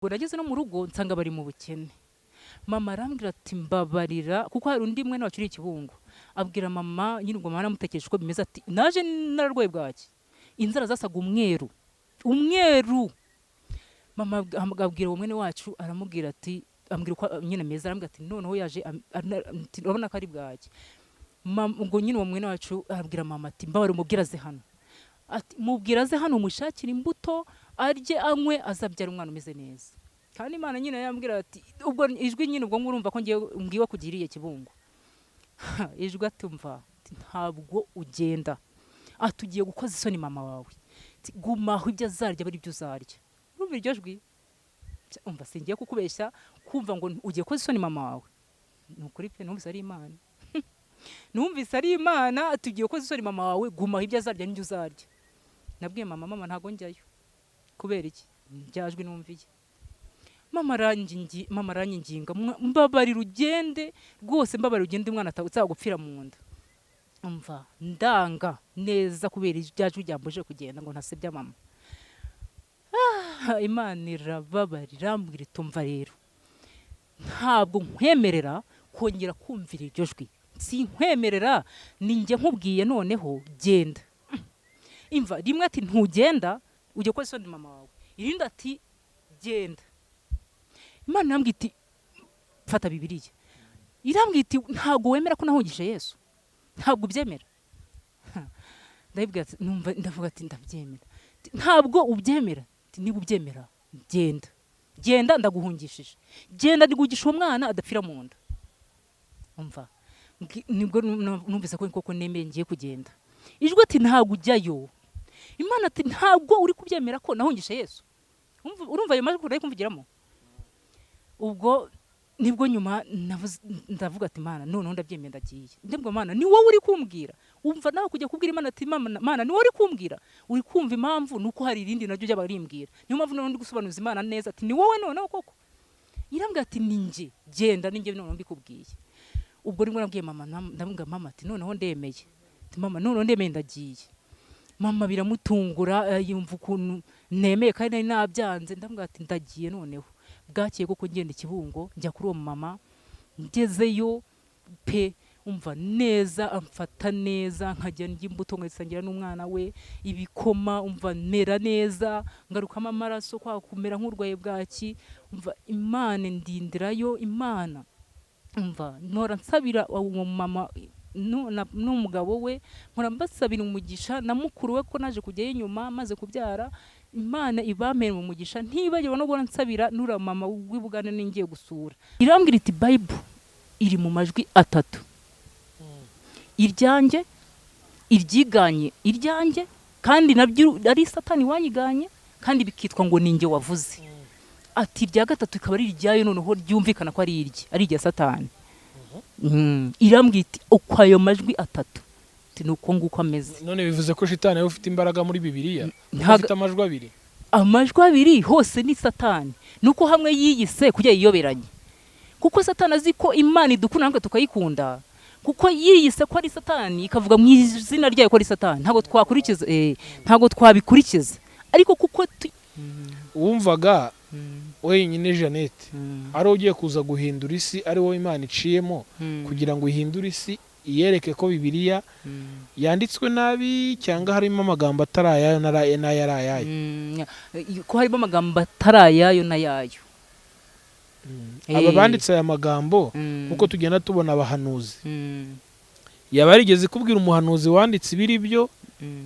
Ubwo nageze no mu rugo nsanga bari mu bukene. Mama arambwira ati: "Mbabarira," kuko hari undi mwene wacu uri i Kibungo. Abwira mama nyine, ubwo mama aramutekereje uko bimeze, ati naje nararwaye bwaki, inzara zasaga umweru umweru. Mama abwira uwo mwene wacu, aramubwira ati, ambwira uko nyine ameze, arambwira ati noneho yaje ati, urabona ko ari bwaki. Ubwo nyine uwo mwene wacu arabwira mama ati: "Mbabarira umubwire aze hano," ati: "Mubwira aze hano, mushakire imbuto arye, anywe, azabyara umwana umeze neza." Kandi Imana nyine yambwira ati, ubwo ijwi nyine, ubwo ngurumva ko ngiye mbwiwe kugiriye Kibungo, ijwi ati: "Umva," ati, "ntabwo ugenda," ati, "ugiye gukoza isoni mama wawe," ati, "guma aho, ibyo azarya bari ibyo uzarya." Urumva iryo jwi? Umva, singiye kukubeshya, kumva ngo ugiye koza isoni mama wawe, ni ukuri pe, numvise ari Imana, numvise ari Imana. Tugiye koza isoni mama wawe, guma aho, ibyo azarya n'ibyo uzarya. Nabwiye mama: "Mama, ntabwo njyayo." Kubera iki? Ryajwi numviye. Mama aranyinginga: "Mbabarira ugende rwose, mbabarira ugende, umwana atazagupfira mu nda." Umva, ndanga neza kubera irya jwi ryambujije kugenda ngo ntasebya mama. Ah, Imana irababarira, irambwira iti: "Umva rero, ntabwo nkwemerera kongera kumvira iryo jwi, sinkwemerera, ni njye nkubwiye noneho genda." Imva, rimwe ati: "Ntugenda, ujya koza isoni mama wawe," irindi ati: "Genda." Imana irambwira iti: "Fata Bibiliya." Irambwira iti: "Ntabwo wemera ko nahungishije Yesu? Ntabwo ubyemera?" Ndabibwira ati, numva ndavuga ati: "Ndabyemera." Ati: "Ntabwo ubyemera?" Ati: "Niba ubyemera, genda, genda, ndaguhungishije, genda, ndigugisha uwo mwana adapfira mu nda." Umva, nibwo numvise ko koko nemeye, ngiye kugenda. Ijwi ati: "Ntabwo ujyayo." Imana ati: "Ntabwo uri kubyemera ko nahungishe Yesu?" Urumva ayo majwi uri kumvugiramo? Ubwo nibwo nyuma ndavuga ati: "Mana, noneho ndabyemeye, ndagiye." Ndabwo: "Mana, ni wowe uri kumbwira." Umva nawe kujya kubwira Imana ati: "Mana, Mana, ni wowe uri kumbwira." Uri kumva impamvu? Ni uko hari irindi naryo ryaba rimbwira. Niyo mpamvu noneho ndi gusobanuza Imana neza ati: "Ni wowe noneho koko." Irambwira ati: "Ni njye, genda, ni njye noneho mbikubwiye." Ubwo nibwo nabwiye mama, ndamubwira mama ati: "Noneho ndemeye," ati: "Mama, noneho ndemeye, ndagiye." Mama biramutungura, yumva ukuntu nemeye kandi nari nabyanze. Ndamubwira ati: "Ndagiye noneho." Bwakeye koko ngenda Ikibungo, njya kuri uwo mama. Ngezeyo pe, umva neza, amfata neza, nkajya ndya imbuto, nkazisangira n'umwana we ibikoma. Umva, mera neza, ngarukamo amaraso kwa kumera nk'urwaye bwaki. Umva, Imana ndindirayo. Imana, umva, mpora nsabira uwo mama n'umugabo we, mpora mbasabira umugisha na mukuru we, ko naje kujyayo inyuma maze kubyara. Imana ibampere mu mugisha, ntibagirwa no guhora nsabira n'uriya mama w'i Bugande ningiye gusura. Irambwira iti: "Bible iri mu majwi atatu, iryanjye, iryiganye iryanjye, kandi nabyo ari Satani wanyiganye, kandi bikitwa ngo ni njye wavuze," ati, "irya gatatu ikaba ari iryayo, noneho ryumvikana ko ari irye, ari irya Satani." Irambwira iti: "Uko ayo majwi atatu," ati, "ni uko nguko ameze." None bivuze ko shitani ariwe ufite imbaraga muri Bibiliya kuko afite amajwi abiri? Amajwi abiri hose ni Satani, nuko hamwe yiyise kugira yiyoberanye, kuko Satani azi ko Imana idukunda natwe tukayikunda. Kuko yiyise ko ari Satani, ikavuga mu izina ryayo ko ari Satani, ntabwo twakurikiza, ntabwo twabikurikiza, ariko kuko Wumvaga wenyine Jeannette ari wowe ugiye kuza guhindura isi, ari wowe Imana iciyemo kugira ngo ihindure isi, iyereke ko Bibiliya yanditswe nabi cyangwa harimo amagambo atari ayayo n'ayo ari ayayo? Ko harimo amagambo atari ayayo n'ayayo. Aba banditse aya magambo, kuko tugenda tubona abahanuzi, yaba yarigeze kubwira umuhanuzi wanditse ibiri byo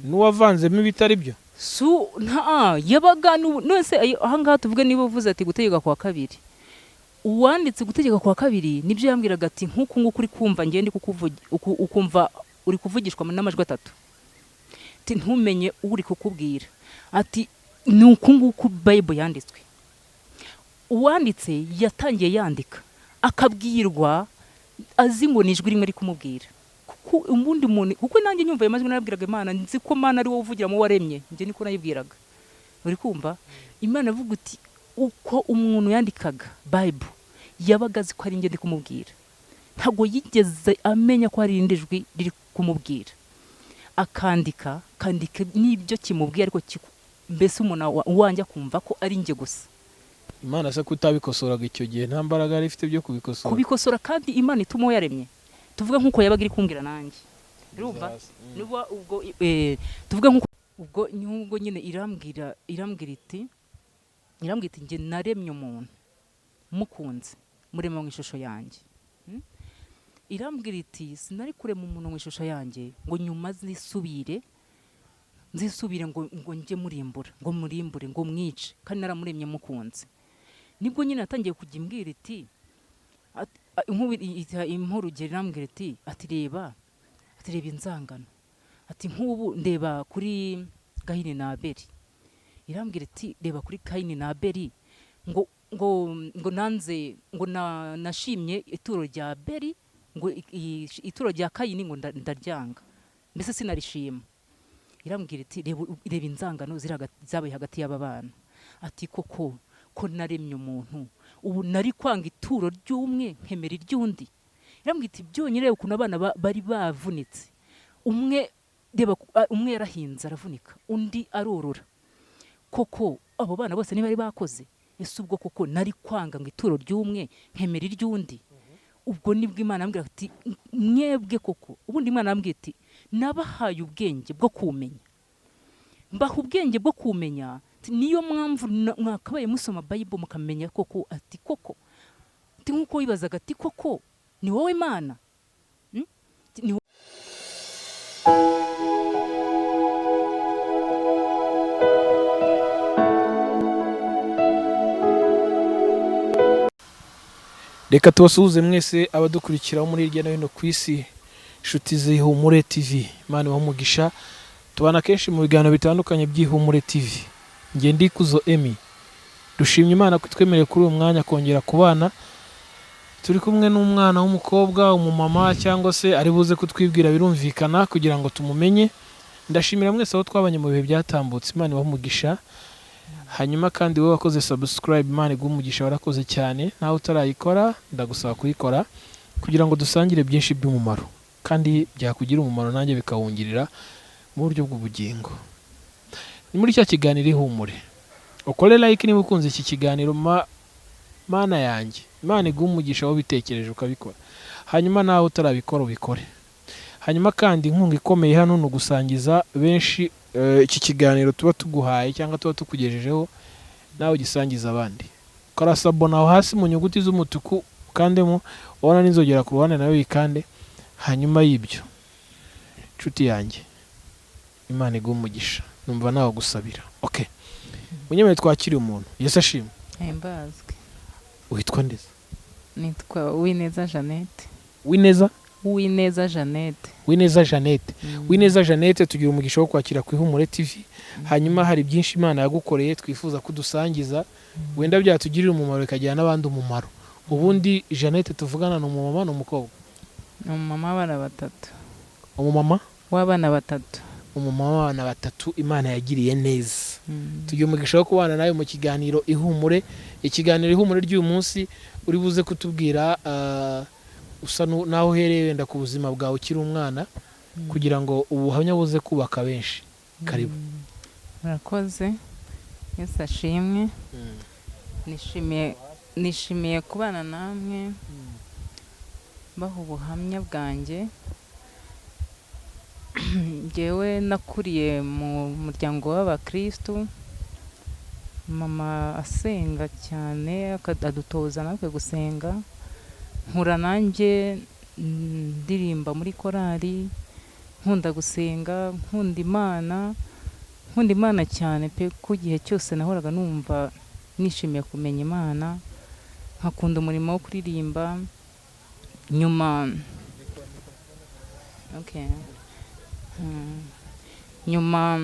n'uwavanzemo ibitari byo? Su nta yabaga none se ahangaha tuvuge, niba uvuze ati Gutegeka kwa Kabiri, uwanditse Gutegeka kwa Kabiri nibyo yambwiraga ati: "Nk'uku nguku uri kumva ngende ukumva uri kuvugishwa n'amajwi atatu," ati, "ntumenye uri kukubwira," ati, "ni uku nguku Bible yanditswe." Uwanditse yatangiye yandika akabwirwa azi ngo ni ijwi rimwe ari kumubwira, kuko ubundi muntu, kuko nanjye nyumva ayo majwi narabwiraga Imana: "Nzi ko Mana ari wowe uvugira mu waremye." Njye niko nayibwiraga. Uri kumva, Imana avuga uti uko umuntu yandikaga Bible yabaga azi ko ari njye ndi kumubwira, ntabwo yigeze amenya ko hari irindi jwi riri kumubwira. Akandika, akandika n'ibyo kimubwiye, ariko mbese umuntu uwanjye akumva ko ari njye gusa. Imana se kutabikosoraga icyo gihe, nta mbaraga yari ifite byo kubikosora? Kubikosora kandi Imana ituma uwo yaremye, tuvuge nk'uko yabaga iri kumbwira nanjye, urumva? Niba ubwo tuvuge nk'uko ubwo nk'ubwo nyine irambwira iti njye naremye umuntu mukunze, murema mu ishusho yanjye. Irambwira iti sinari kurema umuntu mu ishusho yanjye ngo nyuma nzisubire ngo njye murimbura, ngo murimbure, ngo mwice, kandi naramuremye mukunze. Nibwo nyine natangiye kujya imbwira iti nk'ubu impa urugero, irambwira iti ati reba, ati reba inzangano, ati nk'ubu ndeba kuri Gahini na Abeli. Irambwira iti reba kuri Kayini na Abeli, ngo nanze, ngo nashimye ituro rya Abeli, ngo ituro rya Kayini ngo ndaryanga, mbese sinarishima. Irambwira iti reba inzangano ziri zabaye hagati y'aba bana. Ati koko ko naremye umuntu, ubu nari kwanga ituro ry'umwe nkemera iry'undi? Irambwira iti byonyine reba ukuntu abana bari bavunitse, umwe reba umwe yarahinze aravunika, undi arorora, koko abo bana bose ntibari bakoze? Ese ubwo koko nari kwanga ngo ituro ry'umwe nkemera iry'undi? Ubwo nibwo Imana yambwira ati mwebwe koko, ubundi Imana yambwira iti nabahaye ubwenge bwo kumenya, mbaha ubwenge bwo kumenya, ati niyo mpamvu mwakabaye musoma Bible mukamenya koko. Ati koko, ati nkuko wibazaga, ati koko ni wowe Mana? Ati, ni Reka tubasuhuze mwese abadukurikira muri hirya no hino ku isi, inshuti z'Ihumure TV. Imana ibahe umugisha. Tubana kenshi mu biganiro bitandukanye by'Ihumure TV. Njye ndi Kuzo Emmy. Dushimye Imana ko itwemereye kuri uyu mwanya kongera kubana. Turi kumwe n'umwana w'umukobwa, umumama, cyangwa se ari buze kutwibwira birumvikana kugira ngo tumumenye. Ndashimira mwese aho twabanye mu bihe byatambutse. Imana ibahe umugisha. Hanyuma kandi wowe wakoze subscribe, Imana iguhe umugisha, warakoze cyane. Nawe utarayikora ndagusaba kuyikora kugira ngo dusangire byinshi by'umumaro, kandi byakugira umumaro nanjye bikawungirira mu buryo bw'ubugingo. Ni muri cya kiganiro Ihumure. Ukore like niba ukunze iki kiganiro, Mana yanjye, Imana iguhe umugisha wowe ubitekereje ukabikora. Hanyuma nawe utarabikora ubikore. Hanyuma kandi inkunga ikomeye hano ni ugusangiza benshi iki kiganiro tuba tuguhaye cyangwa tuba tukugejejeho, nawe ugisangiza abandi. Kora s'abonner aho hasi mu nyuguti z'umutuku ukandemo, ubona n'inzogera ku ruhande nawe uyikande. Hanyuma y'ibyo, inshuti yanjye, Imana iguhe umugisha, numva nawe gusabira. Okay, munyemerere twakire umuntu. Yesu ashimwe. Himbazwe. Witwa nde? Nitwa Uwineza Jeannette. Uwineza? Uwineza Jeannette. Uwineza Jeannette. Uwineza Jeannette, tugira umugisha wo kwakira ku Ihumure TV. Hanyuma hari byinshi Imana yagukoreye twifuza kudusangiza, wenda byatugirira umumaro bikagira n'abandi umumaro. Ubundi Jeannette tuvugana ni umumama, ni umukobwa? Ni umumama w'abana batatu. Umumama w'abana batatu. Umumama w'abana batatu Imana yagiriye neza. Tugira umugisha wo kubana nawe mu kiganiro Ihumure. Ikiganiro Ihumure ry'uyu munsi uri buze kutubwira usa naho uhereye wenda ku buzima bwawe ukiri umwana, kugira ngo ubuhamya buze kubaka benshi. Karibu. Murakoze, Yesu ashimwe. Nishimiye kubana namwe baha ubuhamya bwanjye. Njyewe nakuriye mu muryango w'abakristu, mama asenga cyane, adutoza natwe gusenga. Nkura nanjye ndirimba muri korali, nkunda gusenga, nkunda Imana, nkunda Imana cyane pe, ku gihe cyose nahoraga numva nishimiye kumenya Imana, nkakunda umurimo wo kuririmba. Nyuma okay. Nyuma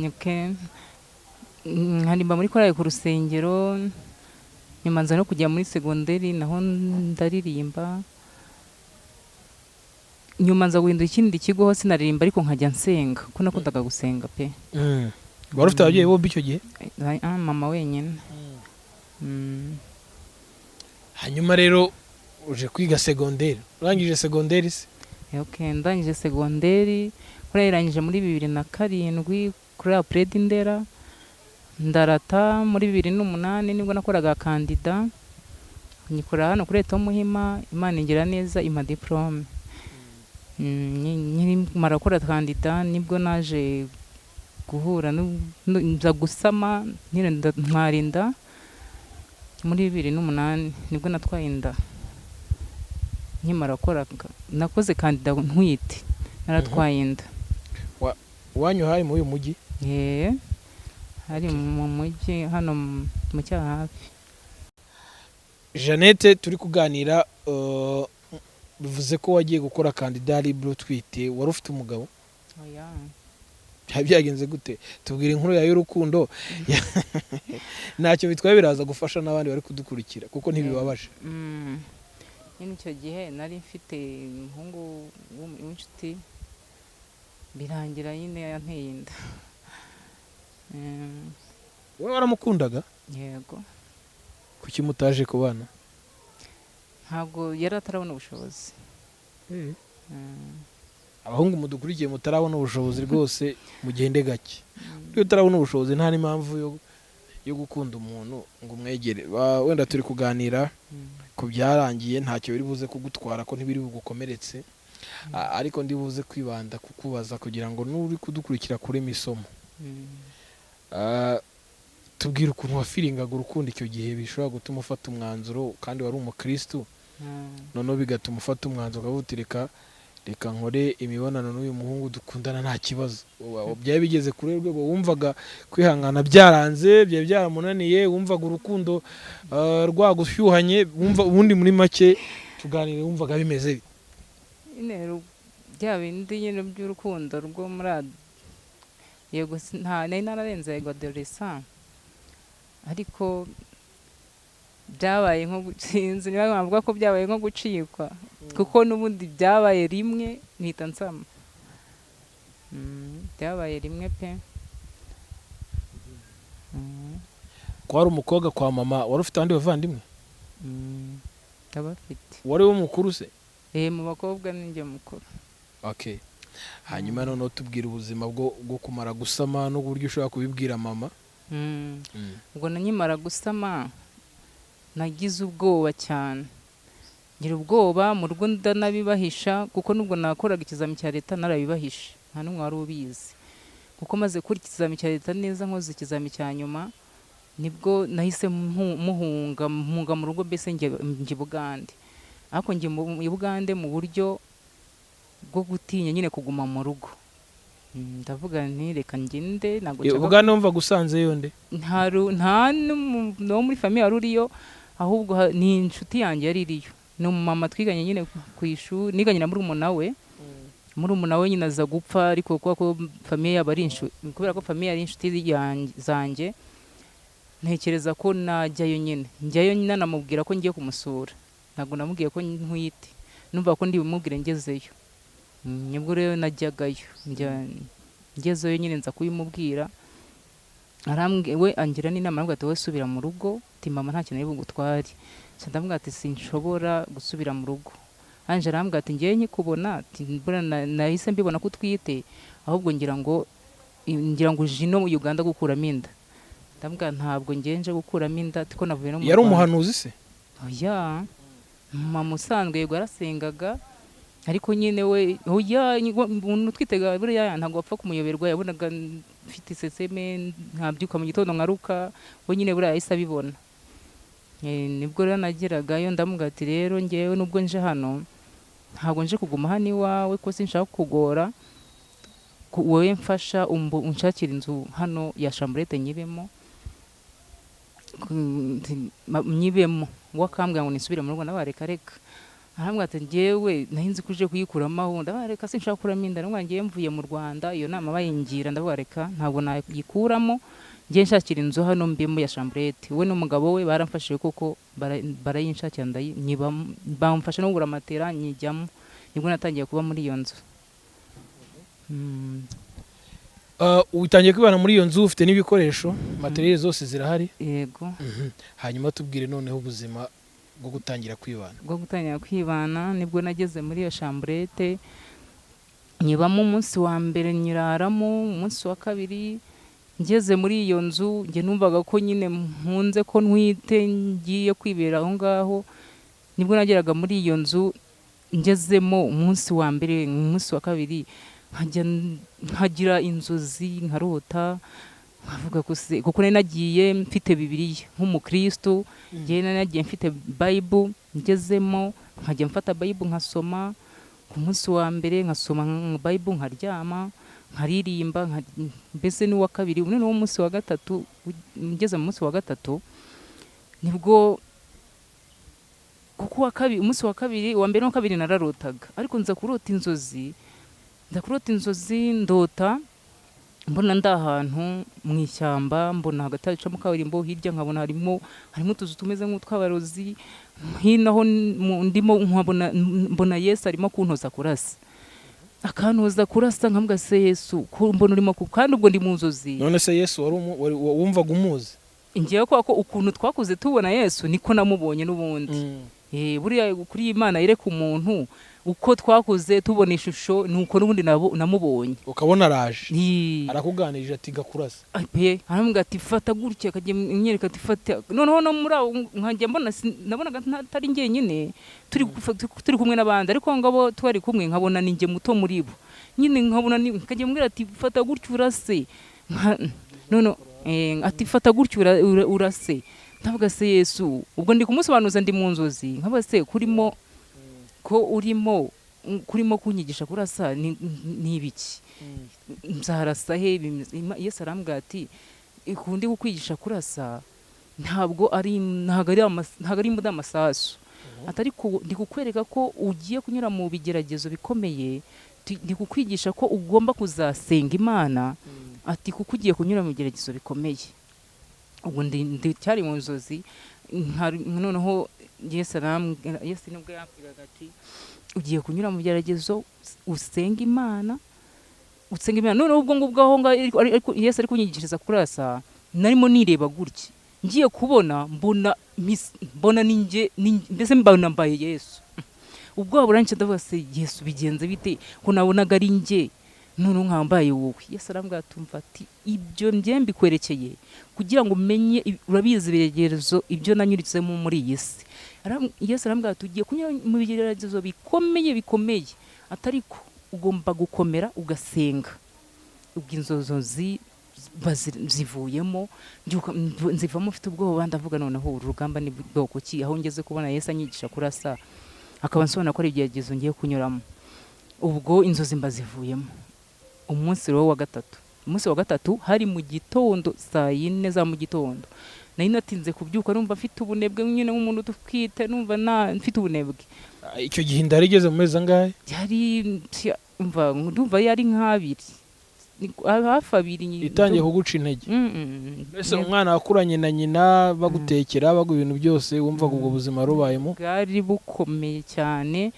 okay. Nkaririmba muri korali ku rusengero, nyuma nza no kujya muri segonderi naho ndaririmba. Nyuma nza guhindura ikindi kigo ho sinaririmba, ariko nkajya nsenga kuko nakundaga gusenga pe. Wari ufite ababyeyi bombi icyo gihe? Mama wenyine. Hanyuma rero uje kwiga segonderi, urangije segonderi se? Okay, ndangije segonderi, kuri yarangije muri 2007 kuri Apredi Ndera. Ndarata muri 2008, nibwo nakoraga kandida, nyikora hano kuri Eto Muhima. Imana ingira neza, impa diplôme. Nkimara gukora kandida nibwo naje guhura nza gusama nyine, ntwara inda muri 2008. Nibwo natwaye inda nkimara gukora, nakoze kandida ntwite, naratwaye inda. Iwanyu hari muri uyu mujyi? Yee, hari mu mujyi hano mu Cyahafi. Jeannette turi kuganira, bivuze ko wagiye gukora kandida libre utwite. Wari ufite umugabo? Oya. Byaba byagenze gute? Tubwira inkuru yawe y'urukundo, ntacyo bitwaye, biraza gufasha n'abandi bari kudukurikira kuko ntibibabaje. Nyine icyo gihe nari mfite umuhungu w'inshuti, birangira nyine yanteye inda. Wowe waramukundaga? Yego. Kuki mutaje kubana? Ntabwo yari atarabona ubushobozi. Abahungu mudukurikiye mutarabona ubushobozi, rwose mugende gake. Iyo utarabona ubushobozi nta n'impamvu yo gukunda umuntu ngo umwegere. Wenda turi kuganira ku byarangiye, ntacyo biri buze kugutwara ko ntibiri bugukomeretse. Ariko ndi buze kwibanda kukubaza kugira ngo n'uri kudukurikira kuri misomo. Tubwire ukuntu wafiringaga urukundo icyo gihe bishobora gutuma ufata umwanzuro, kandi wari umukristu, noneho bigatuma ufata umwanzuro ukavuga uti reka reka nkore imibonano n'uyu muhungu dukundana, nta kibazo. Byari bigeze kuri rwego wumvaga kwihangana byaranze, byari byaramunaniye, wumvaga urukundo rwagushyuhanye, wumva ubundi muri make tuganire, wumvaga bimeze bite? Nyine bya bindi nyine by'urukundo rwo muri yego, nta nari nararenze yego adolescent, ariko byabaye nko sinzi niba navuga ko byabaye nko gucikwa, kuko n'ubundi byabaye rimwe mpita nsama. Byabaye rimwe pe. Ko wari umukobwa kwa mama, wari ufite abandi bavandimwe? Ndabafite. Wari wo mukuru se? Eh, mu bakobwa ninjye mukuru. Okay, hanyuma noneho tubwira ubuzima bwo kumara gusama n'uburyo ushobora kubibwira mama. Ubwo nkimara gusama nagize ubwoba cyane, ngira ubwoba mu rugo ndanabibahisha, kuko nubwo nakoraga ikizami cya leta narabibahisha, nta n'umwe wari ubizi. Kuko maze gukora ikizami cya leta neza, nkoze ikizami cya nyuma, nibwo nahise muhunga, mpunga mu rugo, mbese njya i Bugande. Ariko njya i Bugande mu buryo bwo gutinya nyine kuguma mu rugo. Ndavuga nti reka ngende, ntabwo nshaka. Bugande wumvaga usanzeyo nde? Nta n'umuntu wo muri famille wari uriyo, ahubwo ni inshuti yanjye yari iriyo, ni umumama twiganye nyine ku ishuri, niganye na murumuna we. Murumuna we nyine aza gupfa, ariko kubera ko famille yabo ari inshuti, kubera ko famille ari inshuti zanjye, ntekereza ko najyayo nyine. Njyayo nyine namubwira ko ngiye kumusura, ntabwo namubwiye ko ntwite, numva ko ndi bumubwire ngezeyo. Nibwo rero najyagayo, njya ngezeyo nyine nza kubimubwira, arambwiye we angira n'inama, arambwira ati wowe subira mu rugo, ati mama nta kintu ari bugutware. Nca ndamubwira ati sinshobora gusubira mu rugo. Ange arambwira ati ngewe nkikubona, ati mbura nahise mbibona ko utwite, ahubwo ngira ngo uje ino mu Uganda gukuramo inda. Ndamubwira ntabwo ngewe nje gukuramo inda, ati ko navuye no mu Yari Rwanda. umuhanuzi se? Oya, mama usanzwe yego yarasengaga, ariko nyine we oya, umuntu utwitega buriya ntabwo wapfa kumuyoberwa. Yabonaga mfite iseseme, nkabyuka mu gitondo nkaruka, we nyine buriya yahise abibona. Nibwo rero nageragayo ndamubwira ati rero ngewe nubwo nje hano ntabwo nje kuguma hano iwawe, ko sinshaka kukugora, wowe mfasha unshakire inzu hano ya chambrette nyibemo, nyibemo. We akambwira ngo nisubire mu rugo, nawe reka reka. Arambwira ati njyewe nari nzi ko uje kuyikuramo, aho ndavuga reka sinshaka gukuramo inda, ndavuga ngewe mvuye mu Rwanda, iyo nama bayingira, ndavuga reka ntabwo nayikuramo, ngiye nshakira inzu hano mbemo ya chambrette. We n'umugabo we baramfashije koko, barayinshakira, nyibamo, bamfasha no kugura matera nyijyamo, nibwo natangiye kuba muri iyo nzu. Utangiye kwibana muri iyo nzu, ufite n'ibikoresho, matériel zose zirahari? Yego. Hanyuma tubwire noneho ubuzima bwo gutangira kwibana. Bwo gutangira kwibana, nibwo nageze muri iyo chambrette nyibamo, umunsi wa mbere nyiraramo, umunsi wa kabiri Ngeze muri iyo nzu, njye numvaga ko nyine mpunze, ko ntwite, ngiye kwibera aho ngaho. Nibwo nageraga muri iyo nzu, ngezemo umunsi wa mbere, umunsi wa kabiri, nkajya nkagira inzozi, nkarota, nkavuga ko se kuko nari nagiye mfite Bibiliya nk'umukristo. Njyewe nari nagiye mfite Bible. Ngezemo nkajya mfata Bible nkasoma. Ku munsi wa mbere nkasoma Bible, nkaryama, nkaririmba, mbese n'uwa kabiri. Noneho umunsi wa gatatu, ngeze mu munsi wa gatatu nibwo, kuko uwa kabiri, umunsi wa kabiri, uwa mbere n'uwa kabiri nararotaga, ariko nza kurota inzozi, nza kurota inzozi, ndota mbona ndi ahantu mu ishyamba, mbona hagati hacamo kaburimbo, hirya nkabona harimo utuzu tumeze nk'utw'abarozi, hino aho ndimo nkabona mbona Yesu arimo kuntoza kurasa, akantoza kurasa. Nkavuga: "Se Yesu, ko mbona urimo kandi ubwo ndi mu nzozi." None se Yesu wumvaga umuzi? Ngewe kubera ko ukuntu twakuze tubona Yesu, niko namubonye n'ubundi. Buriya kuri iyi Imana yereka umuntu uko twakuze tubona ishusho, ni uko n'ubundi namubonye. Ukabona araje, arakuganirije ati: "Gakurasa." Ay, pe, arambwira ati: "Fata gutya," akajya imyereka ati: "Fata." Noneho no muri abo nkajya mbona nabonaga ntari njyenyine, turi kumwe n'abandi, ariko ngabo twari kumwe nkabona ni njye muto muri bo nyine, nkabona nkajya mbwira ati: "Fata gutya urase." None ati: "Fata gutya urase." Ndavuga: "Se Yesu," ubwo ndi kumusobanuza ndi mu nzozi, nkavuga: "Se kurimo ko urimo kurimo kunyigisha kurasa ni ibiki? Nzarasa he?" Yesu arambwira ati: "Ikundi kukwigisha kurasa ntabwo ari imbunda y'amasasu, atari ko ndi kukwereka ko ugiye kunyura mu bigeragezo bikomeye, ndi kukwigisha ko ugomba kuzasenga Imana," ati "kuko ugiye kunyura mu bigeragezo bikomeye." Ubwo ndi cyari mu nzozi, noneho Yesu arambwira, Yesu nibwo yambwiraga ati: "Ugiye kunyura mu bigeragezo, usenga Imana, usenga Imana." Noneho ubwo ngubwo aho ngaho Yesu ari kunyigishiriza kurasa, narimo nireba gutya, ngiye kubona mbona mbona ninjye, mbese mbona mbaye Yesu. Ubwoba buranyica, ndavuga: "Se Yesu, bigenze bite ko nabonaga ari njye, noneho nkambaye wowe?" Yesu arambwira ati: "Umva," ati, "ibyo njye mbikwerekeye kugira ngo umenye urabizi ibigeragezo ibyo nanyuritsemo muri iyi si." Yesu arambwira ati: "Ugiye kunyura mu bigeragezo bikomeye bikomeye, atari ko ugomba gukomera ugasenga." Ubwo inzozi zivuyemo, mbyuka nzivamo mfite ubwoba, ndavuga: "Noneho uru rugamba ni bwoko ki, aho ngeze kubona Yesu anyigisha kurasa, akaba ansobanura ko ari ibigeragezo ngiye kunyuramo?" Ubwo inzozi mba zivuyemo. Umunsi rero wa gatatu, umunsi wa gatatu hari mu gitondo, saa 4 za mu gitondo. Nari natinze kubyuka, numva mfite ubunebwe nyine nk'umuntu utwite, numva mfite ubunebwe. Ah, icyo gihe inda yari igeze mu mezi angahe? Yari umva, ndumva yari nk'abiri, hafi abiri. Itangiye kuguca intege? Mbese umwana wakuranye na nyina, bagutekera, baguha ibintu byose, wumvaga ubwo buzima rubayemo? Bwari bukomeye cyane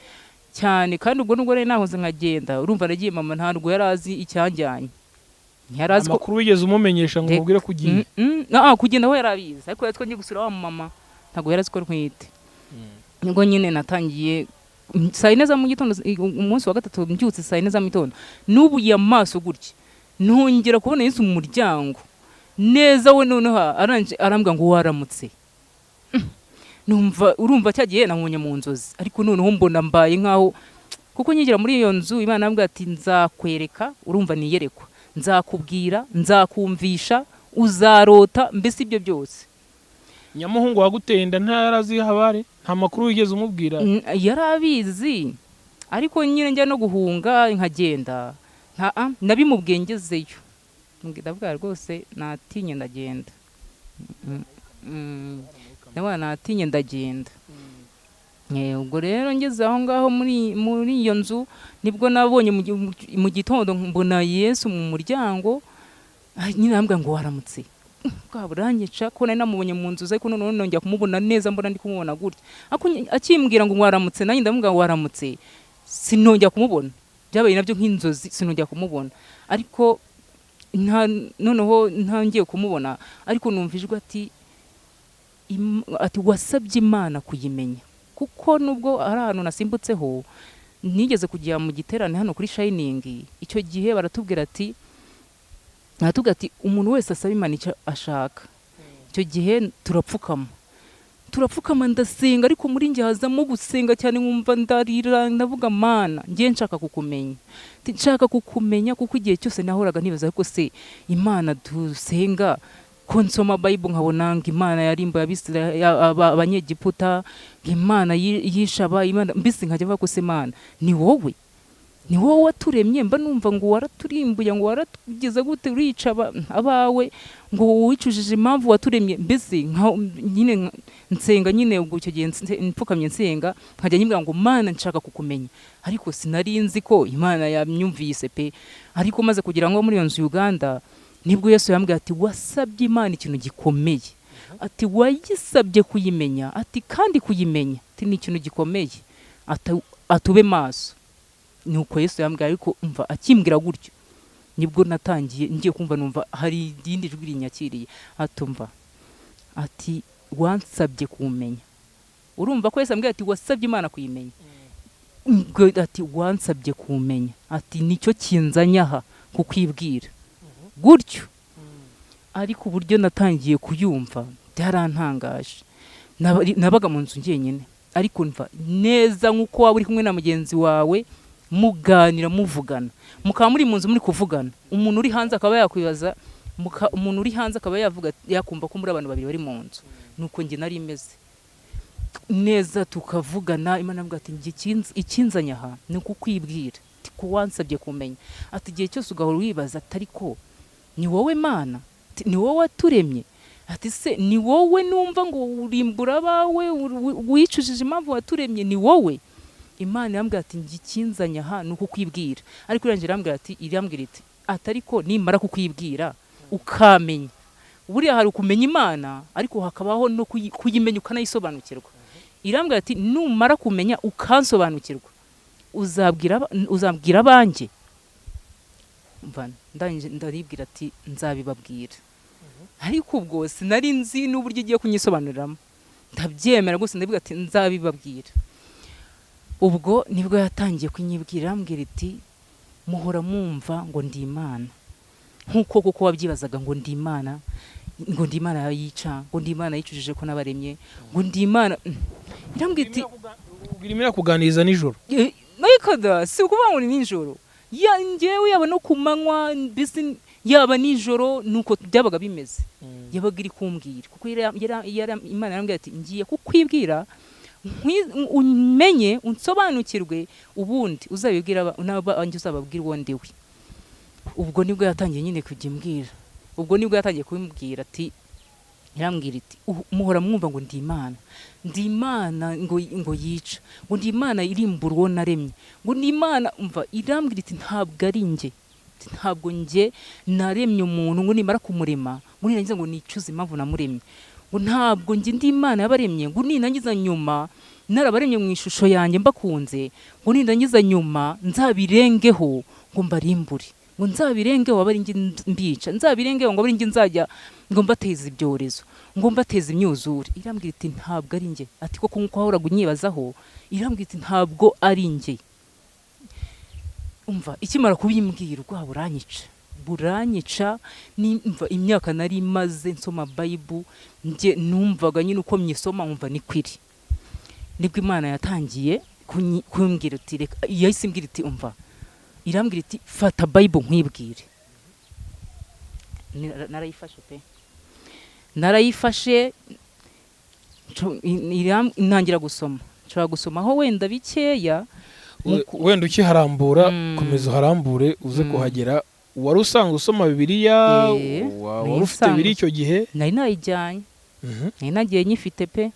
cyane. Kandi ubwo nubwo nari nahoze nkagenda, urumva nagiye, mama ntabwo yari azi icyanjyanye, ntiyari azi ko Amakuru wigeze umumenyesha ngo umubwire ko ugiye? Kugenda we yari abizi, ariko yari azi ko ngiye gusura wa mama, ntabwo yari azi ko ntwite. Nibwo nyine natangiye saa 4 za mu gitondo, umunsi wa gatatu, mbyutse saa 4 za mu gitondo, nubuye amaso gutya, ntongera kubona Yesu mu muryango neza. We noneho arangije arambwira ngo: "Waramutse." Numva, urumva cya gihe namubonye mu nzozi, ariko noneho mbona mbaye nkaho, kuko nkigera muri iyo nzu Imana yambwira ati: "Nzakwereka," urumva niyerekwa, "nzakubwira, nzakumvisha, uzarota," mbese ibyo byose. Nyamuhungu waguteye inda ntiyari habare? Nta makuru wigeze umubwira? Yari abizi, ariko nyine njya no guhunga nkagenda, nta nabimubwiye ngezeyo. Ndavuga rwose natinye ndagenda. Ndavuga natinye ndagenda. Ubwo rero ngeze aho ngaho muri iyo nzu, nibwo nabonye mu gitondo mbona Yesu mu muryango. Nyine arambwira ngo: "Waramutse." Bwa buranyica ko nari namubonye mu nzu, ariko noneho nongera kumubona neza, mbona ndi kumubona gutya. Akimbwira ngo: "Waramutse," nanjye ndamubwira ngo: "Waramutse." Sinongera kumubona, byabaye nabyo nk'inzozi, sinongera kumubona. Ariko noneho ntangiye kumubona, ariko numva ijwi ati ati: "Wasabye Imana kuyimenya." Kuko nubwo ari ahantu nasimbutseho, nigeze kujya mu giterane hano kuri Shining, icyo gihe baratubwira ati Aratubwira ati umuntu wese asaba Imana icyo ashaka. Icyo gihe turapfukama, turapfukama, ndasenga, ariko muri njye hazamo gusenga cyane, nkumva ndarira, ndavuga: "Mana, ngiye nshaka kukumenya." Ati, "Nshaka kukumenya," kuko igihe cyose nahoraga nibaza: ariko se Imana dusenga, ko nsoma Bible nkabona ngo Imana yarimbuye Abanyegiputa, ngo Imana yishe aba, Imana mbese nkajya mvuga ko se Imana ni wowe, ni wowe waturemye, mba numva ngo waraturimbuye, ngo waratugize gute, urica abawe, ngo wicujije impamvu waturemye. Mbese nyine nsenga nyine. Ubwo icyo gihe mpfukamye nsenga, nkajya nyibwira ngo: "Mana, nshaka kukumenya." Ariko sinari nzi ko Imana yamyumvise pe. Ariko maze kugira ngo muri iyo nzu Uganda, nibwo Yesu yambwiye ati: "Wasabye Imana ikintu gikomeye," ati: "Wayisabye kuyimenya," ati: "kandi kuyimenya," ati: "ni ikintu gikomeye," ati: "atube maso." Nuko Yesu yambwiye. Ariko umva, akimbwira gutyo nibwo natangiye ngiye kumva, numva hari irindi jwi rinyakiriye, atumva ati: "Wansabye kumenya." Urumva ko Yesu ambwiye ati: "Wasabye Imana kuyimenya." Ubwo ati: "Wansabye kumenya," ati: "nicyo kinzanye aha kukwibwira gutyo." Ariko uburyo natangiye kuyumva byarantangaje. Nabaga mu nzu njyenyine, ariko mva neza nk'uko waba uri kumwe na mugenzi wawe, muganira, muvugana, mukaba muri mu nzu muri kuvugana, umuntu uri hanze akaba yakwibaza, umuntu uri hanze akaba yavuga, yakumva ko muri abantu babiri bari mu nzu. Nuko njye nari meze neza, tukavugana. Imana avuga ati: "Njye ikinzanye aha ni ukukwibwira," ati: "ko wansabye kumenya," ati: "igihe cyose ugahora wibaza atari ko ni wowe Mana, ati, ni wowe waturemye," ati: "se ni wowe numva ngo urimbura abawe, wicujije impamvu waturemye, ni wowe?" Imana irambwira ati: "Njye ikinzanye aha ni ukukwibwira." Ariko irangira irambwira ati, irambwira iti: "Atari ko nimara kukwibwira ukamenya." Buriya hari ukumenya Imana, ariko hakabaho no kuyimenya ukanayisobanukirwa. Irambwira ati: "Numara kumenya ukansobanukirwa, uzabwira abanjye." Mva ndangije ndaribwira ati: "Nzabibabwira." Ariko ubwo sinari nzi n'uburyo igiye kunyisobanuriramo. Ndabyemera gusa, ndavuga ati: "Nzabibabwira." Ubwo nibwo yatangiye kunyibwira, irambwira iti: "Muhora mwumva ngo ndi Imana, nk'uko koko wabyibazaga ngo ndi Imana, ngo ndi Imana yica, ngo ndi Imana yicujije ko nabaremye, ngo ndi Imana." Irambwira iti Irimo irakuganiriza nijoro? Ariko da, si ukuvuga ngo ni nijoro ya njyewe, yaba no ku manywa, mbese yaba nijoro, nuko byabaga bimeze. Yabaga iri kumbwira, kuko Imana yarambwira ati: "Ngiye kukwibwira umenye, unsobanukirwe, ubundi uzabibwira n'abanjye, uzababwira uwo ndiwe." Ubwo nibwo yatangiye nyine kujya imbwira, ubwo nibwo yatangiye kubimbwira, ati, irambwira iti: "Muhora mwumva ngo ndi Imana, ndi Imana ngo yica, ngo ndi Imana irimbura uwo naremye, ngo ndi Imana." Umva, irambwira iti: "Ntabwo ari njye." Iti: "Ntabwo njye naremye umuntu ngo nimara kumurema ngo nirangiza ngo nicuze impamvu namuremye, ngo ntabwo njye ndi Imana yabaremye ngo ninangiza nyuma, narabaremye mu ishusho yanjye mbakunze, ngo nindangiza nyuma nzabirengeho ngo mbarimbure, ngo nzabirengeho abe ari njye mbica, nzabirengeho ngo abe ari njye nzajya ngo mbateze ibyorezo, ngo mbateze imyuzure." Irambwira iti: "Ntabwo ari njye." Ati: "Koko nk'uko wahoraga unyibazaho." Irambwira iti: "Ntabwo ari njye." Umva, ikimara kubimbwira, ubwoba buranyica, buranyica. Nimva imyaka nari maze nsoma Bible, njye numvaga nyine uko myisoma nkumva ni kwiri. Nibwo Imana yatangiye kumbwira iti: "Reka." Yahise imbwira iti: "Umva." Irambwira iti: "Fata Bible nkwibwire." Narayifashe pe, narayifashe, ntangira gusoma. Nshobora gusomaho wenda bikeya. Wenda ukiharambura, komeza uharambure uze kuhagera. Wari usanzwe usoma Bibiliya? Eh, nari Wari ufite nsanzwe. Bibiliya icyo gihe? Nari nayijyanye. Nari nagiye nyifite pe.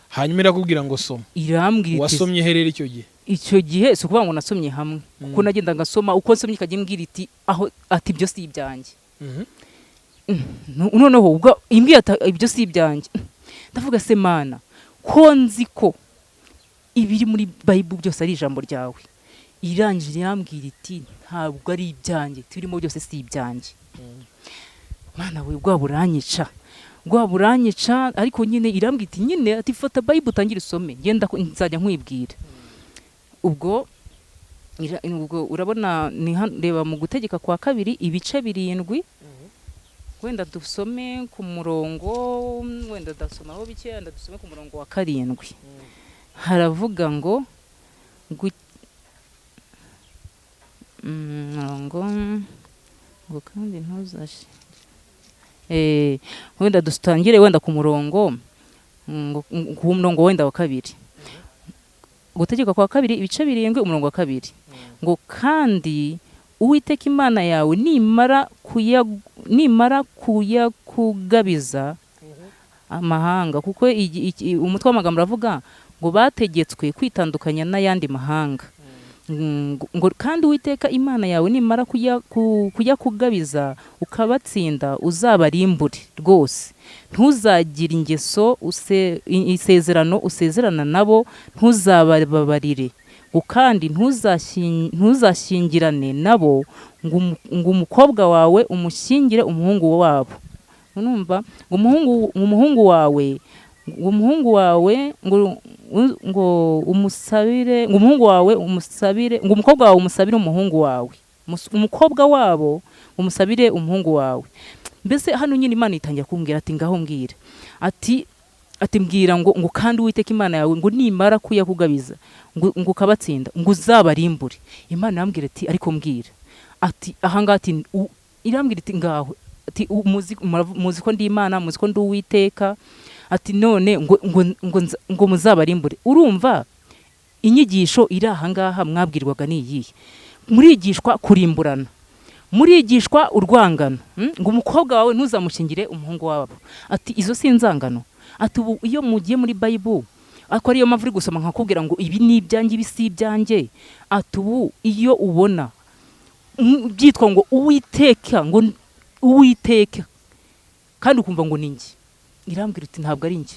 Hanyuma irakubwira ngo soma? Irambwira iti Wasomye herera icyo gihe? Icyo gihe si ukuvuga ngo nasomye hamwe, kuko nagenda ngasoma, uko nsomye ikajya imbwira iti: "Aho," ati: "ibyo si ibyanjye." Noneho ubwo imbwira ati: "Ibyo si ibyanjye," ndavuga: "Se Mana, ko nzi ko ibiri muri Bible byose ari ijambo ryawe?" Irangije irambwira iti: "Ntabwo ari ibyanjye, turimo byose si ibyanjye." Mana we, bwa buranyica, bwa buranyica. Ariko nyine irambwira iti nyine, ati: "Fata Bible utangire usome, ngenda nzajya nkwibwira." Ubwo Ubwo urabona ni reba mu Gutegeka kwa Kabiri ibice 7, wenda dusome ku murongo, wenda dasomaho bike, wenda dusome ku murongo wa 7. Haravuga ngo murongo ngo kandi ntuzashe, wenda dutangire wenda ku murongo ngo ku murongo wenda wa 2. Gutegeka kwa Kabiri ibice 7 umurongo wa 2, ngo kandi Uwiteka Imana yawe nimara kuyakugabiza amahanga, kuko umutwe w'amagambo uravuga ngo bategetswe kwitandukanya n'ayandi mahanga. Ngo kandi Uwiteka Imana yawe nimara kuyakugabiza ukabatsinda, uzabarimbure rwose, ntuzagire ingeso isezerano usezerana nabo, ntuzababarire. Ngo kandi ntuzashyingirane nabo, ngo umukobwa wawe umushyingire umuhungu wabo. Urumva? Ngo umuhungu wawe, ngo umuhungu wawe, ngo ngo umusabire, ngo umuhungu wawe umusabire, ngo umukobwa wawe umusabire umuhungu wawe, umukobwa wabo umusabire umuhungu wawe. Mbese hano nyine Imana itangira kumbwira ati ngaho mbwira, ati mbwira ngo kandi Uwiteka Imana yawe ngo nimara kuyakugabiza ngo ukabatsinda, ngo uzabarimbure. Imana irambwira ati ariko mbwira, ati ahangaha ati irambwira iti ngaho ati muzi ko ndi Imana, muzi ko ndi Uwiteka, ati none ngo muzabarimbure. Urumva inyigisho iri ahangaha mwabwirwaga ni iyihe? Murigishwa kurimburana, murigishwa urwangano, ngo umukobwa wawe ntuzamushyingire umuhungu wabo. Ati izo si inzangano. Ati ubu iyo mugiye muri Bible, ako ariyo mpamvu uri gusoma nkakubwira ngo ibi ni ibyanjye, ibi si ibyanjye. Ati ubu iyo ubona byitwa ngo Uwiteka, ngo Uwiteka, kandi ukumva ngo ni njye, irambwira iti ntabwo ari njye.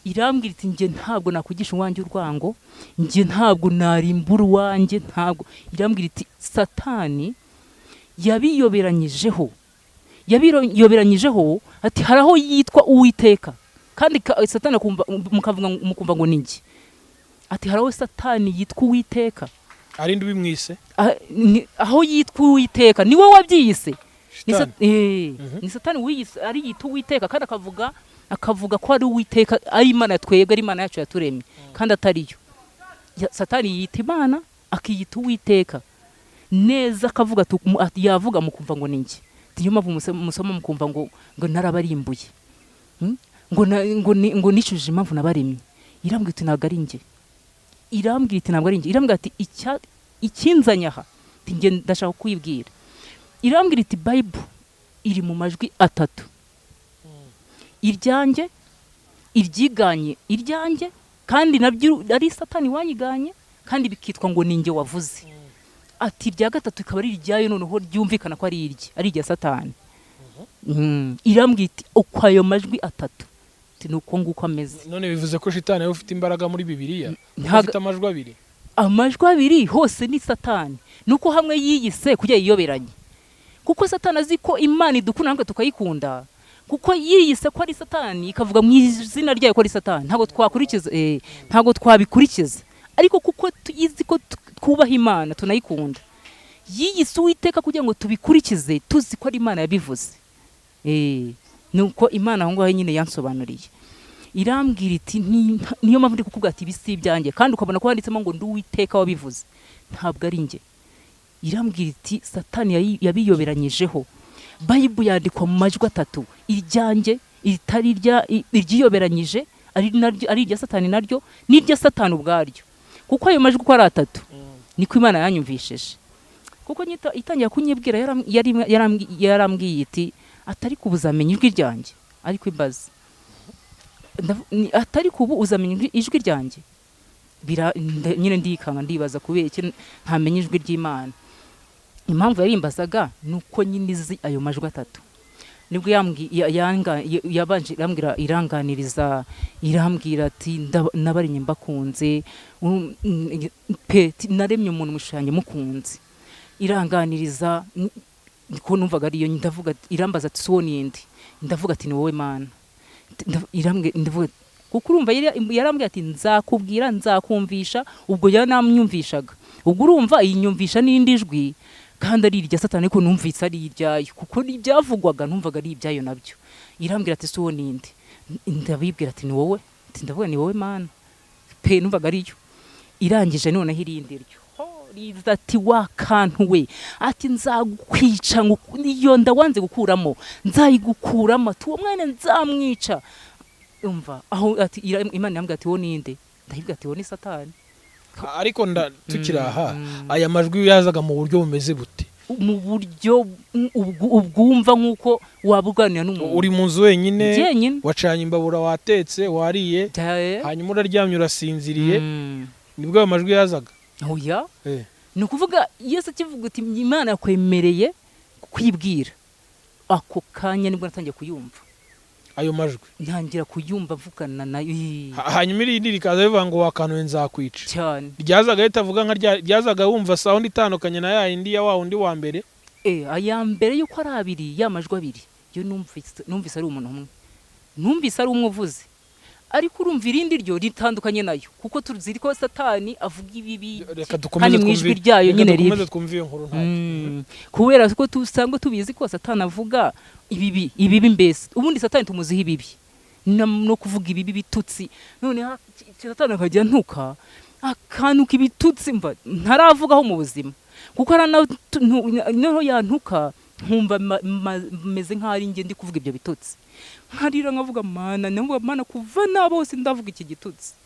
Irambwira iti njye ntabwo nakwigisha uwanjye urwango, njye ntabwo narimbura uwanjye, ntabwo. Irambwira iti Satani yabiyoberanyijeho, yabiyoberanyijeho, ati hari aho yitwa Uwiteka, kandi Satani akumva, mukavuga, mukumva ngo ni njye. Ati hari aho Satani yitwa Uwiteka. Ari ndi ubimwise? Aho yitwa Uwiteka ni wowe wabyiyise. Ni Shitani. Ni Satani wiyise, ari yita Uwiteka, kandi akavuga ko ari Uwiteka, ari Imana twebwe, ari Imana yacu yaturemye, kandi atariyo. Satani yiyita Imana, akiyita Uwiteka neza, akavuga ati yavuga mukumva ngo ni njye. Niyo mpamvu musoma mukumva ngo narabarimbuye, ngo nicujije impamvu nabaremye. Irambwira iti ntabwo ari njye. Irambwira iti ntabwo ari njye. Irambwira ati ikinzanye aha, ati njye ndashaka kukwibwira. Irambwira iti Bible iri mu majwi 3, iryanjye, iryiganye iryanjye, kandi nabyo ari Satani wanyiganye, kandi bikitwa ngo ni njye wavuze. Ati irya 3 ikaba ari iryayo, noneho ryumvikana ko ari irye, ari irya Satani. Irambwira iti uko ayo majwi 3, ati ni uko nguko ameze. None bivuze ko Shitani ariwe ufite imbaraga muri Bibiliya, kuko afite amajwi 2? Amajwi 2 hose ni Satani, nuko hamwe yiyise kugira yiyoberanye, kuko Satani azi ko Imana idukunda natwe tukayikunda, kuko yiyise ko ari Satani, ikavuga mu izina ryayo ko ari Satani, ntabwo twakurikiza, ntabwo twabikurikiza. Ariko kuko tuyizi ko twubaha Imana tunayikunda, yiyise Uwiteka kugira ngo tubikurikize tuzi ko ari Imana yabivuze. Nuko Imana aho ngaho nyine yansobanuriye, irambwira iti niyo mpamvu ndi kukubwira ati ibi si ibyanjye, kandi ukabona ko handitsemo ngo ndi Uwiteka wabivuze, ntabwo ari njye. Irambwira iti Satani yabiyoberanyijeho. Bible yandikwa mu majwi 3, iryanjye, iritari iryiyoberanyije, ari naryo, ari irya Satani naryo, n'irya Satani ubwaryo, kuko ayo majwi uko ari 3 niko Imana yanyumvishije. Kuko itangira kunyibwira yarambwiye iti atari kuba uzamenya ijwi ryanjye, ariko imbaza atari kubu uzamenya ijwi ryanjye. Nyine ndikanga, ndibaza kubera iki ntamenya ijwi ry'Imana. Impamvu yarimbazaga nuko nyine izi ayo majwi 3. Nibwo yabanje irambwira, iranganiriza, irambwira ati nabaremye mbakunze, pe, naremye umuntu mushushanye mukunze. Iranganiriza, niko numvaga ariyo, ndavuga ati, irambaza ati si uwo ninde? Ndavuga ati ni wowe Mana. Irambwira, ndavuga Kuko urumva yarambwiye ati nzakubwira, nzakumvisha. Ubwo yaranamyumvishaga. Ubwo urumva iyinyumvisha n'indi jwi kandi ari irya Satani, ariko numvise ari iryayo, kuko ibyavugwaga numvaga ari ibyayo nabyo. Irambwira ati: "Si uwo ninde?" Ndabibwira ati: "Ni wowe." Ati ndavuga: "Ni wowe Mana pe." Numvaga ariyo. Irangije noneho irindi ryo riza ati: "Wa kantu we," ati, "nzagukwica ngo iyo nda wanze gukuramo nzayigukuramo." Ati: "Uwo mwana nzamwica." Umva aho ati Imana irambwira ati: "Wowe ninde?" Ndayibwira ati: "Wowe ni Satani." Ariko nda tukiri aha, aya majwi yazaga mu buryo bumeze bute? Mu buryo ubwumva nk'uko waba uganira n'umuntu. Uri mu nzu wenyine? Jyenyine. Wacanye imbabura, watetse, wariye, hanyuma uraryamye, urasinziriye, nibwo ayo majwi yazaga? Oya. Ni ukuvuga Yesu akivuga uti Imana yakwemereye kwibwira, ako kanya nibwo natangiye kuyumva. Ayo majwi? Ntangira kuyumva mvugana nayo. Hanyuma irindi rikaza bivuga ngo wakanuwe nzakwica? Cyane. Ryazaga ritavuga nka ryazaga wumva sound itandukanye na ya yindi ya wa wundi wa mbere? Aya mbere y'uko ari abiri, ya majwi abiri yo numvise ari umuntu umwe, numvise ari umwe uvuze. Ariko urumva irindi ryo ritandukanye nayo, kuko tuzi ko Satani avuga ibibi Reka dukomeze kandi mu ijwi twumve, ryayo reka nyine dukomeze ribi. twumve iyo nkuru ntacyo. Kubera ko dusanzwe tubizi ko Satani avuga ibibi, ibibi mbese ubundi Satani tumuziho ibibi no kuvuga ibibi, bitutsi. Noneho Satani akajya ntuka akantuka ibitutsi mva ntaravugaho mu buzima, kuko noneho yantuka nkumva meze nk'aho ari njye ndi kuvuga ibyo bitutsi, nkarira nkavuga: "Mana," ndavuga: "Mana, kuva na bose ndavuga iki gitutsi."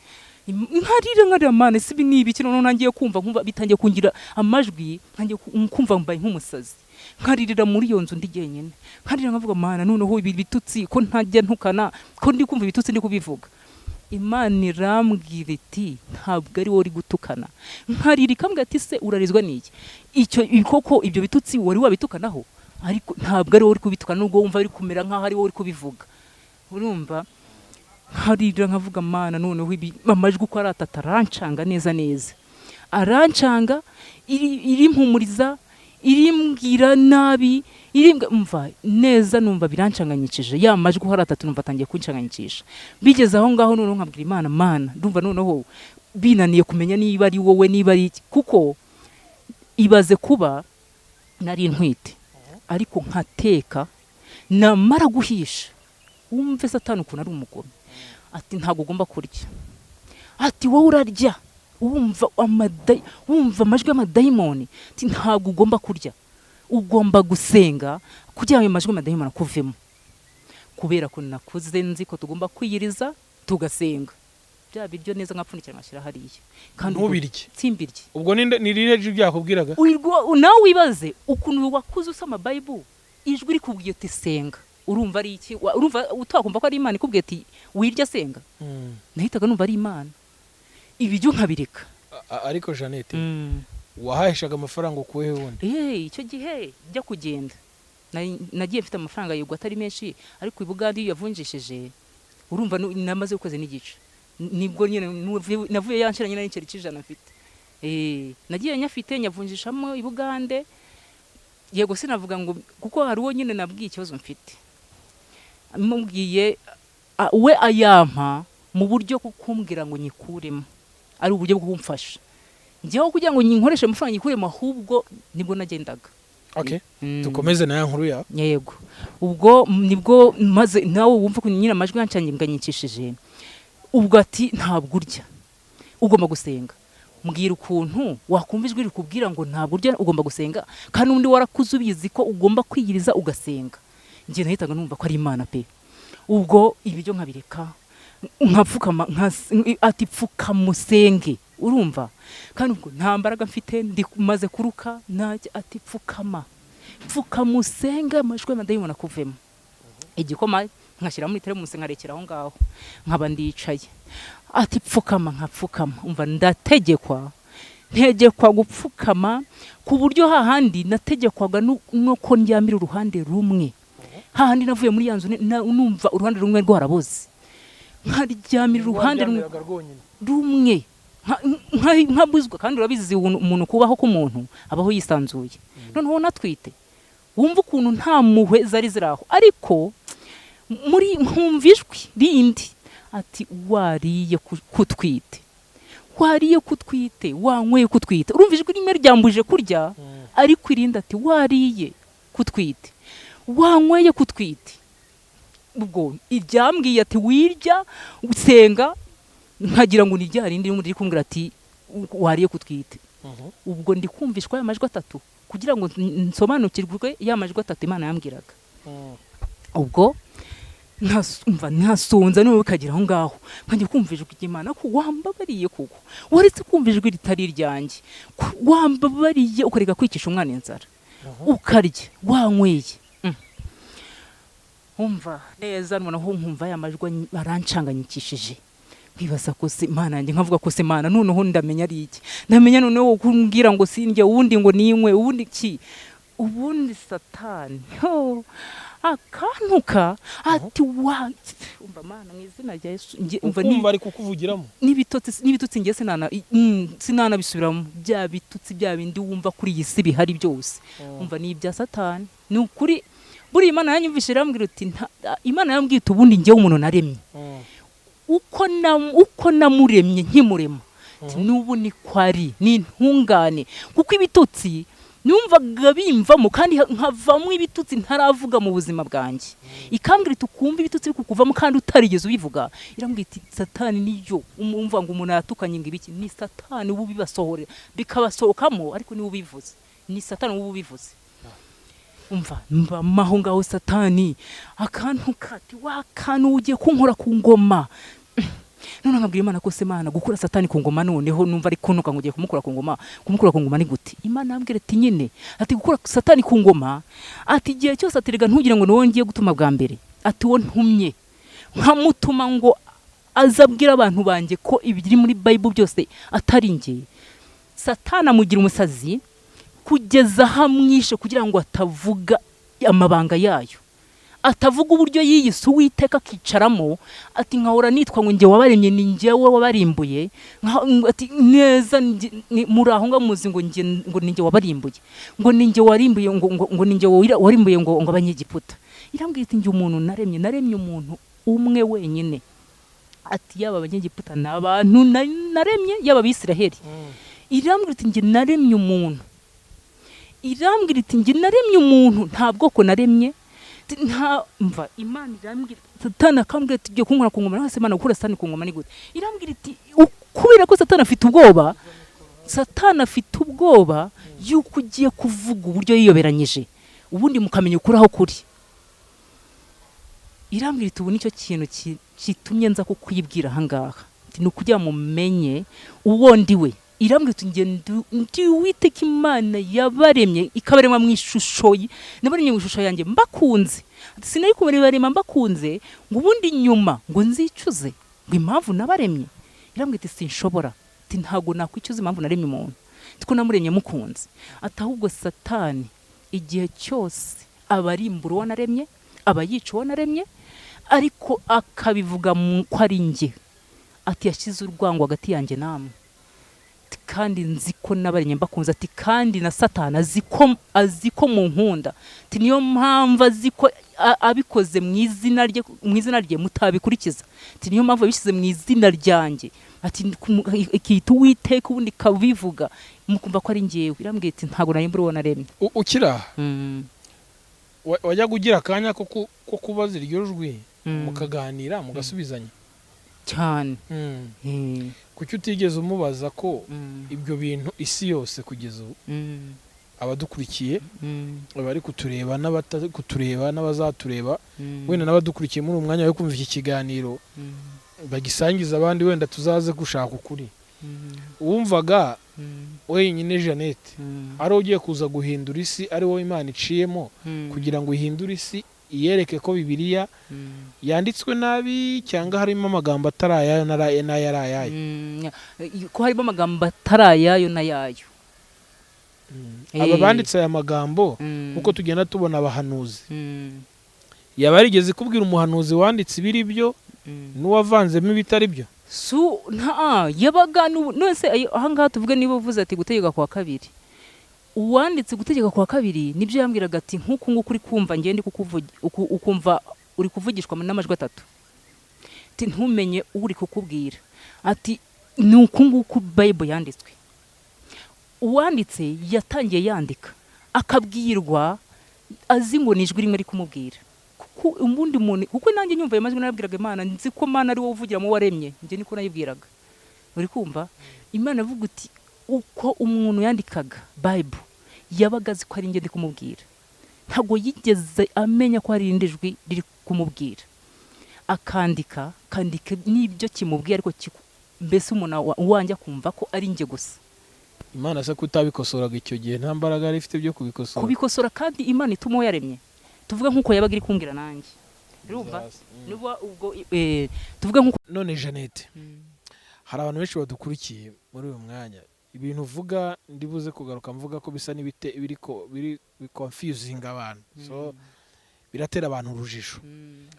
Nkarira nkarira: "Mana, si ibi ni ibiki?" Noneho ntangiye kumva, nkumva bitangiye kungira amajwi, ntangiye kumva mbaye nk'umusazi, nkaririra muri iyo nzu ndi jyenyine, nkarira nkavuga: "Mana, noneho ibi bitutsi ko ntajya ntukana, ko ndi kumva ibitutsi ndi kubivuga?" Imana irambwira iti: "Ntabwo ari wowe uri gutukana." Nkarira, ikambwira ati: "Se urarizwa n'iki? Icyo koko ibyo bitutsi wari wabitukanaho? Ariko ntabwo ari wowe uri kubitukana, nubwo wumva biri kumera nk'aho ari wowe uri kubivuga." Urumva nkarira nkavuga: "Mana, noneho ibi amajwi uko ari atatu arancanga neza neza, arancanga." Irimpumuriza, irimbwira nabi, irimbwa mva neza, numva birancanganyikije. Ya majwi uko ari atatu numva atangiye kuncanganyikisha. Bigeze aho ngaho noneho nkabwira Imana: "Mana, ndumva noneho binaniye kumenya niba ari wowe, niba ari iki." Kuko ibaze kuba nari ntwite ariko nkateka, namara guhisha, wumve Satani ukuntu ari umugome, ati: "Ntabwo ugomba kurya." Ati: "Wowe urarya." Wumva amajwi y'amadayimoni, ati: "Ntabwo ugomba kurya, ugomba gusenga kugira ngo ayo majwi y'amadayimoni akuvemo." Kubera ko nakuze nzi ko tugomba kwiyiriza tugasenga, bya biryo neza nkapfundikira ngashyira hariya kandi ubwo Ntubirye? Simbirye. Ubwo ni ririhe jwi ryakubwiraga? Nawe wibaze ukuntu wakuze usoma Bible, ijwi rikubwiye uti: "Senga." Urumva ari iki? Urumva utakumva ko ari Imana ikubwiye ati: "Wirya, senga"? Nahitaga numva ari Imana, ibiryo nkabireka. Ariko Jeannette, wahahishaga amafaranga ukuwehe wundi? Icyo gihe njya kugenda nagiye mfite amafaranga, yego atari menshi, ariko i Bugande iyo yavunjishije, urumva namaze ukwezi n'igice, nibwo nyine navuye yanshira nyine n'igiceri cy'ijana mfite. Nagiye nyafite, nyavunjishamo i Bugande. Yego sinavuga ngo kuko hari uwo nyine nabwiye ikibazo mfite, mubwiye we ayampa mu buryo bwo kumbwira ngo nyikuremo, ari uburyo bwo kumfasha njyewe kugira ngo nkoreshe amafaranga nyikuremo, ahubwo nibwo nagendaga. Okay, dukomeze na ya nkuru yawe. Yego, ubwo nibwo maze nawe wumva ko nyine amajwi yancanganyikishije. Ubwo ati: "Ntabwo urya, ugomba gusenga." Mbwira ukuntu wakumva ijwi rikubwira ngo ntabwo urya, ugomba gusenga, kandi undi warakuze ubizi ko ugomba kwiyiriza ugasenga. Njye nahitaga numva ko ari Imana pe. Ubwo ibiryo nkabireka, nkapfukama, ati: "Pfukamusenge." Urumva kandi ubwo nta mbaraga mfite, ndi maze kuruka najya, ati: "Pfukama, pfukamusenge, amajwi y'amadayimoni akuvemo." Igikoma nkashyira muri teremusi nkarekera aho ngaho, nkaba ndicaye. Ati: "Pfukama." Nkapfukama. Umva, ndategekwa, ntegekwa gupfukama ku buryo hahandi nategekwaga nuko ndyamira uruhande rumwe. Hahandi navuye muri ya nzu numva uruhande rumwe rwaraboze, nkaryamira uruhande rumwe. Waryamiraga rwonyine? Rumwe, nkabuzwa. Kandi urabizi umuntu kubaho k'umuntu abaho yisanzuye, noneho natwite, wumva ukuntu nta mpuhwe zari ziri aho. Ariko muri nkumva ijwi rindi Ati wariye kutwite, wariye kutwite, wanyweye kutwite. Urumva ijwi rimwe ryambuje kurya, ariko irindi ati wariye kutwite, wanyweye kutwite. Ubwo iryambwiye ati wirya usenga, nkagira ngo ni rya rindi riri kumbwira ati wariye kutwite. Ubwo ndi kumvishwa ya majwi atatu kugira ngo nsobanukirwe ya majwi atatu Imana yambwiraga. Ubwo ntasonza niwe bikagera aho ngaho nkajya kumva ijwi ry'Imana ko wambabariye, kuko waretse kumva ijwi ritari iryanjye, wambabariye ukareka kwicisha umwana inzara, ukarya wanyweye. Umva neza, noneho nkumva ya majwi arancanganyikishije, nkibaza ko se Imana yanjye, nkavuga ko se Imana noneho ndamenya ari iki, ndamenya noneho kumbwira ngo sindya, ubundi ngo ninywe, ubundi ki, ubundi Satani akantuka ati wa umva Mana mu izina rya Yesu, umva ukumva ari kukuvugiramo. N'ibitutsi ngiye sinanabisubiramo, bya bitutsi bya bindi wumva kuri iyi si bihari byose, umva ni ibya Satani. Ni ukuri buriya Imana yanyumvise irambwira uti Imana yambwiye iti ubundi njyewe umuntu naremye uko namuremye nkimurema, n'ubu ni kwari ni intungane, kuko ibitutsi numvaga bimvamo kandi nkavamo ibitutsi ntaravuga mu buzima bwanjye. Ikambwira iti ukumva ibitutsi bikukuvamo kandi utarigeze ubivuga. Irambwira iti Satani niyo umva ngo umuntu yatukanye ngo ibiki, ni Satani uba ubibasohorera bikabasohokamo, ariko niwe ubivuze, ni Satani uba ubivuze. Umva mbamaho ngaho Satani akantu kati wa kantu ugiye kunkora ku ngoma. None nkabwira Imana ko se Imana gukura Satani ku ngoma, noneho numva ari kuntuka ngo ugiye kumukura ku ngoma, kumukura ku ngoma ni gute? Imana yambwira ati nyine ati gukura Satani ku ngoma, ati igihe cyose aterega ntugire ngo niwowe ngiye gutuma bwa mbere, ati uwo ntumye nkamutuma ngo azabwira abantu banjye ko ibiri muri Bible byose atari njye. Satani amugira umusazi kugeza hamwishe kugira ngo atavuga amabanga yayo, atavuga uburyo yiyise Uwiteka akicaramo, ati nkahora nitwa ngo njye wabaremye ni njyewe wabarimbuye, ati neza muri aho ngaho muzi ngo njye ngo ni njye wabarimbuye, ngo ni njye warimbuye, ngo ni njye warimbuye ngo Abanyegiputa. Irambwira iti njye umuntu naremye, naremye umuntu umwe wenyine, ati yaba Abanyegiputa ni abantu naremye, yaba Abisiraheli. Irambwira iti njye naremye umuntu, irambwira iti njye naremye umuntu, nta bwoko naremye, nta mva. Imana irambwira, Satani akambwira ati ugiye kunkora ku ngoma, nawe se Imana gukura Satani ku ngoma ni gute? Irambwira iti kubera ko Satani afite ubwoba, Satani afite ubwoba yuko ugiye kuvuga uburyo yiyoberanyije, ubundi mukamenya ukuri aho kuri. Irambwira iti ubu nicyo kintu kitumye nza kukwibwira aha ngaha, ni ukugira ngo mumenye uwo ndi we. Irambwira iti njye ndi Uwiteka Imana yabaremye ikabarema mu ishusho nabaremye mu ishusho yanjye mbakunze, sinari kubarema mbakunze ngo ubundi nyuma ngo nzicuze ngo impamvu nabaremye. Irambwira iti sinshobora, ati ntago nakwicuza impamvu naremye umuntu, ko namuremye mukunze, ati ahubwo Satani igihe cyose abarimbura uwo naremye, aba yica uwo naremye, ariko akabivuga ko ari njye, ati yashyize urwango hagati yanjye namwe, kandi nzi ko nabaremye mbakunze, ati kandi na Satani azi ko mu nkunda, ati niyo mpamvu azi ko abikoze mu izina rye, mu izina rye mutabikurikiza, ati niyo mpamvu abishyize mu izina ryanjye, ati ikita Uwiteka ubundi kabivuga mukumva ko ari njyewe. Irambwira iti ntago nari mbura uwo naremye. Ukiri aha wajyaga ugira akanya ko kubaza iryo jwi, mukaganira mugasubizanya cyane. Kuki utigeze umubaza ko ibyo bintu isi yose kugeza ubu abadukurikiye, abari kutureba n'abatari kutureba n'abazatureba, wenda n'abadukurikiye muri umwanya wo kumva iki kiganiro bagisangiza abandi, wenda tuzaze gushaka ukuri. Wumvaga wenyine Jeannette ari ugiye kuza guhindura isi, ari wowe Imana iciyemo kugira ngo ihindure isi, iyereke ko Bibiliya yanditswe nabi cyangwa harimo amagambo atari ayayo n'ayari ayayo? Ko harimo amagambo atari ayayo n'ayayo. Aba banditse aya magambo, uko tugenda tubona abahanuzi, yaba yarigeze kubwira umuhanuzi wanditse ibiri byo n'uwavanzemo ibitari byo? Nta yabaga none aha ngaha tuvuge niba uvuze ati gutegeka kwa kabiri, uwanditse gutegeka kwa kabiri nibyo yambwiraga ati nk'uku nguku uri kumva ngende ukumva uri kuvugishwa n'amajwi atatu, Ati ntumenye uri kukubwira. Ati ni uku nguku Bible yanditswe. Uwanditse yatangiye yandika akabwirwa azi ngo ni ijwi rimwe ari kumubwira, kuko ubundi muntu, kuko nanjye nyumva ayo majwi narabwiraga Imana, nzi ko Mana ari wowe uvugira mu waremye, njye niko nayibwiraga. Uri kumva Imana avuga uti uko umuntu yandikaga Bible yabaga azi ko ari njye ndi kumubwira, ntabwo yigeze amenya ko hari irindi jwi riri kumubwira. Akandika akandika n'ibyo kimubwiye, ariko mbese umuntu wanjye akumva ko ari njye gusa. Imana se ko utabikosoraga icyo gihe, nta mbaraga yari ifite byo kubikosora? Kubikosora kandi Imana ituma uwo yaremye, tuvuga nk'uko yabaga iri kumbwira nanjye, urumva niba ubwo tuvuga nk'uko. None Jeannette, hari abantu benshi badukurikiye muri uyu mwanya. Ibintu uvuga ndibuze kugaruka mvuga ko bisa n'ibite biri biri confusing abantu, so biratera abantu urujijo.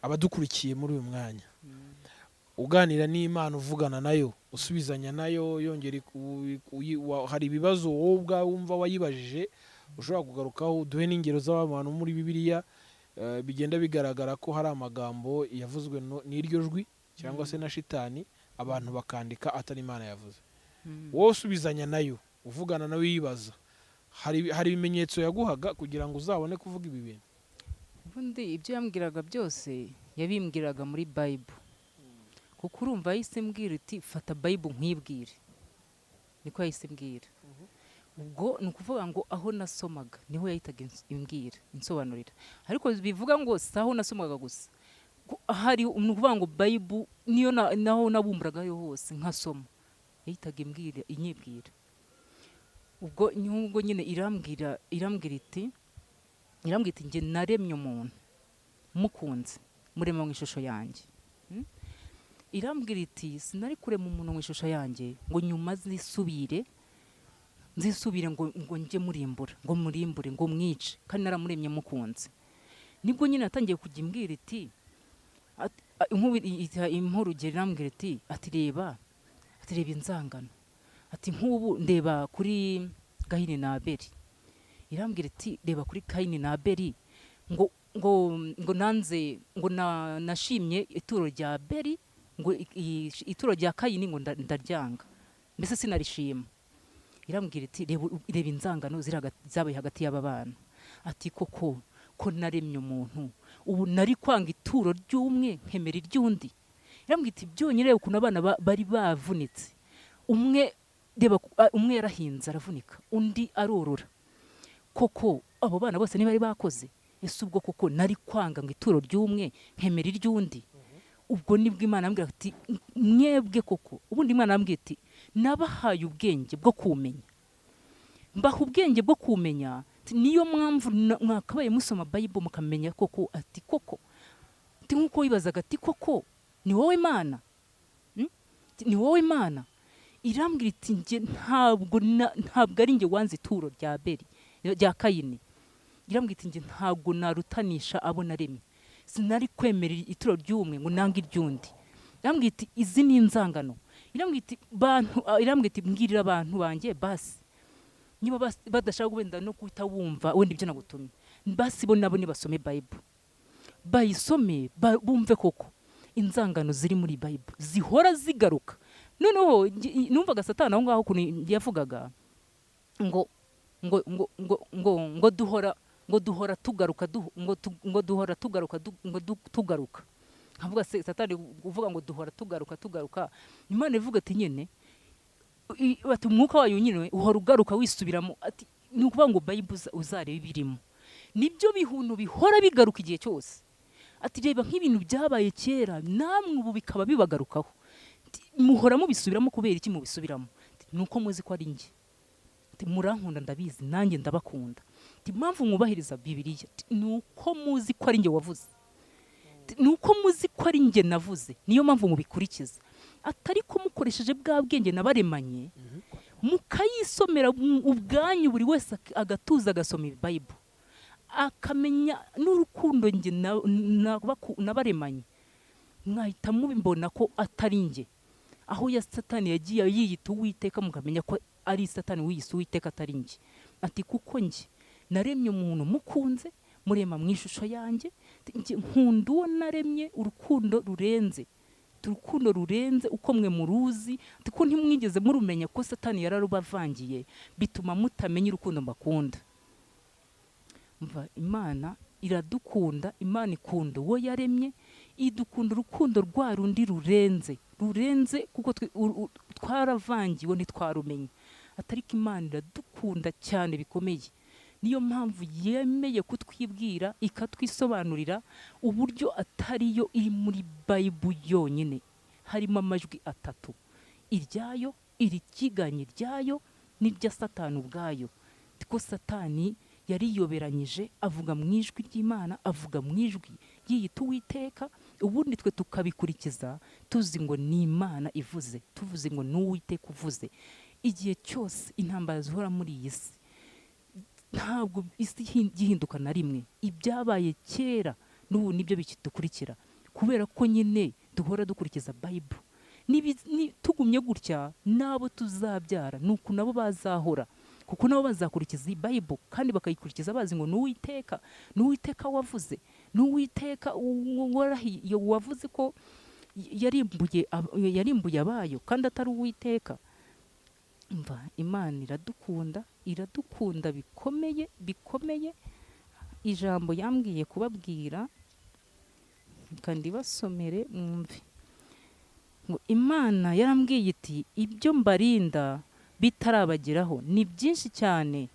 Abadukurikiye muri uyu mwanya, uganira n'Imana, uvugana nayo, usubizanya nayo, yongera hari ibibazo wowe ubwawe wumva wayibajije ushobora kugarukaho, uduhe n'ingero z'abantu muri Bibiliya bigenda bigaragara ko hari amagambo yavuzwe n'iryo jwi cyangwa se na shitani, abantu bakandika atari Imana yavuze. Wowe usubizanya nayo, uvugana nawe, wibaza, hari ibimenyetso yaguhaga kugira ngo uzabone kuvuga ibi bintu? Ubundi ibyo yambwiraga byose yabimbwiraga muri Bible, kuko urumva yahise mbwira iti fata Bible nkwibwire, niko yahise mbwira. Ubwo ni ukuvuga ngo aho nasomaga niho yahitaga imbwira, insobanurira. Ariko bivuga ngo si aho nasomaga gusa, hari ni ukuvuga ngo Bible niyo naho nabumburagayo hose nkasoma, yahitaga imbwira, inyibwira. Ubwo nubwo nyine irambwira iti njye naremye umuntu mukunze, murema mu ishusho yanjye. Irambwira iti sinari kurema umuntu mu ishusho yanjye ngo nyuma nzisubire ngo njye murimbura, ngo murimbure, ngo mwice, kandi naramuremye mukunze. Nibwo nyine yatangiye kujya imbwira iti nk'ubu impa urugero, irambwira iti ati reba, ati reba inzangano, ati nk'ubu ndeba kuri Gahini na Abeli. Irambwira iti reba kuri Kayini na Abeli, ngo nanze, ngo nashimye ituro rya Abeli, ngo ituro rya Kayini ngo ndaryanga, mbese sinarishima. Irambwira iti reba, reba inzangano ziri zabaye hagati y'aba bana. Ati koko ko naremye umuntu, ubu nari kwanga ituro ry'umwe nkemera iry'undi? Irambwira iti byonyine reba ukuntu abana bari bavunitse, umwe reba umwe yarahinze aravunika, undi arorora, koko abo bana bose ntibari bakoze? Ese ubwo koko nari kwanga ngo ituro ry'umwe nkemera iry'undi? Ubwo nibwo Imana yambwira ati mwebwe koko, ubundi Imana yambwiye iti nabahaye ubwenge bwo kumenya, mbaha ubwenge bwo kumenya, ati niyo mpamvu mwakabaye musoma Bible mukamenya koko. Ati koko, ati nkuko wibazaga, ati koko ni wowe Mana? Ati, ni wowe Mana. Irambwira iti njye ntabwo ari njye wanze ituro rya Abeli, rya Kayini. Irambwira iti njye ntabwo narutanisha abo naremye, sinari kwemera ituro ry'umwe ngo nange iry'undi. Irambwira iti izi ni inzangano. Irambwira iti bantu, irambwira iti mbwirira abantu banjye basi, niba badashaka wenda no guhita wumva wenda ibyo nagutumye, basi bo nabo nibasome Bible, bayisome, bumve koko inzangano ziri muri Bible zihora zigaruka. Noneho numvaga Satani aho ngaho ukuntu yavugaga ngo ngo ngo ngo ngo ngo duhora, ngo duhora tugaruka, ngo duhora tugaruka, ngo tugaruka. Nkavuga se Satani uvuga ngo duhora tugaruka tugaruka, Imana ivuga ati nyine ati umwuka wayo nyine uhora ugaruka wisubiramo. Ati ni ukuvuga ngo Bible uzarebe ibirimo nibyo bihuntu bihora bigaruka igihe cyose. Ati reba nk'ibintu byabaye kera namwe ubu bikaba bibagarukaho. Ati, muhora mubisubiramo kubera iki mubisubiramo? Ati, ni uko muzi ko ari njye. Ati murankunda ndabizi, nanjye ndabakunda. Ati impamvu mwubahiriza Bibiliya, ati, ni uko muzi ko ari njye wavuze. Ati, ni uko muzi ko ari njye navuze, niyo mpamvu mubikurikiza. Atari ko mukoresheje bwa bwenge nabaremanye, mukayisomera ubwanyu, buri wese agatuza agasoma Bible, akamenya n'urukundo njye nabaremanye, mwahita mubibona ko atari njye. Aho ya Satani yagiye yiyita Uwiteka, mukamenya ko ari Satani wiyise Uwiteka, atari njye. Ati kuko njye naremye umuntu mukunze, murema mu ishusho yanjye, njye nkunda uwo naremye urukundo rurenze. Ati urukundo rurenze uko mwe muruzi, ati ko ntimwigeze murumenya ko Satani yararubavangiye, bituma mutamenya urukundo mbakunda. Mva, Imana iradukunda, Imana ikunda uwo yaremye, idukunda urukundo rwa rundi rurenze, rurenze kuko twaravangiwe ntitwarumenye. Atari ko Imana iradukunda cyane bikomeye. Niyo mpamvu yemeye kutwibwira, ikatwisobanurira uburyo atariyo iri muri Bible yonyine. Harimo amajwi atatu: iryayo, irikiganye ryayo, n'irya Satani ubwayo. Ko Satani yariyoberanyije, avuga mu ijwi ry'Imana, avuga mu ijwi yiyita Uwiteka, ubundi twe tukabikurikiza tuzi ngo ni Imana ivuze, tuvuze ngo ni Uwiteka uvuze. Igihe cyose intambara zihora muri iyi si, ntabwo isi ihinduka na rimwe. Ibyabaye kera n'ubu nibyo bikidukurikira, kubera ko nyine duhora dukurikiza Bible. Tugumye gutya, n'abo tuzabyara ni uku nabo bazahora, kuko nabo bazakurikiza iyi Bible, kandi bakayikurikiza bazi ngo ni Uwiteka, ni Uwiteka wavuze, ni Uwiteka warahiye, wavuze ko yarimbuye abayo kandi atari Uwiteka. Mva, Imana iradukunda, iradukunda bikomeye bikomeye. Ijambo yambwiye kubabwira, reka ndibasomere mwumve. Ngo Imana yarambwiye iti ibyo mbarinda bitarabageraho ni byinshi cyane,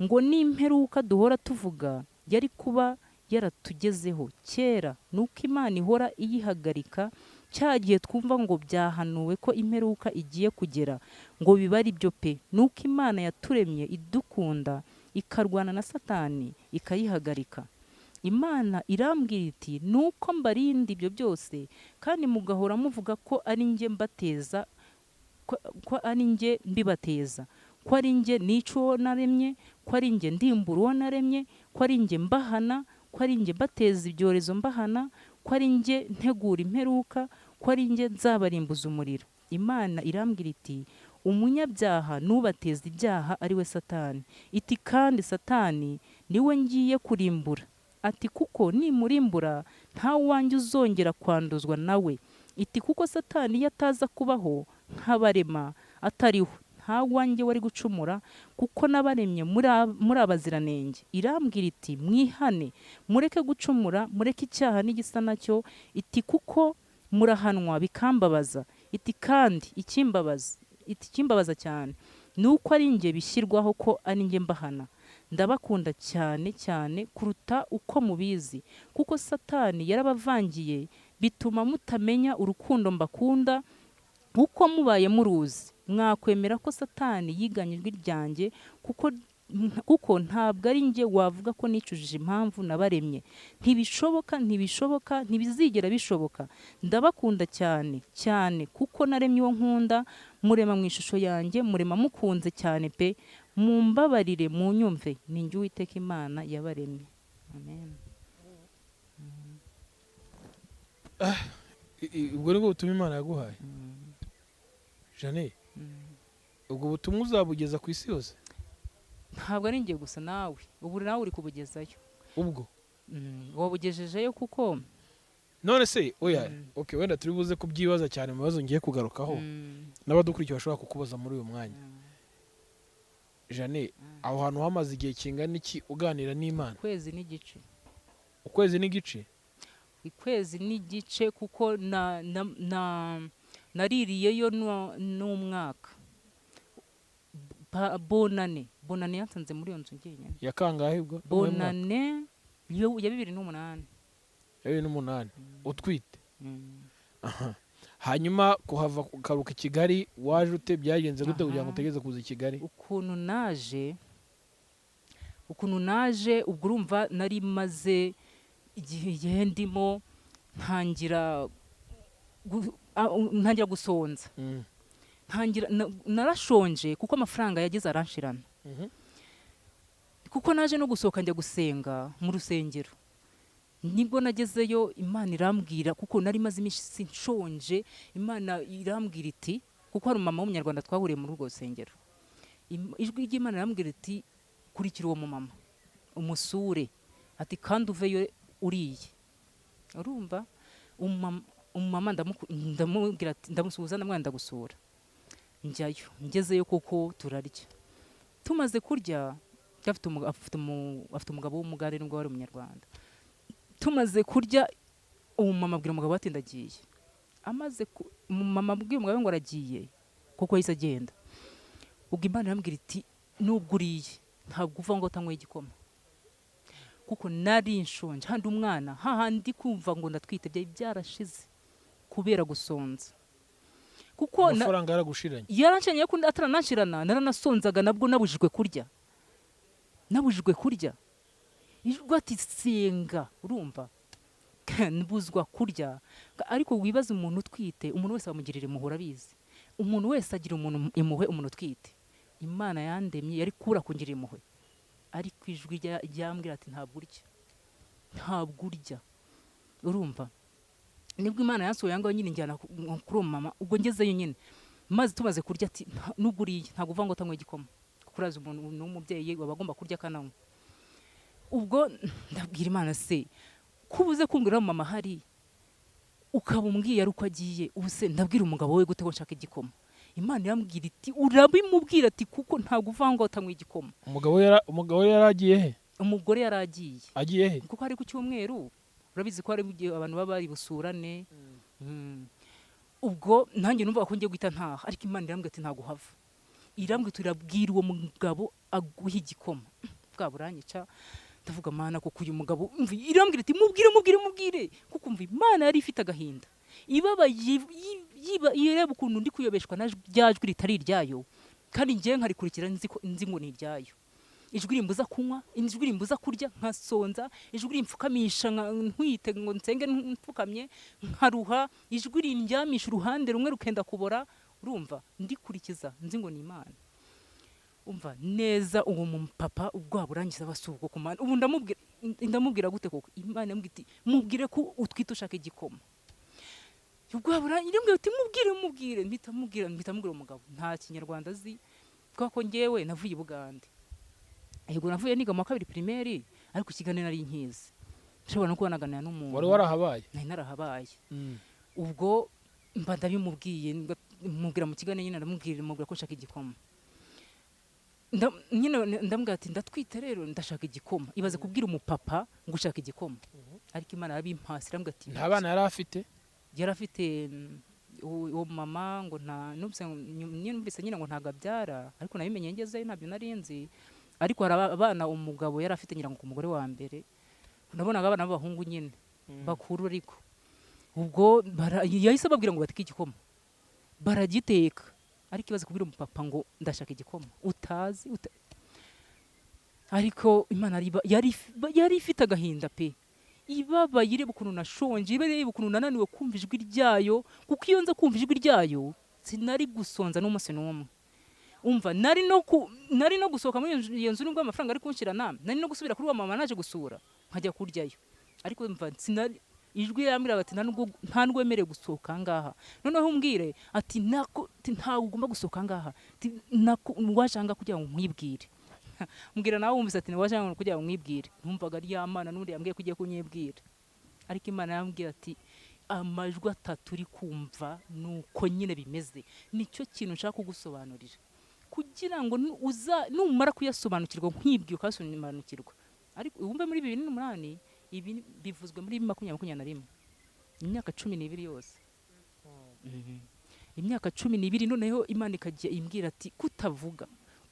ngo n'imperuka duhora tuvuga yari kuba yaratugezeho kera, nuko Imana ihora iyihagarika cya gihe twumva ngo byahanuwe ko imperuka igiye kugera, ngo biba ari byo pe. Nuko Imana yaturemye idukunda, ikarwana na Satani ikayihagarika. Imana irambwira iti nuko mbarinda ibyo byose, kandi mugahora muvuga ko ari njye mbateza, ko ari njye mbibateza, ko ari njye nica uwo naremye, ko ari njye ndimbura uwo naremye, ko ari njye mbahana, ko ari njye mbateza ibyorezo mbahana, ko ari njye ntegura imperuka, ko ari njye nzabarimbuza umuriro. Imana irambwira iti umunyabyaha nubateza ibyaha ari we Satani. Iti kandi Satani niwe ngiye kurimbura. Ati kuko nimurimbura nta wanjye uzongera kwanduzwa nawe. Iti kuko Satani iyo ataza kubaho nkabarema atariho, nta wanjye wari gucumura, kuko nabaremye muri abaziranenge. Irambwira iti mwihane, mureke gucumura, mureke icyaha n'igisa nacyo. Iti kuko murahanwa bikambabaza. Iti kandi ikimbabaza cyane ni uko ari njye bishyirwaho ko ari njye mbahana. Ndabakunda cyane cyane kuruta uko mubizi, kuko Satani yarabavangiye bituma mutamenya urukundo mbakunda. Uko mubaye muruzi mwakwemera ko Satani yiganye ijwi ryanjye, kuko ntabwo ari njye wavuga ko nicujije impamvu nabaremye. Ntibishoboka, ntibishoboka, ntibizigera bishoboka. Ndabakunda cyane cyane kuko naremye uwo nkunda, murema mu ishusho yanjye, murema mukunze cyane pe. Mumbabarire, munyumve, ni njye Uwiteka Imana yabaremye. Amen. Ubwo nibwo butumwa Imana yaguhaye, Jeanne? Ubwo butumwa uzabugeza ku isi yose? Ntabwo ari njye gusa, nawe ubu nawe uri kubugezayo. Ubwo Wabugejejeyo kuko none se oya, okay, wenda turi buze kubyibaza cyane mu bibazo ngiye kugarukaho, n'abadukurikiye bashobora kukubaza muri uyu mwanya. Jeanne, aho hantu hamaze igihe kingana iki uganira n'Imana? Ukwezi n'igice. Ukwezi n'igice? Ukwezi n'igice, kuko naririyeyo n'umwaka. Bonane yansanze muri iyo nzu njyenyine. Ya kangahe ubwo? Bonane ya 2008. Ya 2008 utwite? Hanyuma kuhava ukaruka i Kigali, waje ute? Byagenze gute kugira ngo utegeze kuza i Kigali? Ukuntu naje, ubwo urumva nari maze igihe ndimo ntangira gusonza. Ntangira narashonje kuko amafaranga yagize aranshirana. Kuko naje no gusohoka njya gusenga mu rusengero, nibwo nagezeyo Imana irambwira, kuko nari maze iminsi nshonje, Imana irambwira iti, kuko hari umumama w'umunyarwanda twahuriye muri urwo rusengero, ijwi ry'Imana irambwira iti kurikira uwo mumama umusure, ati kandi uveyo uriye. Urumva Umumama ndamubwira ati, ndamusuhuza, ndamubwira ndagusura. Njyayo, ngezeyo kuko turarya. Tumaze kurya, afite umugabo w'umugande nubwo wari umunyarwanda. Tumaze kurya, umumama abwira umugabo ati ndagiye. Amaze umumama abwiye umugabo ngo aragiye, kuko yahise agenda. Ubwo Imana irambwira iti nubwo uriye ntabwo uva ngo utanyweye igikoma, kuko nari nshonje handi umwana hahandi kumva ngo ndatwite byari byarashize kubera gusonza, kuko Amafaranga yaragushiranye. Yaranshiranye, ko atarananshirana naranasonzaga, nabwo nabujijwe kurya, nabujijwe kurya. Ijwi ati senga, urumva mbuzwa kurya. Ariko wibaze umuntu utwite, umuntu wese bamugirira impuhwe, urabizi, umuntu wese agira umuntu impuhwe. Umuntu utwite, Imana yandemye yari kubura kungirira impuhwe, ariko ijwi ryambwira ati ntabwo urya, ntabwo urya. Urumva nibwo Imana yansohoye aho ngaho nyine, njyana kuri uwo mama. Ubwo ngezeyo nyine, maze tumaze kurya ati nubwo uriye ntabwo uva ngo utanywe igikoma, kuko urazi umuntu n'umubyeyi aba agomba kurya akananywa. Ubwo ndabwira Imana, se ko ubuze kumbwira mama ahari, ukaba umbwiye ari uko agiye, ubu se ndabwira umugabo we gute ko nshaka igikoma? Imana irambwira iti urabimubwira ati kuko ntabwo uva ngo utanywe igikoma. Umugabo we yari agiye he? Umugore yari agiye. Agiye he? Kuko ari ku cyumweru, urabizi ko hari igihe abantu baba bari busurane. Ubwo nanjye numva ko ngiye guhita ntaha, ariko Imana irambwira ati ntabwo uhava. Irambwira iti urabwira uwo mugabo aguha igikoma. Bwa buranyica, ndavuga Mana, kuko uyu mugabo umva, irambwira iti mubwire, mubwire, mubwire, kuko umva Imana yari ifite agahinda, ibabaye, ireba ukuntu ndi kuyobeshwa na rya jwi ritari iryayo, kandi ngewe nkarikurikira nzi ko nzi ngo ni iryayo. Ijwi rimbuza kunywa, ijwi rimbuza kurya nkasonza, ijwi rimpfukamisha ntwite ngo nsenge mfukamye nkaruha, ijwi rindyamisha uruhande rumwe rukenda kubora. Urumva ndikurikiza nzi ngo ni Imana. Umva neza, uwo mupapa ubwo burangiza basuhuka ku Mana, ubu ndamubwira gute? Koko Imana yambwira iti mubwire ko utwite ushaka igikoma. Ubwo irambwira iti mubwire, mubwire. Mpita mubwira umugabo, nta kinyarwanda azi, kubera ko njyewe navuye i Bugande. Yego, navuye niga mu wa kabiri primaire, ariko ikiganiro nari nkizi, nshobora no kuba naganira n'umuntu. Wari warahabaye? Nari narahabaye. Ubwo mba ndabimubwiye, mubwira mu kiganiro nyine, ndamubwira, mubwira ko nshaka igikoma. Nyine ndamubwira ati ndatwite rero ndashaka igikoma. Ibaze kubwira umupapa ngo ushaka igikoma, ariko Imana yarabimpasi, irambwira ati Nta bana yari afite? Yari afite uwo mama ngo nta numvise nyine ngo ntabwo abyara, ariko nabimenye ngezeyo, ntabyo nari nzi. Ariko hari abana umugabo yari afite, ngira ngo ku mugore wa mbere, nabonaga abana b'abahungu nyine bakuru. Ariko ubwo yahise ababwira ngo bateke igikoma, baragiteka. Ariko ibaze kubwira umupapa ngo ndashaka igikoma utazi ariko Imana yari ifite agahinda pe, ibabaye, ireba ukuntu nashonje, ireba ukuntu nananiwe kumva ijwi ryayo, kuko iyo nza kumva ijwi ryayo sinari gusonza n'umunsi n'umwe. Umva, nari no gusohoka muri iyo nzu nubwo amafaranga ari kunshirana, nari no gusubira kuri wa mama naje gusura nkajya kuryayo. Ariko umva, sinari, ijwi yambwira bati nta nubwo wemerewe gusohoka ngaha. Noneho umbwire ati nako, ati ntabwo ugomba gusohoka ngaha, ati nako waje aha ngaha kugira ngo nkwibwire. Mbwira nawe wumvise ati waje hano kugira ngo nkwibwire. Numvaga ari ya Mana n'ubundi yambwiye ko ugiye kunyibwira, ariko Imana yambwiye ati amajwi atatu uri kumva nuko nyine bimeze, nicyo kintu nshaka kugusobanurira, kugira ngo numara kuyasobanukirwa, nkwibwiye ukayasobanukirwa. Ariko wumve, muri 2008, ibi bivuzwe muri 2021, imyaka 12 yose. Imyaka 12. Noneho Imana ikajya imbwira ati kutavuga,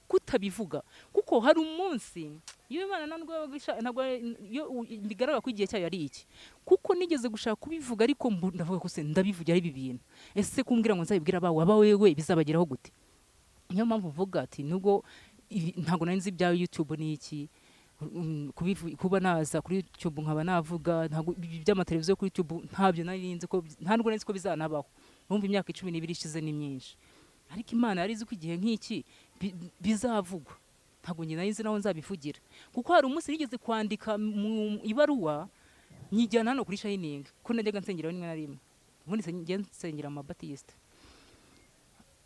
kutabivuga, kuko hari umunsi iyo Imana ntabwo yabaga ntabwo iyo bigaragara ko igihe cyayo ari iki, kuko nigeze gushaka kubivuga, ariko ndavuga ko se ndabivugira ibi bintu, ese kumbwira ngo nzabibwire abawe, abawe we bizabageraho gute? Niyo mpamvu mvuga ati nubwo ntabwo nari nzi ibya YouTube ni iki, kuba naza kuri YouTube nkaba navuga, ntabwo ibi by'amateleviziyo kuri YouTube ntabyo nari nzi, ko nta nubwo nari nzi ko bizanabaho. Numva imyaka 12 ishize ni myinshi, ariko Imana yari izi ko igihe nk'iki bizavugwa. Ntabwo njye nari nzi naho nzabivugira, kuko hari umunsi nigeze kwandika mu ibaruwa nyijyana hano kuri Shining, ko najyaga nsengera rimwe na rimwe, ubundi njye nsengera mu Babatiste.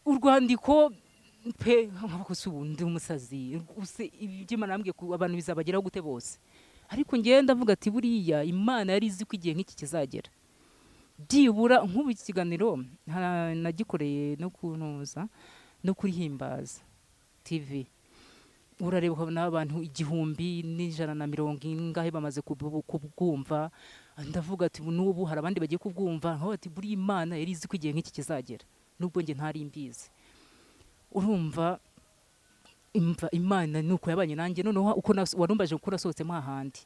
Urwandiko pe, nkavuga se ubu ndi umusazi, use ibyo Imana yambwiye ku abantu bizabageraho gute bose? Ariko njyewe ndavuga ati buriya Imana yari izi ko igihe nk'iki kizagera. Byibura nk'ubu iki kiganiro nagikoreye no kunoza no kuri Himbaza TV, urareba ukabona abantu 1120 bamaze kubwumva. Ndavuga ati n'ubu hari abandi bagiye kubwumva, nkaho ati buri Imana yari izi ko igihe nk'iki kizagera, nubwo njye ntari mbizi. Urumva imva Imana nuko yabanye nanjye. Noneho uko warumbaje uko nasohotsemo hahandi,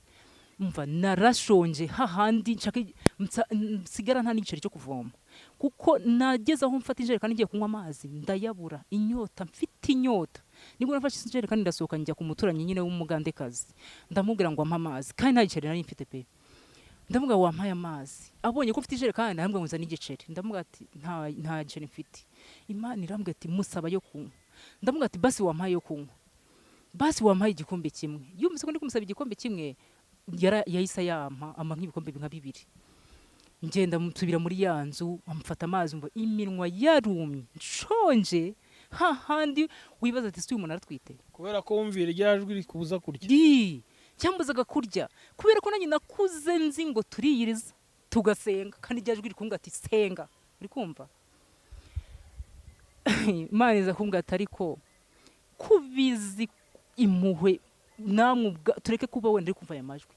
umva narashonje hahandi nshaka nsigara nta n'igiceri cyo kuvoma, kuko nageze aho mfata injerekani ngiye kunywa amazi ndayabura, inyota mfite inyota. Nibwo nafashe injerekani ndasohoka njya ku muturanyi nyine w'umugandekazi, ndamubwira ngo ampe amazi, kandi nta giceri nari mfite pe. Ndamubwira wampaye amazi, abonye ko mfite ijerekani arambwira ngo nzane igiceri. Ndamubwira ati nta giceri mfite. Imana irambwira ati musaba yo kunywa. Ndamubwira ati basi wampaye yo kunywa, basi wampaye igikombe kimwe. Yumvise ko ndi kumusaba igikombe kimwe, yahise yampa, ampa nk'ibikombe nka bibiri. Ngenda nsubira muri ya nzu, amfata amazi, mva iminwa yarumye, nshonje hahandi wibaza ati si uyu muntu aratwite? Kubera ko wumvira rya jwi rikubuza kurya. Di cyambuzaga kurya, kubera ko nanjye nakuze nzi ngo turiyiriza tugasenga, kandi rya jwi rikumbwira ati senga. Uri kumva Imana iza kumbwira ati ariko kubizi impuhwe namwe tureke kuba wenda uri kumva aya majwi,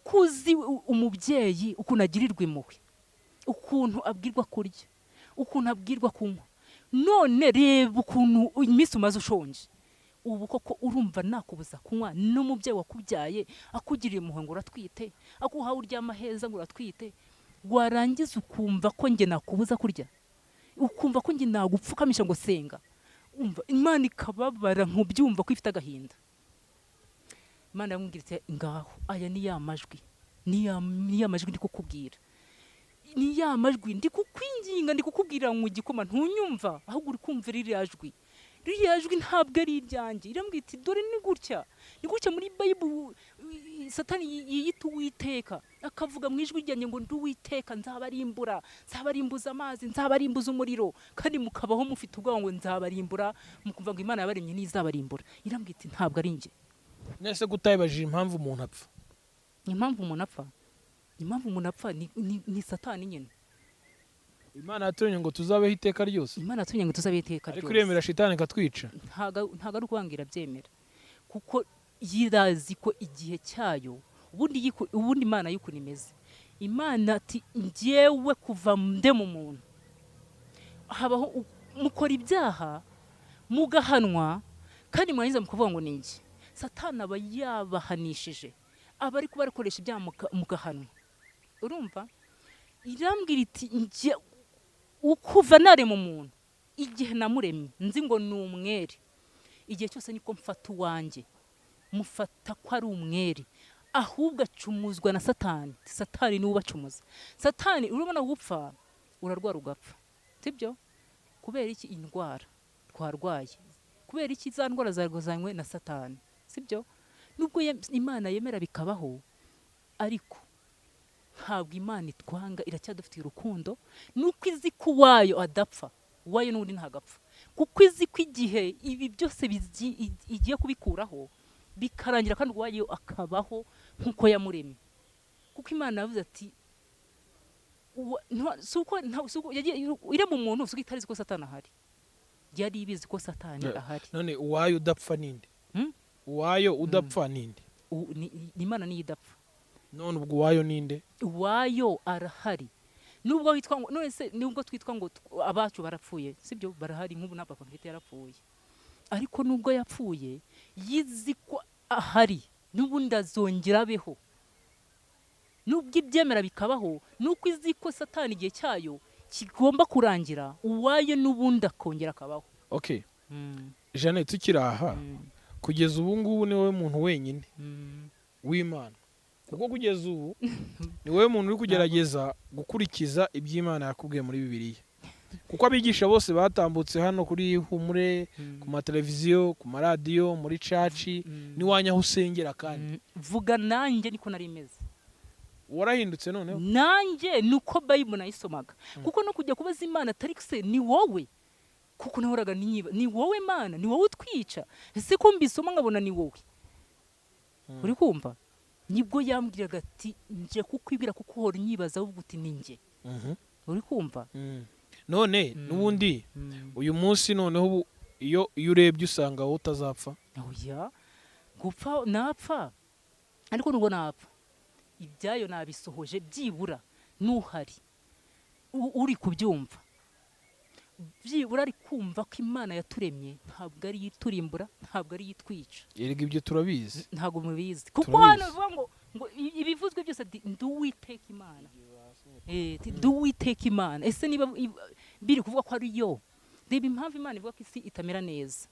kuzi umubyeyi ukuntu agirirwa impuhwe, ukuntu abwirwa kurya, ukuntu abwirwa kunywa, none reba ukuntu iminsi umaze ushonje. Ubu koko urumva nakubuza kunywa? N'umubyeyi wakubyaye akugiriye impuhwe ngo uratwite, akuhawe uryama heza ngo uratwite, warangiza ukumva ko njye nakubuza kurya, ukumva ko njye nagupfukamisha ngo senga. Umva Imana ikababara, nkubyumva ko ifite agahinda. Imana yamubwira iti ngaho aya ni ya majwi, ni ya majwi ndi kukubwira, ni ya majwi ndi kukwinginga, ndi kukubwira ngo igikoma ntunyumva, ahubwo uri kumva ririya jwi. Ririya jwi ntabwo ari iryanjye. Irambwira iti dore ni gutya, ni gutya muri Bible Satani yiyita Uwiteka, akavuga mu ijwi ryanjye ngo ndi Uwiteka, nzabarimbura, nzabarimbuza amazi, nzabarimbuza umuriro, kandi mukabaho mufite ubwoba ngo nzabarimbura, mukumva ngo Imana yabaremye ntizabarimbura. Irambwira iti ntabwo ari njye. Nese kutayibajije impamvu umuntu apfa? Impamvu umuntu apfa, impamvu umuntu apfa ni Satani nyine. Imana yaturemye ngo tuzabeho iteka ryose. Imana yaturemye ngo tuzabeho iteka Ariko ryose. iremera shitani ikatwica. Ntago ari ukuvuga ngo irabyemera, kuko yirazi ko igihe cyayo ubundi Imana y'ukuntu imeze, Imana ati njyewe kuva nde mu muntu habaho mukora ibyaha mugahanwa, kandi mwarangiza mukavuga ngo ni njye. Satani aba yabahanishije, aba ari kuba arikoresha ibyaha mugahanwa. Urumva irambwira iti njye ukuva narema umuntu, igihe namuremye nzi ngo ni umwere, igihe cyose niko mfata uwanjye, mufata ko ari umwere, ahubwo acumuzwa na Satani. Satani niwe ubacumuza. Satani urabona gupfa, urarwara ugapfa, sibyo? Kubera iki? Indwara twarwaye, kubera iki? Za ndwara zarwazanywe na Satani, sibyo? Nubwo Imana yemera bikabaho, ariko ntabwo Imana itwanga, iracyadufitiye urukundo. Nuko izi ko uwayo adapfa, uwayo n'ubundi ntagapfa, kuko izi ko igihe ibi byose igiye kubikuraho bikarangira, kandi uwayo akabaho nk'uko yamuremye. Kuko Imana yavuze ati si uko yagiye irema umuntu, si uko itari izi ko Satani ahari, yari ibizi ko Satani ahari. None uwayo udapfa ninde? Hmm? Uwayo udapfa ninde? Ni Imana niyo idapfa. None ubwo uwayo ninde? Uwayo arahari, nubwo witwa ngo none se nubwo twitwa ngo abacu barapfuye, sibyo? Barahari. Nk'ubu na papa mfite yarapfuye, ariko nubwo yapfuye yizi ko ahari, n'ubundi azongera abeho. Nubwo ibyemera bikabaho, nuko izi ko Satani igihe cyayo kigomba kurangira, uwayo n'ubundi akongera akabaho. Okay, Jeannette, tukiri aha, kugeza ubu ngubu ni wowe muntu wenyine w'Imana, kuko kugeza ubu ni wowe muntu uri kugerageza gukurikiza iby'Imana yakubwiye muri Bibiliya, kuko abigisha bose batambutse hano kuri Humure, ku mateleviziyo, ku maradiyo, muri church, n'iwanyu aho usengera, kandi Vuga nanjye niko nari meze. Warahindutse noneho? Nanjye nuko Bible nayisomaga, kuko no kujya kubaza Imana atari se ni wowe, kuko nahoraga ninyiba ni wowe Mana, ni wowe utwica, ese ko mbisoma nkabona ni wowe? Uri kumva nibwo yambwiraga ati nje kukwibwira, kuko uhora unyibaza uvuga uti ni njye. Uri kumva? None n'ubundi uyu munsi noneho ubu iyo urebye usanga wowe utazapfa. Oya, gupfa napfa, ariko nubwo napfa ibyayo nabisohoje, byibura n'uhari uri kubyumva byibura ari kumva ko Imana yaturemye ntabwo ari iturimbura, ntabwo ari itwica. Erega ibyo turabizi. Ntabwo mubizi kuko Turabizi. hano bivuga ngo ibivuzwe byose ati, ndi Uwiteka Imana. Ndi Uwiteka Imana. Ese niba biri kuvuga ko ari yo, reba impamvu Imana ivuga ko isi itamera neza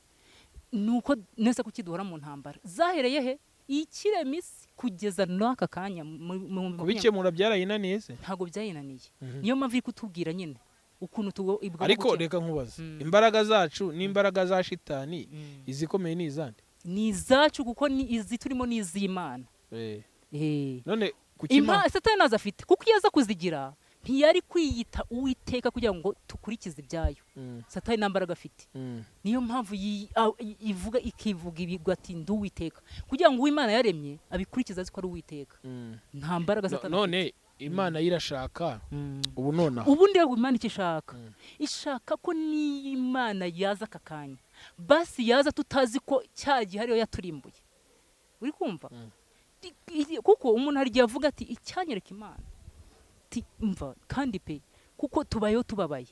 nuko nese kuki duhora mu ntambara zahereye he ikirema isi kugeza n'aka kanya mu Kubikemura byarayinaniye se? Ntabwo byayinaniye. Niyo mpamvu iri kutubwira nyine ukuntu igomba Ariko gukemura. reka nkubaze, imbaraga zacu n'imbaraga za shitani, izikomeye ni izande? Ni izacu, kuko ni izi turimo ni iz'Imana. None kuki Satani ntazo afite, kuko iyo aza kuzigira ntiyari kwiyita Uwiteka kugira ngo tukurikize ibyayo. Satani nta mbaraga afite. Niyo mpamvu ivuga ikivuga ibigwi ati ndi Uwiteka, kugira ngo Uwimana yaremye abikurikize azi ko ari Uwiteka. Nta mbaraga Satani None Imana yirashaka ubu nonaha? Ubundi rero Imana icyo ishaka, ishaka ko niyo Imana yaza aka kanya, basi yaza tutazi ko cya gihe ariyo yaturimbuye. Uri kumva? Kuko umuntu hari igihe avuga ati icyanyereka Imana. Ati, mva kandi pe, kuko tubayeho tubabaye,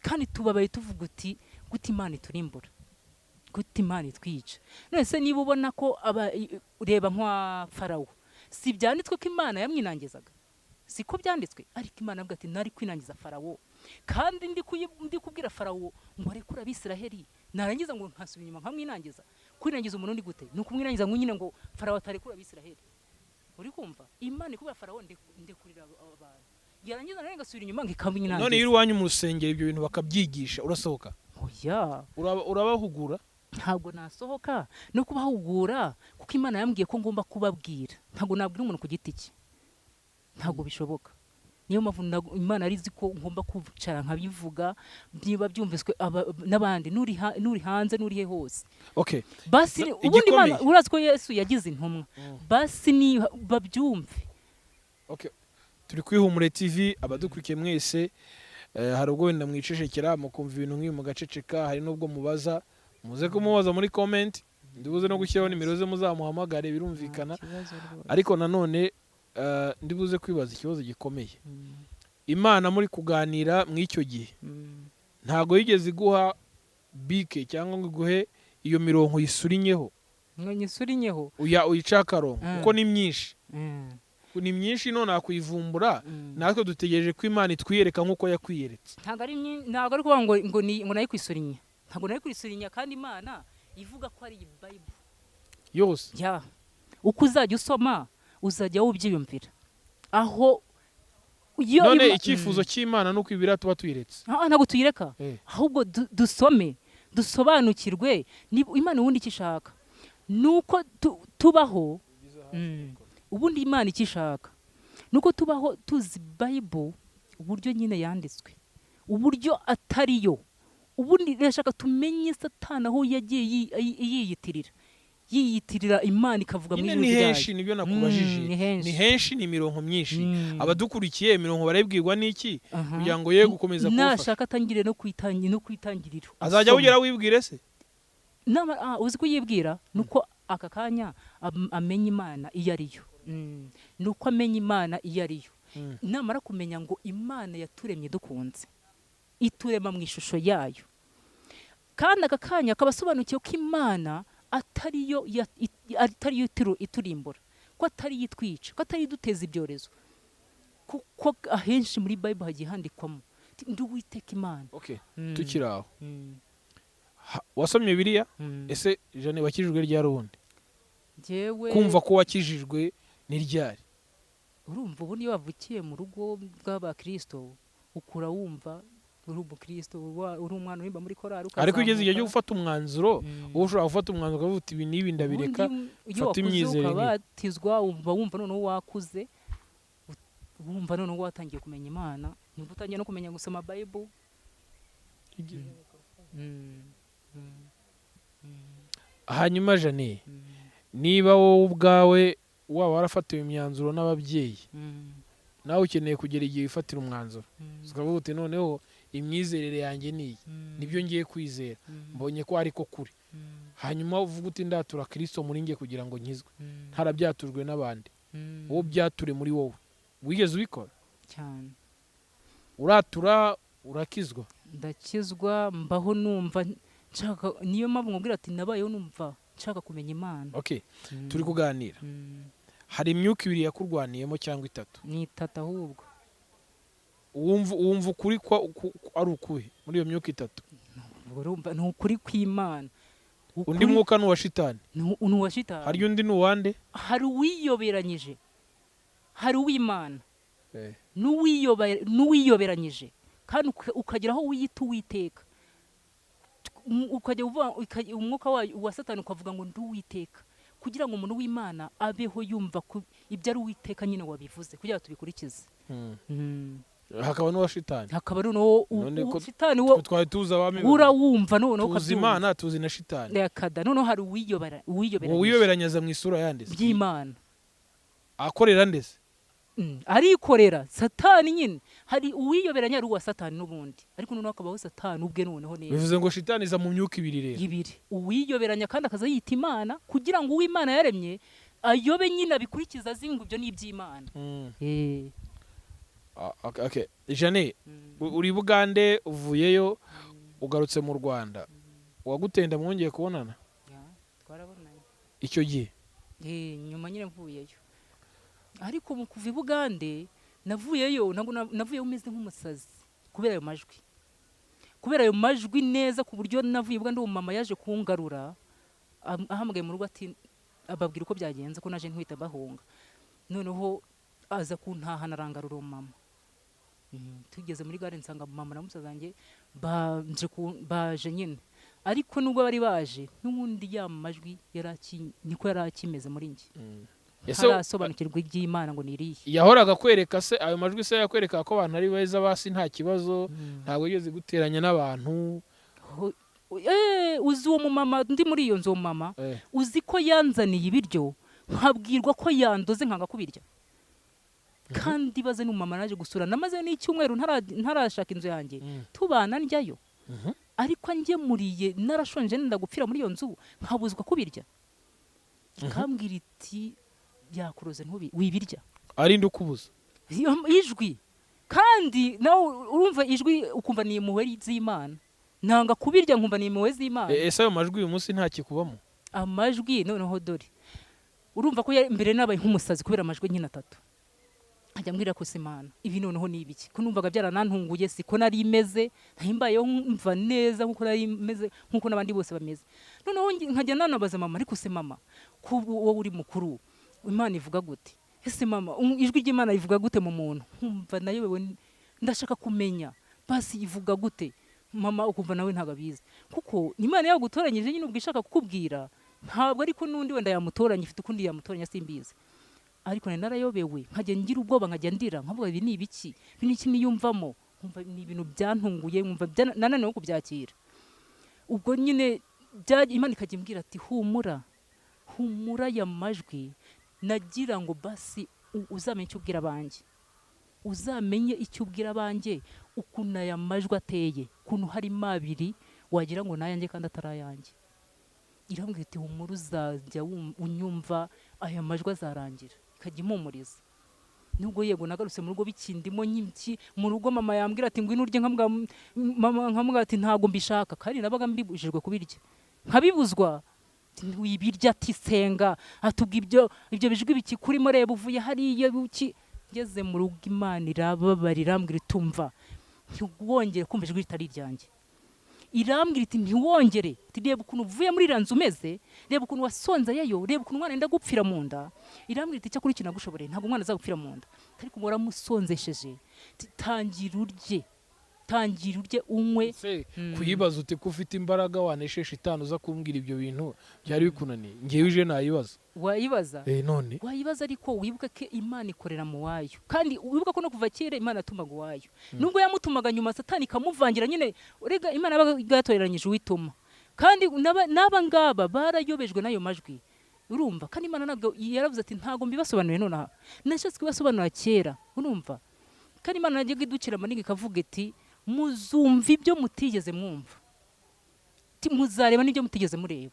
kandi tubabaye tuvuga uti gute Imana iturimbura, gute Imana itwica? None se niba ubona ko reba nka Farawo, si byanditswe ko Imana yamwinangizaga? Siko byanditswe? Ariko Imana avuga ati nari kwinangiza Farawo, kandi ndi kubwira Farawo ngo arekure Abisiraheli, narangiza ngo nkasubira inyuma nkamwinangiza. Kwinangiza umuntu ni gute? Ni ukumwinangiza ngo nyine ngo Farawo atarekura Abisiraheli. Uri kumva? Imana ikubwira Farawo ndekurira abantu, yarangiza nawe ngasubira inyuma ngikamwinangiza. None iyo uri iwanyu mu rusengero ibyo bintu bakabyigisha, urasohoka? Oya. Urabahugura? Ntabwo nasohoka no kubahugura, kuko Imana yambwiye ko ngomba kubabwira. Ntabwo nabwira umuntu ku giti cye, ntabwo bishoboka. Niyo mpamvu Imana ari izi ko ngomba kwicara nkabivuga, niba byumviswe n'abandi, n'uri hanze n'uri he hose. Basi ubundi Imana, igikomeye. urazi ko Yesu yagize intumwa, basi ni babyumve. Okay. Turi kuri Humure TV, abadukurikiye mwese, hari ubwo wenda mwicecekera mukumva ibintu nk'ibi mugaceceka, hari n'ubwo mubaza, muze kumubaza muri comment, ndibuze no gushyiraho nimero ze muzamuhamagare, birumvikana. Ariko nanone ndibuze kwibaza ikibazo gikomeye. Imana muri kuganira mw'icyo gihe ntago yigeze iguha bike cyangwa ngo iguhe iyo mirongo uyisurinyeho? Ngo nyisurinyeho? Uya uyica akarongo, kuko ni myinshi, ni myinshi, none nakuyivumbura. Natwe dutegereje ko Imana itwiyereka nk'uko yakwiyeretse. Ntabwo ari kuvuga ngo nayo kwisurinya, ntabwo nayo kwisurinya, kandi Imana ivuga ko ari Bible yose. Ya, uko uzajya usoma uzajya ubyiyumvira aho iyo None icyifuzo cy'Imana ni uko Bibiliya tuba tuyiretse? Ah, ntabwo tuyireka. Ahubwo dusome dusobanukirwe. Niba Imana ubundi icyo ishaka ni uko tubaho. Ubundi Imana icyo ishaka ni uko tubaho tuzi Bible uburyo nyine yanditswe, uburyo atariyo. Ubundi irashaka tumenye Satani aho yagiye yiyitirira Imana ikavuga mu Nyine ijwi ni ryayo. henshi, nibyo nakubajije. Ni henshi. Ni henshi, ni imirongo myinshi. Abadukurikiye imirongo barayibwirwa n'iki kugira ngo ye gukomeza kubafasha? Nashaka atangire no kwitangiriro. Azajya Asoma. wugera wibwire se? Uzi kuyibwira nuko aka kanya amenya Imana iyo ari yo. Nuko amenya Imana iyo ari yo. Namara kumenya ngo Imana yaturemye dukunze, iturema mu ishusho yayo, kandi aka kanya akaba asobanukiwe ko Imana atariyo atariyo iturimbura, ko atariyo itwica, ko atariyo iduteza ibyorezo, kuko ahenshi muri Bible hagiye handikwamo ati, ndi Uwiteka Imana. Okay, tukiri aho, wasomye Bibiliya? Ese Jane, wakijijwe ryari ubundi? Njyewe Kumva ko wakijijwe ni ryari? Urumva, ubu niyo wavukiye mu rugo rw'abakristo ukura wumva uri umukristo, uri umwana uririmba muri korali. Ariko ugeze igihe cyo Ukazamuka. gufata umwanzuro, wowe ushobora gufata umwanzuro ukavuga uti ibi n'ibi ndabireka, Ubundi iyo mfate wakuze imyizerere nk'iyi. ukabatizwa, wumva noneho wakuze, wumva noneho watangiye kumenya Imana, nibwo utangiye no kumenya gusoma Bible. Hanyuma Jane, niba wowe ubwawe waba warafatiwe imyanzuro n'ababyeyi Nawe ukeneye kugera igihe wifatira umwanzuro, ukavuga uti noneho imyizerere yanjye ni iyi, nibyo ngiye kwizera, mbonye ko ariko kuri. Hanyuma uvuga uti ndatura Kristo muri nge kugira ngo nkizwe, ntarabyaturwe n'abandi, wowe byature muri wowe. Wigeze ubikora? Cyane. Uratura, urakizwa? Ndakizwa, mbaho numva nshaka, niyo mpamvu nkubwira ati nabayeho numva nshaka kumenya Imana. Okay, turi kuganira. Hari imyuka ibiri yakurwaniyemo cyangwa itatu? Ni itatu ahubwo. Wumva ukuri ari ukuhe muri iyo myuka itatu? Urumva ni ukuri kw'Imana. Undi mwuka ni uwa shitani? Ni uwa shitani. Hari undi ni uwande? Hari uwiyoberanyije, hari uw'Imana n'uwiyoberanyije, kandi ukagera aho wiyita Uwiteka, ukajya uvuga umwuka wa Satani ukavuga ngo ndi Uwiteka, kugira ngo umuntu w'Imana abeho yumva ibyo ari Uwiteka nyine wabivuze, kugira ngo tubikurikize. Hakaba n'uwa shitani. Hakaba noneho shitani wo twari tuzi abami, urawumva noneho. Tuzi Imana, tuzi na shitani. Yakada noneho hari uwiyobera, uwiyoberanyije. Uwiyoberanyaza mu isura yanditse by'Imana. Akorera ndetse Arikorera Satani nyine. Hari uwiyoberanya ari uwa Satani n'ubundi, ariko noneho akabaho Satani ubwe noneho neza. Bivuze ngo shitani iza mu myuka ibiri rero. Ibiri. Uwiyoberanya kandi akaza yita Imana, kugira ngo uw'Imana yaremye ayobe nyine, abikurikiza azi ngo ibyo ni iby'Imana. Okay. Jane, uri Bugande, uvuyeyo ugarutse mu Rwanda, uwagutenda mwongeye kubonana? Twarabonanye. Icyo gihe? Nyuma nyine mvuyeyo, ariko mu kuva i Bugande navuyeyo, navuyeyo umeze nk'umusazi kubera ayo majwi, kubera ayo majwi neza, ku buryo navuye i Bugande uwo mama yaje kungarura, ahamagaye mu rugo ati ababwira uko byagenze, ko naje ntwita bahunga. Noneho aza kuntahana, arangarura uwo mama. Tugeze muri gare nsanga mama na musaza wanjye baje nyine, ariko nubwo bari baje n'ubundi ya majwi niko yari akimeze muri njye. Ntarasobanukirwa iby'Imana ngo niriye. Yahoraga kwereka se ayo majwi, se yakwereka ko abantu ari beza, basi nta kibazo, ntabwo yigeze guteranya n'abantu? Uzi uwo mumama ndi muri iyo nzu, uwo mama uzi ko yanzaniye ibiryo nkabwirwa ko yandoze nkanga kubirya? Kandi baze n'umumama naje gusura, namaze n'icyumweru ntarashaka inzu yanjye, tubana ndyayo, ariko ngemuriye narashonje nenda gupfira muri iyo nzu, nkabuzwa kubirya, ikambwira iti byakuroze ntubi wibirya. Arinda ukubuza? Ijwi, kandi nawe urumva ijwi ukumva ni impuhwe z'Imana, nanga kubirya nkumva ni impuhwe z'Imana. Ese ayo majwi uyu munsi ntakikubamo? Amajwi noneho dore urumva ko mbere nabaye nk'umusazi kubera amajwi nyine atatu, nkajya mbwira ko se Imana ibi noneho ni ibiki, ko numvaga byaranantunguye, siko nari meze, nahimbayeho mva neza nkuko nari meze, nkuko n'abandi bose bameze. Noneho nkajya nanabaza mama, ariko se mama, ko wowe uri mukuru, Imana ivuga gute? Ese mama, ijwi ry'Imana rivuga gute mu muntu? Nkumva nayobewe, ndashaka kumenya basi ivuga gute. Mama ukumva nawe ntabwo abizi, kuko Imana yagutoranyije nyine ubwo ishaka kukubwira, ntabwo ariko n'undi wenda yamutoranya ifite ukundi yamutoranya, simbizi. Ariko nari narayobewe, nkajya ngira ubwoba, nkajya ndira, nkavuga ibi ni ibiki, ibi ni iki niyumvamo, nkumva ni ibintu byantunguye, nkumva nananiwe kubyakira. Ubwo nyine Imana ikajya imbwira ati humura, humura aya majwi, nagira ngo basi uzamenye icyo ubwira abanjye, uzamenye icyo ubwira abanjye, ukuntu aya majwi ateye, ukuntu harimo abiri wagira ngo ni ayanjye kandi atari ayanjye. Irambwira iti humura, uzajya unyumva, aya majwi azarangira. Ikajya impumuriza. Nubwo yego nagarutse mu rugo bikindimo nyinshi, mu rugo mama yambwira ati ngwino urye, mama nkamubwira ati ntago mbishaka, kandi nabaga mbibujijwe kubirya, nkabibuzwa. Wibirya, ati senga, atubwa ibyo bijwi bikikurimo, reba uvuye hariya buki. Ngeze mu rugo Imana irababarira, irambwira itumva ntiwongere kumva ijwi ritari iryanjye. Irambwira iti ntiwongere, ati reba ukuntu uvuye muri iriya nzu umeze, reba ukuntu wasonzeyeyo, reba ukuntu umwana yenda gupfira mu nda. Irambwira iti icyakora ikintu nagushoboreye, ntabwo umwana azagupfira mu nda, ariko waramusonzesheje, ati tangira urye, tangira urye unywe. Kuyibaza uti ko ufite imbaraga wanesheje itanu uza kumbwira ibyo bintu byari bikunaniye, ngewe uje nayibaza. Wayibaza? None wayibaza, ariko wibuke ko Imana ikorera mu wayo, kandi wibuke ko no kuva kera Imana yatumaga uwayo, nubwo yamutumaga nyuma Satani ikamuvangira nyine. Urega Imana yabaga yatoreranyije uwituma, kandi n'aba ngaba barayobejwe n'ayo majwi. Urumva, kandi Imana ntabwo yaravuze ati ntabwo mbibasobanuriye nonaha, nashatse kubibasobanurira kera. Urumva, kandi Imana yajyaga iducira amanini ikavuga iti muzumva ibyo mutigeze mwumva, muzareba n'ibyo mutigeze mureba.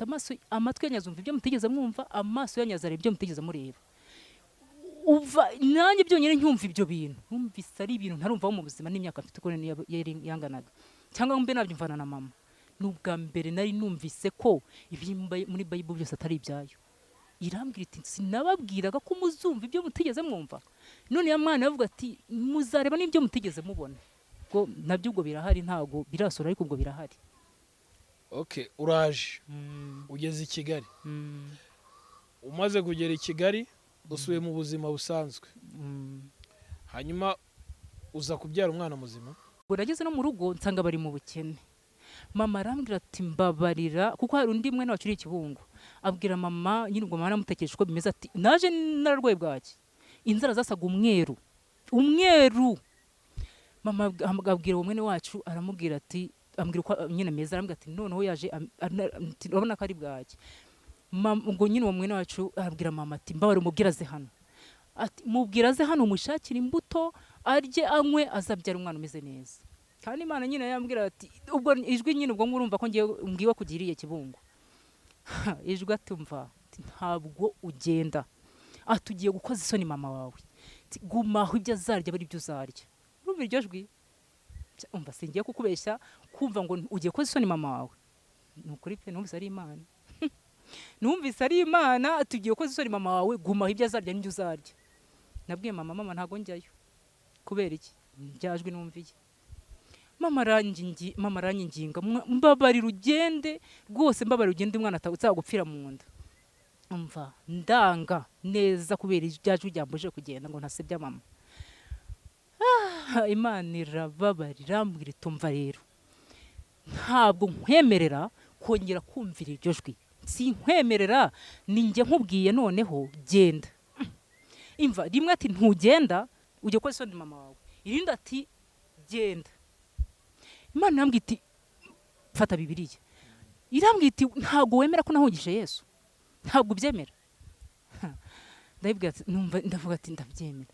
Amaso, amatwi yanyu azumva ibyo mutigeze mwumva, amaso yanyu azareba ibyo mutigeze mureba. Uva nanjye byonyine ncyumva ibyo bintu, numvise ari ibintu ntarumvaho mu buzima n'imyaka mfite uko yari yanganaga, cyangwa mbe nabyumvana na mama. Ni ubwa mbere nari numvise ko ibiri muri Bible byose atari ibyayo. Irambwira iti sinababwiraga ko muzumva ibyo mutigeze mwumva? None ya mwana yavuga ati muzareba n'ibyo mutigeze mubona. Ubwo nabyo ubwo birahari, ntabwo birasura ariko ubwo birahari. Okay, uraje ugeze i Kigali. Umaze kugera i Kigali usubiye mu buzima busanzwe, hanyuma uza kubyara umwana muzima. Ubwo nageze no mu rugo nsanga bari mu bukene. Mama arambwira ati mbabarira, kuko hari undi mwene wacu uri i Kibungo. Abwira mama nyine, ubwo mama aramutekereje uko bimeze, ati naje nararwaye bwaki, inzara zasaga umweru umweru. Mama abwira uwo mwene wacu, aramubwira ati, ambwira uko nyine meza, arambwira ati noneho yaje ati, urabona ko ari bwaki. Ubwo nyine uwo mwene wacu arabwira mama ati mbabarira umubwire aze hano, ati mubwira aze hano umushakire imbuto arye anywe azabyara umwana umeze neza. Kandi Imana nyine yambwira ati ubwo ijwi nyine ubwo ngurumva ko ngiye mbwiwe kugiriye Kibungo. Ijwi ati umva, ati, ntabwo ugenda, ati ugiye gukoza isoni mama wawe, ati guma aho ibyo azarya bari ibyo uzarya. Urumva iryo jwi? Umva singiye kukubeshya, kumva ngo ugiye gukoza isoni mama wawe, ni ukuri pe numvise ari Imana. Numvise ari Imana, ati ugiye gukoza isoni mama wawe, guma aho ibyo azarya n'ibyo uzarya. Nabwiye mama, mama ntabwo njyayo. Kubera iki? Byajwi numviye. Mama mama aranyinginga, mbabarira ugende rwose, mbabarira ugende umwana atazagupfira mu nda. Umva ndanga neza kubera ibyajwi byambujije kugenda ngo ntasebya mama. Imana irababarira, irambwira iti umva rero, ntabwo nkwemerera kongera kumvira iryo jwi, sinkwemerera, ni njye nkubwiye noneho genda. Imva rimwe ati ntugenda ujya gukora isoni mama wawe, irindi ati genda. Imana irambwira iti fata Bibiliya, irambwira iti ntabwo wemera ko nahungije Yesu, ntabwo ubyemera. Ndabibwira ati numva ndavuga ati ndabyemera.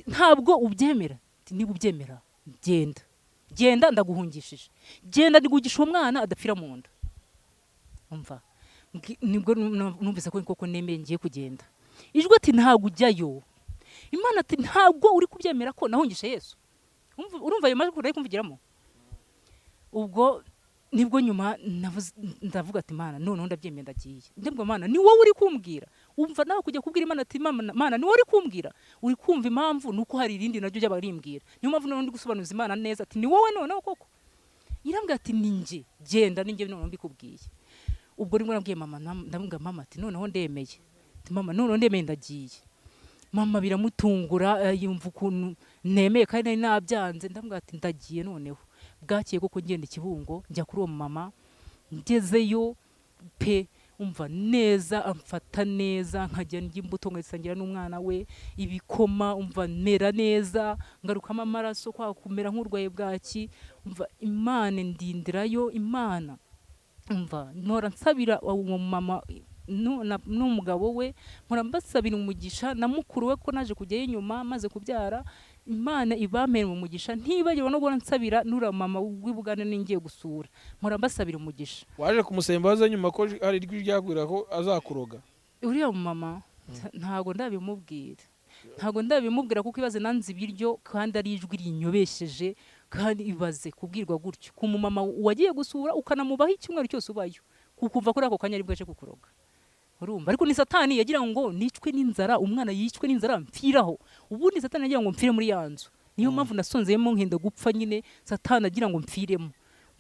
Ntabwo ubyemera, ati niba ubyemera genda, genda ndaguhungishije, genda ndigugisha uwo mwana adapfira mu nda. Umva nibwo numvise ko koko nemeye ngiye kugenda. Ijwi ati ntabwo ujyayo. Imana ati ntabwo uri kubyemera ko nahungishe Yesu. Urumva ayo majwi uri kumvugiramo. Ubwo nibwo nyuma ndavuga ati Mana noneho ndabyemeye ndagiye. Ndabwo Mana ni wowe uri kumbwira. Umva nawe kujya kubwira Imana ati Mana ni wowe uri kumbwira. Uri kumva impamvu nuko hari irindi naryo ry'abarimbwira. Niyo mpamvu noneho ndi gusobanuza Imana neza ati ni wowe noneho koko. Irambwira ati ni njye, genda ni njye noneho mbikubwiye. Ubwo nibwo nabwiye mama, ndamubwira mama ati noneho ndemeye. Ati mama noneho ndemeye ndagiye. Mama biramutungura, yumva ukuntu nemeye kandi nari nabyanze. Ndamubwira ati ndagiye noneho. Bwakeye koko ngenda Kibungo njya kuri uwo mama, ngezeyo pe umva neza, amfata neza, nkajya ndya imbuto nkazisangira n'umwana we, ibikoma, umva mera neza, ngarukamo amaraso kwa kumera nk'urwaye bwaki. Umva Imana ndindirayo, Imana umva mpora nsabira uwo mama n'umugabo we, mpora mbasabira umugisha na mukuru we ko naje kujyayo inyuma maze kubyara. Imana ibamere umugisha, ntibagirwa no guhora nsabira nura mama w'i Bugande ningiye gusura, mpora mbasabira umugisha. Waje kumusaba imbabazi nyuma ko hari ijwi ryabwira ko azakuroga? Uriya mama ntago ndabimubwira, ntago ndabimubwira kuko ibaze nanze ibiryo kandi ari ijwi rinyobesheje, kandi ibaze kubwirwa gutyo ku mumama wagiye gusura ukanamubaho icyumweru cyose ubayo, kukumva kuri ako kanya ari bwaje kukuroga. Urumva, ariko ni Satani yagira ngo nicwe n'inzara, umwana yicwe n'inzara mpfiraho. Ubundi Satani yagira ngo mpfire muri ya nzu, niyo mpamvu nasonzeyemo nkenda gupfa nyine, Satani agira ngo mpfiremo.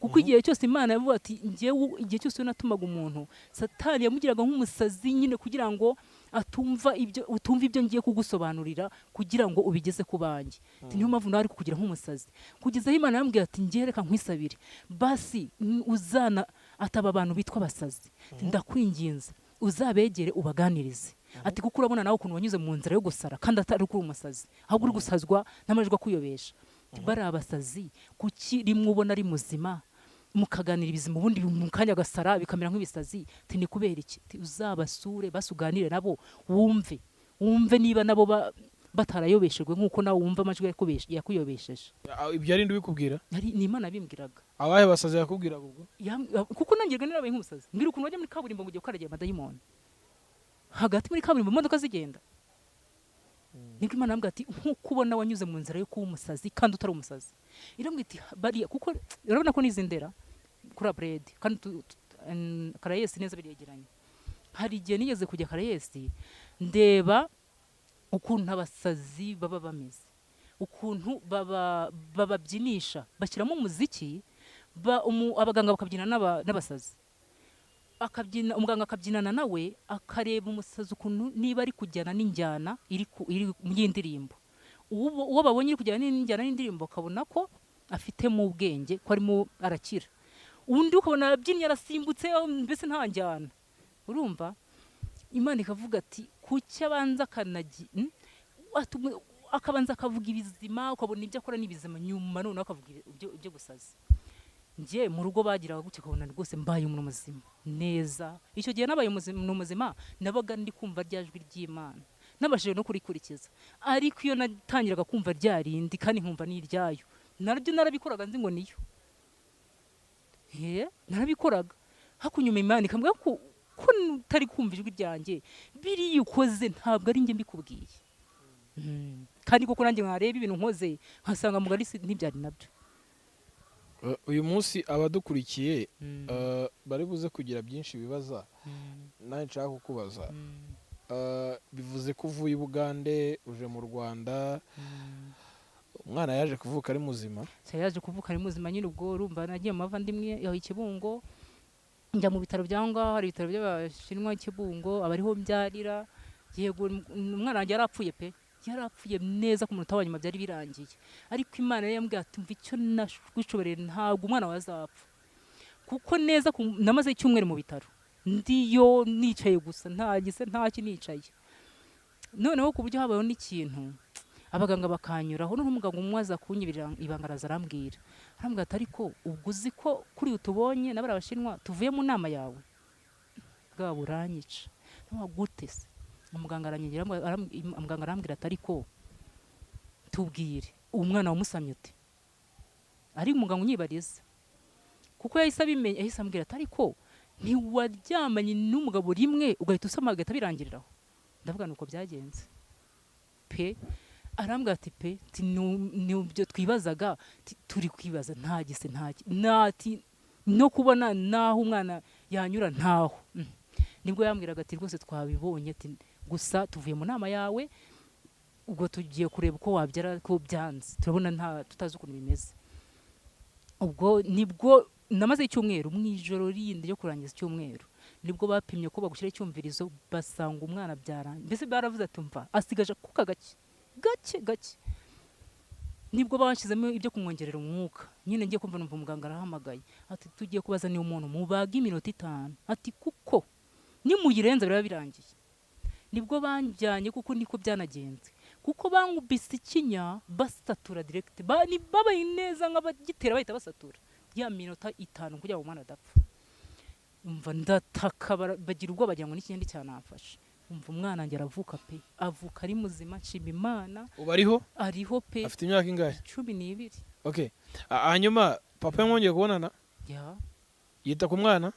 Kuko igihe cyose Imana yavuga ati njyewe igihe cyose natumaga umuntu, Satani yamugiraga nk'umusazi nyine kugira ngo atumva ibyo, utumva ibyo ngiye kugusobanurira kugira ngo ubigeze ku banjye. Niyo mpamvu nawe ari kukugira nk'umusazi. Kugeza aho Imana yambwiye ati njye reka nkwisabire, basi uzana ataba abantu bitwa abasazi, ndakwinginze uzabegere ubaganirize. Ati kuko urabona nawe ukuntu wanyuze mu nzira yo gusara kandi atari uri umusazi, ahubwo uri gusazwa n'amajwi akuyobesha. Bari abasazi, kuki rimwe ubona ari muzima Mukaganira ibizima, ubundi mu kanya agasara bikamera nk'ibisazi. Ati ni kubera iki? Ati uzabasure basuganire nabo, wumve niba nabo batarayobeshejwe nk'uko nawe wumva amajwi yakuyobesheje. Ibyo ari ndubikubwira? Ni Imana bimbwiraga. Abahe basazi yakubwiraga ubwo? Kuko nanjye narabaye nk'umusazi. Mbwira ukuntu wajya muri kaburimbo ngo ugiye gukaragira amadayimoni hagati muri kaburimbo, imodoka zigenda. Nibwo Imana yambwira ati nk'uko ubona wanyuze mu nzira yo kuba umusazi kandi utari umusazi. Irambwira iti bariya, kuko urabona ko nizi ndera kuri aburedi kandi Karayesi neza biregeranye. Hari igihe nigeze kujya Karayesi ndeba ukuntu abasazi baba bameze, ukuntu bababyinisha, bashyiramo umuziki, abaganga bakabyina n'abasazi, akabyina, umuganga akabyinana nawe, akareba umusazi ukuntu niba ari kujyana n'injyana iri mu y'indirimbo. Uwo babonye iri kujyana n'injyana y'indirimbo akabona ko afitemo ubwenge, ko arimo arakira. Undi ukabona arabyinnye, arasimbutse, mbese nta njyana. Urumva Imana ikavuga ati kuki abanza akabanza akavuga ibizima, ukabona ibyo akora ni ibizima, nyuma noneho akavuga ibyo gusaza. Njye mu rugo bagiraga gutya, ukabona rwose mbaye umuntu muzima neza. Icyo gihe nabaye umuntu muzima, nabaga ndi kumva rya jwi ry'Imana, nabashije no kurikurikiza. Ariko iyo natangiraga kumva rya rindi kandi nkumva n'iryayo, naryo narabikoraga nzi ngo niyo. Narabikoraga. Hakunyuma Imana ikambwira ko utari kumva ijwi ryanjye, biriya ukoze ntabwo ari njye mbikubwiye. Kandi koko nanjye nkareba ibintu nkoze nkasanga mugari ntibyari nabyo. Uyu munsi abadukurikiye bari buze kugira byinshi bibaza, nawe nshaka kukubaza. Bivuze ko uvuye i Bugande uje mu Rwanda, umwana yaje kuvuka ari muzima? Yaje kuvuka ari muzima nyine. Ubwo urumva nagiye mu bavandimwe aho i Kibungo, njya mu bitaro bya ngaho, hari ibitaro by'Abashinwa i Kibungo, aba ariho mbyarira. Yego, umwana wanjye yarapfuye pe, yarapfuye neza, ku munota wa nyuma byari birangiye. Ariko Imana yari yambwiye ati mva icyo nagushoboreye, ntabwo umwana wawe azapfa. Kuko neza namaze icyumweru mu bitaro ndiyo nicaye gusa, nta gise nta nicaye. Noneho ku buryo habayeho n'ikintu abaganga bakanyuraho, noneho umuganga umwe aza kunyibira ibanga, araza arambwira ati ariko ubwo uzi ko kuri utubonye n'abari Abashinwa tuvuye mu nama yawe bwa buranyica gute se? Umuganga aranyegera, muganga arambwira ati ariko tubwire, umwana wamusamye ute? Ari umuganga unyibariza, kuko yahise abimenya, yahise ambwira ati ariko ntiwaryamanye n'umugabo rimwe ugahita usama agahita birangiriraho? Ndavuga nuko byagenze pe. Arambwira ati pe, nibyo twibazaga, turi kwibaza nta gise nta no kubona naho umwana yanyura ntaho. Nibwo yambwiraga ati rwose twabibonye, ati gusa tuvuye mu nama yawe, ubwo tugiye kureba uko wabyara ko byanze, turabona nta tutazi ukuntu bimeze. Ubwo nibwo namaze icyumweru, mu ijoro rindi ryo kurangiza icyumweru nibwo bapimye ko bagushyira icyumvirizo, basanga umwana byarangiye. Mbese baravuze ati mva asigaje akuka gake gake gake. Nibwo bashyizemo ibyo kumwongerera umwuka nyine. Ngiye kumva numva umuganga arahamagaye ati tugiye kubazanira umuntu mubaga iminota 5, ati kuko nimuyirenza biraba birangiye. Nibwo banjyanye, kuko niko byanagenze, kuko bankubise ikinya basatura direct, babaye neza nk'abagitera bahita basatura ya minota 5 kugira ngo umwana adapfa. Umva ndataka, bagira ubwoba bagira ngo n'ikindi cyanamfashe. Umva umwana wanjye aravuka pe, avuka ari muzima, nshima Imana. Ubu ariho? Ariho pe. Afite imyaka ingahe? 12. Okay. Hanyuma papa mwongeye kubonana? Ya. Yita ku mwana?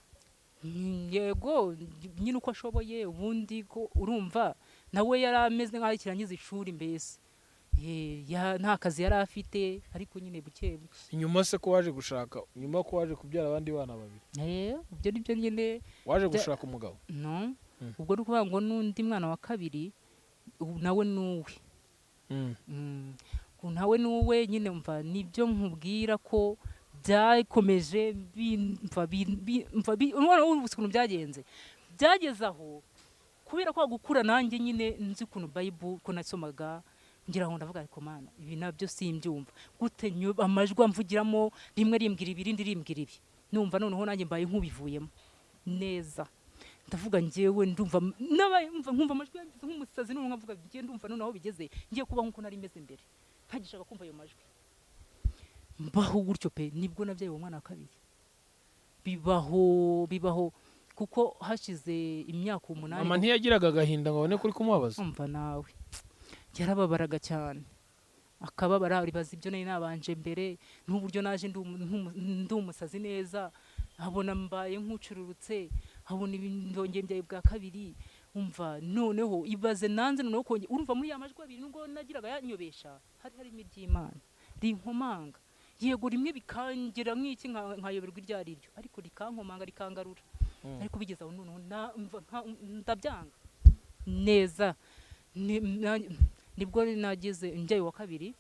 Yego, nyine uko ashoboye. Ubundi ko urumva nawe yari ameze nk'aho akirangiza ishuri mbese, nta kazi yari afite, ariko nyine buke buke. Nyuma se ko waje gushaka, nyuma ko waje kubyara abandi bana babiri? Ibyo nibyo nyine. Waje gushaka umugabo? No. Ubwo ni ukuvuga ngo n'undi mwana wa kabiri nawe nuwe. Nawe nuwe nyine. Mva nibyo nkubwira ko byakomeje umwana w'ubu ukuntu byagenze, byageze aho kubera ko gukura nanjye nyine nzi ukuntu Bible ko nasomaga, ngira ngo ndavuga ariko Mana ibi nabyo simbyumva gute, amajwi amvugiramo rimwe rimbwira ibi, irindi rimbwira ibi, numva noneho nanjye mbaye nk'ubivuyemo neza. Ndavuga njyewe ndumva nabaye nkumva amajwi yangize nk'umusazi, noneho nkavuga ngiye ndumva noneho bigeze ngiye kuba nkuko nari meze mbere, ntagishaka kumva ayo majwi, mbaho gutyo pe. Nibwo nabyaye uwo mwana wa kabiri. Bibaho, bibaho, kuko hashize imyaka 8. Mama ntiyagiraga agahinda ngo abone kuri kumubabaza? Umva nawe, yarababaraga cyane, akababara, ribaza ibyo nari nabanje mbere n'uburyo naje ndi umusazi neza, abona mbaye nk'ucururutse, abona ibindongeye mbyaye bwa kabiri. Umva noneho ibaze nanze noneho kongera, urumva muri ya majwi abiri, nubwo nagiraga yanyobesha, hari harimo iry'Imana rinkomanga, yego rimwe bikangira nk'iki, nkayoberwa iryo ari ryo, ariko rikankomanga rikangarura. Ariko bigeze aho noneho ndabyanga neza. Nibwo nageze njyayo wa kabiri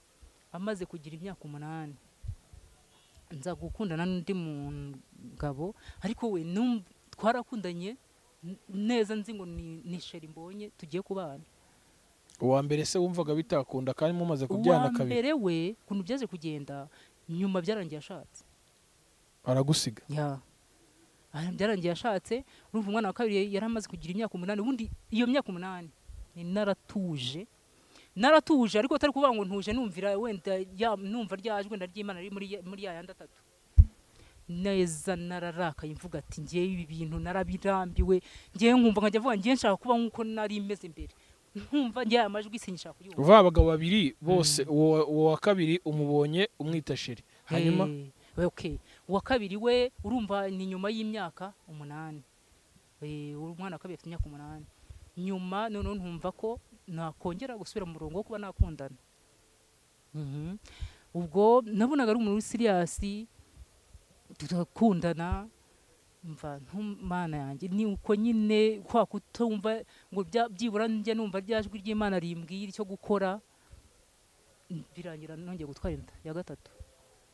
amaze kugira imyaka 8, nza gukundana n'undi mugabo, ariko we twarakundanye neza, nzi ngo ni chéri mbonye tugiye kubana. Uwa mbere se wumvaga bitakunda kandi mumaze kubyana Uwa kabiri? mbere we, ukuntu byaje kugenda nyuma, byarangiye ashatse. Aragusiga? Ya. Byarangiye ashatse. Urumva umwana wa kabiri yari amaze kugira imyaka 8. Ubundi iyo myaka 8 ni naratuje, naratuje, ariko atari kuvuga ngo ntuje numvira wenda ya, numva ryajwe wenda ry'Imana riri muri ya yandi atatu neza. Nararakaye, mvuga ati ngewe ibi bintu narabirambiwe, ngewe nkumva nkajya mvuga ngewe nshaka kuba nk'uko nari meze mbere, nkumva ngewe aya majwi sinshaka kuyumva. Uvuga abagabo babiri bose, uwo wa kabiri umubonye umwita chéri, hanyuma? Okay, uwa kabiri we, urumva ni nyuma y'imyaka 8. Umwana wa kabiri afite imyaka 8. Nyuma noneho ntumva ko nakongera gusubira mu murongo wo kuba nakundana. Ubwo nabonaga ari umuntu uri serious, turakundana. Mva ntumana yanjye, ni uko nyine kwa kutumva ngo byibura njye numva rya jwi ry'Imana rimbwira icyo gukora. Birangira nongeye gutwara inda ya gatatu,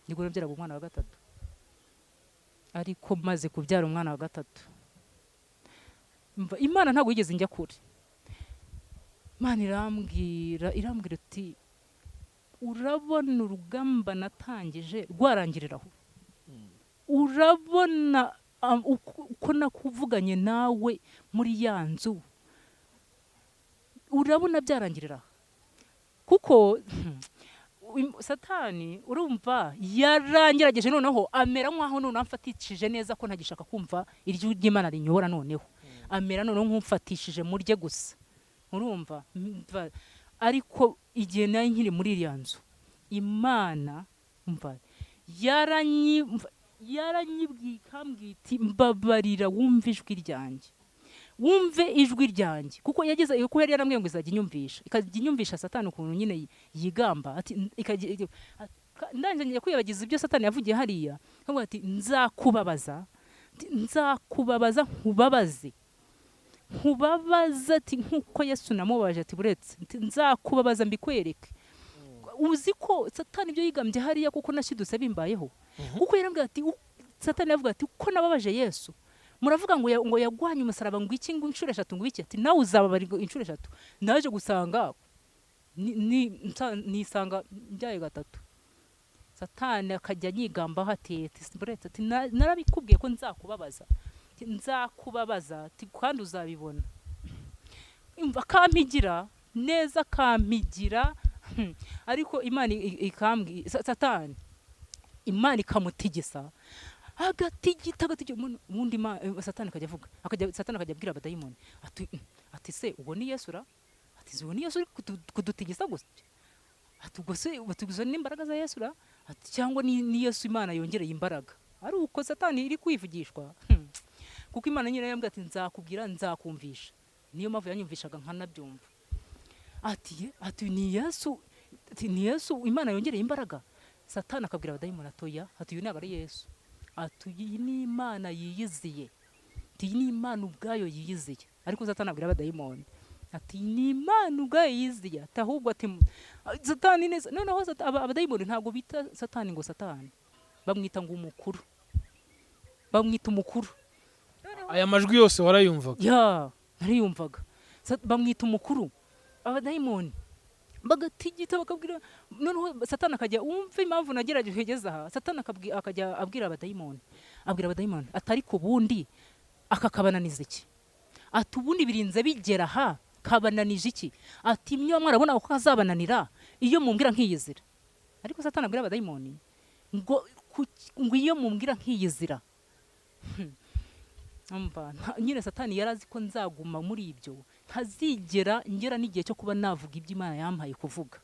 nibwo nabyaraga umwana wa gatatu. Ariko maze kubyara umwana wa gatatu, mva Imana ntabwo yigeze njya kure. Imana irambwira iti urabona urugamba natangije rwarangirira aho? Urabona uko nakuvuganye nawe muri ya nzu, urabona byarangirira aho? Kuko Satani, urumva, yarangerageje noneho amera nk'aho noneho amfatishije neza ko ntagishaka kumva iryo ry'Imana rinyobora, noneho amera noneho nk'umfatishije murye gusa, urumva. Ariko igihe nari nkiri muri iriya nzu, Imana, mva, yaranyibwiye, ikambwira iti mbabarira wumve ijwi ryanjye, wumve ijwi ryanjye. Kuko yageze, kuko yari yarambwiye ngo izajya inyumvisha, ikajya inyumvisha Satani ukuntu nyine yigamba, ati ndangije njya kwibagiza ibyo Satani yavugiye hariya, akavuga ati nzakubabaza, ati nzakubabaza, nkubabaze, nkubabaze, ati nkuko Yesu namubabaje, ati buretse, ati nzakubabaza mbikwereke. Uzi ko Satani ibyo yigambye hariya kuko nashidutse bimbayeho? Kuko yarambwiye ati Satani yavuga ati uko nababaje Yesu, muravuga ngo ngo yagwanye umusaraba, ngo iki, ngo inshuro eshatu, ngo iki, ati nawe uzababara inshuro eshatu. Naje gusanga nisanga mbyaye gatatu, Satani akajya anyigambaho ati buretse, ati narabikubwiye ko nzakubabaza, ati nzakubabaza, ati kandi uzabibona. Umva, akampigira neza, akampigira. Ariko Imana ikambwira, Satani Imana ikamutigisa, agatigita, agatigita. Ubundi Satani akajya avuga, Satani akajya abwira abadayimoni ati se ubwo ni Yesu ra? Ati uwo ni Yesu uri kudutigisa gusa? Ati ubwo se, ati ubwo ni imbaraga za Yesu ra? Ati cyangwa ni Yesu Imana yongereye imbaraga? Ari uko Satani iri kwivugishwa. Kuko Imana nyine yambwiye ati nzakubwira, nzakumvisha. Niyo mpamvu yanyumvishaga nkanabyumva. Ati ye, ati ni Yesu, ati ni Yesu Imana yongereye imbaraga. Satani akabwira abadayimoni atoya, ati uyu ntabwo ari Yesu, ati iyi ni Imana yiyiziye, ati iyi ni Imana ubwayo yiyiziye. Ariko Satani abwira abadayimoni ati ni Imana ubwayo yiyiziye, ati ahubwo ati Satani neza. Noneho abadayimoni ntabwo bita Satani ngo Satani, bamwita ngo umukuru, bamwita umukuru. Aya majwi yose warayumvaga? Ya, nariyumvaga. Bamwita umukuru, abadayimoni bagatigita, bakabwira noneho Satani akajya, wumva impamvu nagerageje kugeza aha, Satani akajya abwira abadayimoni, abwira abadayimoni atari ku bundi akakabananiza iki? Ati ubundi birinze bigera aha kabananije iki? Ati mwe mwarabona ko kazabananira iyo mumbwira nkiyizira. Ariko Satani abwira abadayimoni ngo ngo iyo mumbwira nkiyizira. Umva, nyine Satani yari azi ko nzaguma muri ibyo, ntazigera ngera n'igihe cyo kuba navuga ibyo Imana yampaye kuvuga.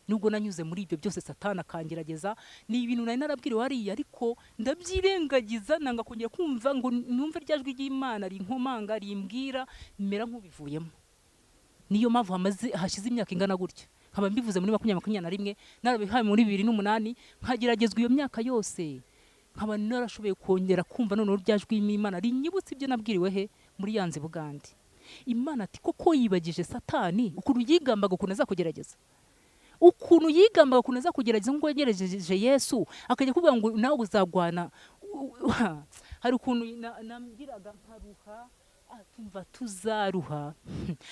Nubwo nanyuze muri ibyo byose, Satani akangerageza, ni ibintu nari narabwiriwe hariya, ariko ndabyirengagiza, nanga kongera kumva ngo numve rya jwi ry'Imana rinkomanga rimbwira, mera nk'ubivuyemo. Niyo mpamvu hashize imyaka ingana gutya, nkaba mbivuze muri 2021, narabihawe muri 2008, nkageragezwa iyo myaka yose, nkaba narashoboye kongera kumva noneho rya jwi ry'Imana rinyibutsa ibyo nabwiriwe he muri yanze Bugande. Imana ati koko yibagije Satani ukuntu yigambaga ukuntu azakugerageza, ukuntu yigambaga ukuntu azakugerageza nk'uko yagerageje Yesu, akajya kuvuga ngo nawe uzagwana. Hari ukuntu nambwiraga nkaruha, tumva tuzaruha,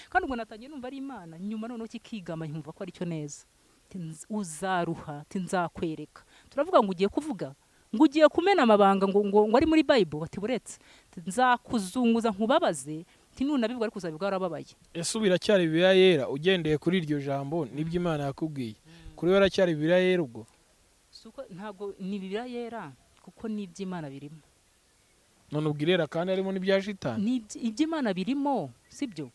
kandi ubwo natangiye numva ari Imana, nyuma noneho kikigamba nkumva ko aricyo neza. Uzaruha, nzakwereka. Turavuga ngo ugiye kuvuga ngo ugiye kumena amabanga ngo ari muri Bible, ati buretse nzakuzunguza nkubabaze, ati nunabivuga ariko uzabivuga warababaye. Ese ubu iracyari Bibiliya yera ugendeye kuri iryo jambo n'ibyo Imana yakubwiye? Kuri we iracyari Bibiliya yera ubwo? Si uko, ntabwo ni Bibiliya yera kuko n'iby'Imana birimo. None ubwo irera kandi harimo n'ibya shitani? Ni iby'Imana birimo, sibyo?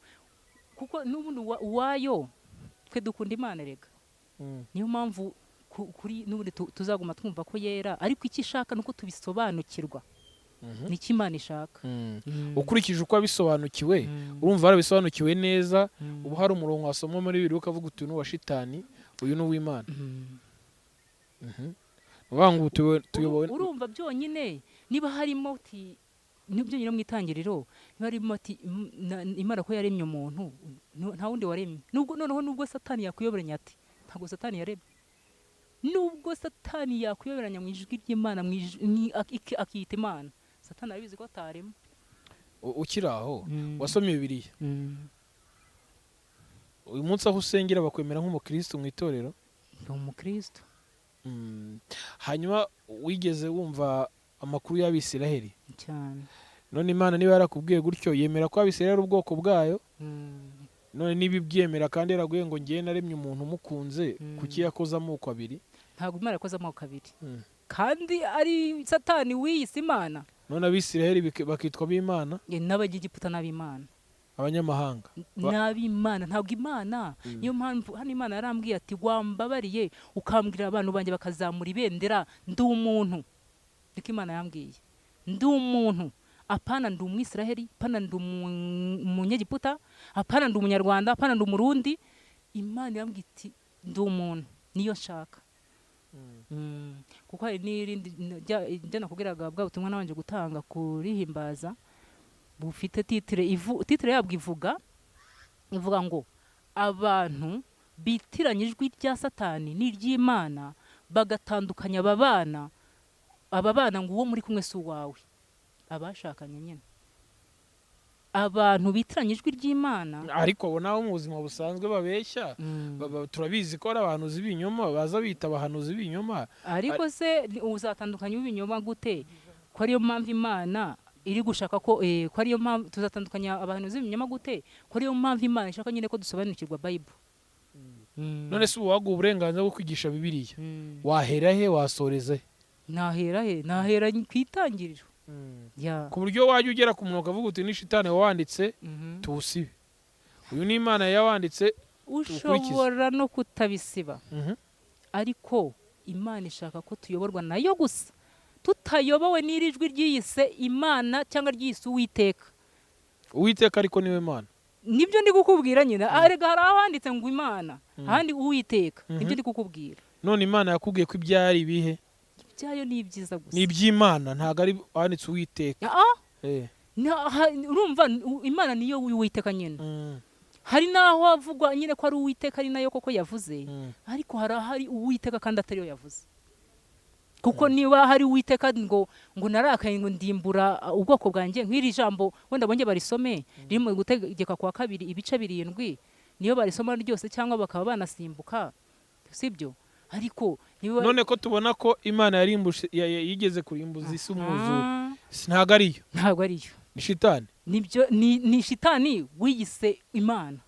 Kuko n'ubundi uwayo twe dukunda Imana rega. Niyo mpamvu kuri n'ubundi tuzaguma twumva ko yera, ariko icyo ishaka nuko tubisobanukirwa. Nicyo Imana ishaka. Ukurikije uko wabisobanukiwe, urumva warabisobanukiwe neza? Ubu hari umurongo wasoma muri Bibiliya ukavuga uti uyu ni uwa shitani, uyu ni uw'Imana? Uvuga ngo tuyobowe Urumva byonyine niba harimo uti byonyine mu itangiriro niba harimo ati Imana ko yaremye umuntu, nta wundi waremye. Nubwo noneho nubwo Satani yakuyoberanya ati ntabwo Satani yaremye, nubwo Satani yakuyoberanya mu ijwi ry'Imana, akiyita Imana, Satani arabizi ko atarema. Ukiri aho, wasomye Bibiliya. Uyu munsi aho usengera bakwemera nk'umukristo mu itorero? Ndi umukristo. Hanyuma wigeze wumva amakuru y'Abisiraheli? Cyane. None Imana niba yarakubwiye gutyo, yemera ko Abisiraheli ari ubwoko bwayo? None niba ibyemera kandi yaraguye ngo ngewe naremye umuntu umukunze, kuki yakoze amoko abiri? Ntabwo Imana yakoze amoko abiri, kandi ari Satani wiyise Imana. None Abisiraheli bakitwa ab'Imana? N'Abanyegiputa n'ab'Imana. Abanyamahanga. N'ab'Imana, ntabwo Imana. Niyo mpamvu hano Imana yarambwiye ati wambabariye ukambwira abantu banjye bakazamura ibendera, ndi umuntu. Niko Imana yambwiye, ndi umuntu, apana ndi Umwisiraheli, apana ndi Umunyegiputa, apana ndi Umunyarwanda, apana ndi Umurundi. Imana yambwiye iti ndi umuntu, niyo nshaka. Kuko hari n'irindi njya nakubwiraga bwa butumwa nabanje gutanga kurihimbaza, bufite titre, titre yabwo ivuga ngo abantu bitiranya ijwi rya Satani n'iry'Imana, bagatandukanya aba bana ngo uwo muri kumwe si uwawe, abashakanye nyine, abantu bitiranya ijwi ry'Imana. Ariko abo nabo mu buzima busanzwe babeshya. Turabizi ko hari abahanuzi b'ibinyoma baza bita abahanuzi b'ibinyoma. Ariko se uzatandukanya uw'ibinyoma gute, ko ariyo mpamvu Imana iri gushaka ko ko ariyo mpamvu tuzatandukanya abahanuzi b'ibinyoma gute, ko ariyo mpamvu Imana ishaka nyine ko dusobanukirwa Bible? None se ubu waguha uburenganzira bwo kwigisha Bibiliya, wahera he, wasoreza he? Nahera he? Nahera ku itangiriro ya. Ku buryo wajya ugera ku muntu ukavuga uti ni shitani wawanditse, tuwusibe, uyu ni Imana yawanditse tuwukurikize. Ushobora no kutabisiba, ariko Imana ishaka ko tuyoborwa nayo gusa, tutayobowe n'iri jwi ryiyise Imana cyangwa ryiyise Uwiteka. Uwiteka ariko niwe Mana. Nibyo ndi kukubwira nyine. Erega hari ahanditse ngo Imana, ahandi Uwiteka. Nibyo ndi kukubwira. None Imana yakubwiye ko ibyari ibihe? Ibyayo ni ibyiza gusa. Ni iby'Imana, ntabwo ari handitse Uwiteka. Ah, urumva Imana niyo Uwiteka nyine. Hari n'aho havugwa nyine ko ari Uwiteka, ari nayo koko yavuze, ariko hari ahari Uwiteka kandi atariyo yavuze, kuko niba hari Uwiteka ngo narakaye ngo ndimbura ubwoko bwanjye, nk'iri jambo wenda bongeye barisome riri mu Gutegeka kwa Kabiri ibice 7, niyo barisoma ryose cyangwa bakaba banasimbuka, sibyo? Ariko niba None ko tubona ko Imana yarimbuje, yigeze kurimbuza isi umwuzure, ntabwo ariyo? Ntabwo ariyo. Ni shitani. Nibyo, ni shitani wiyise Imana.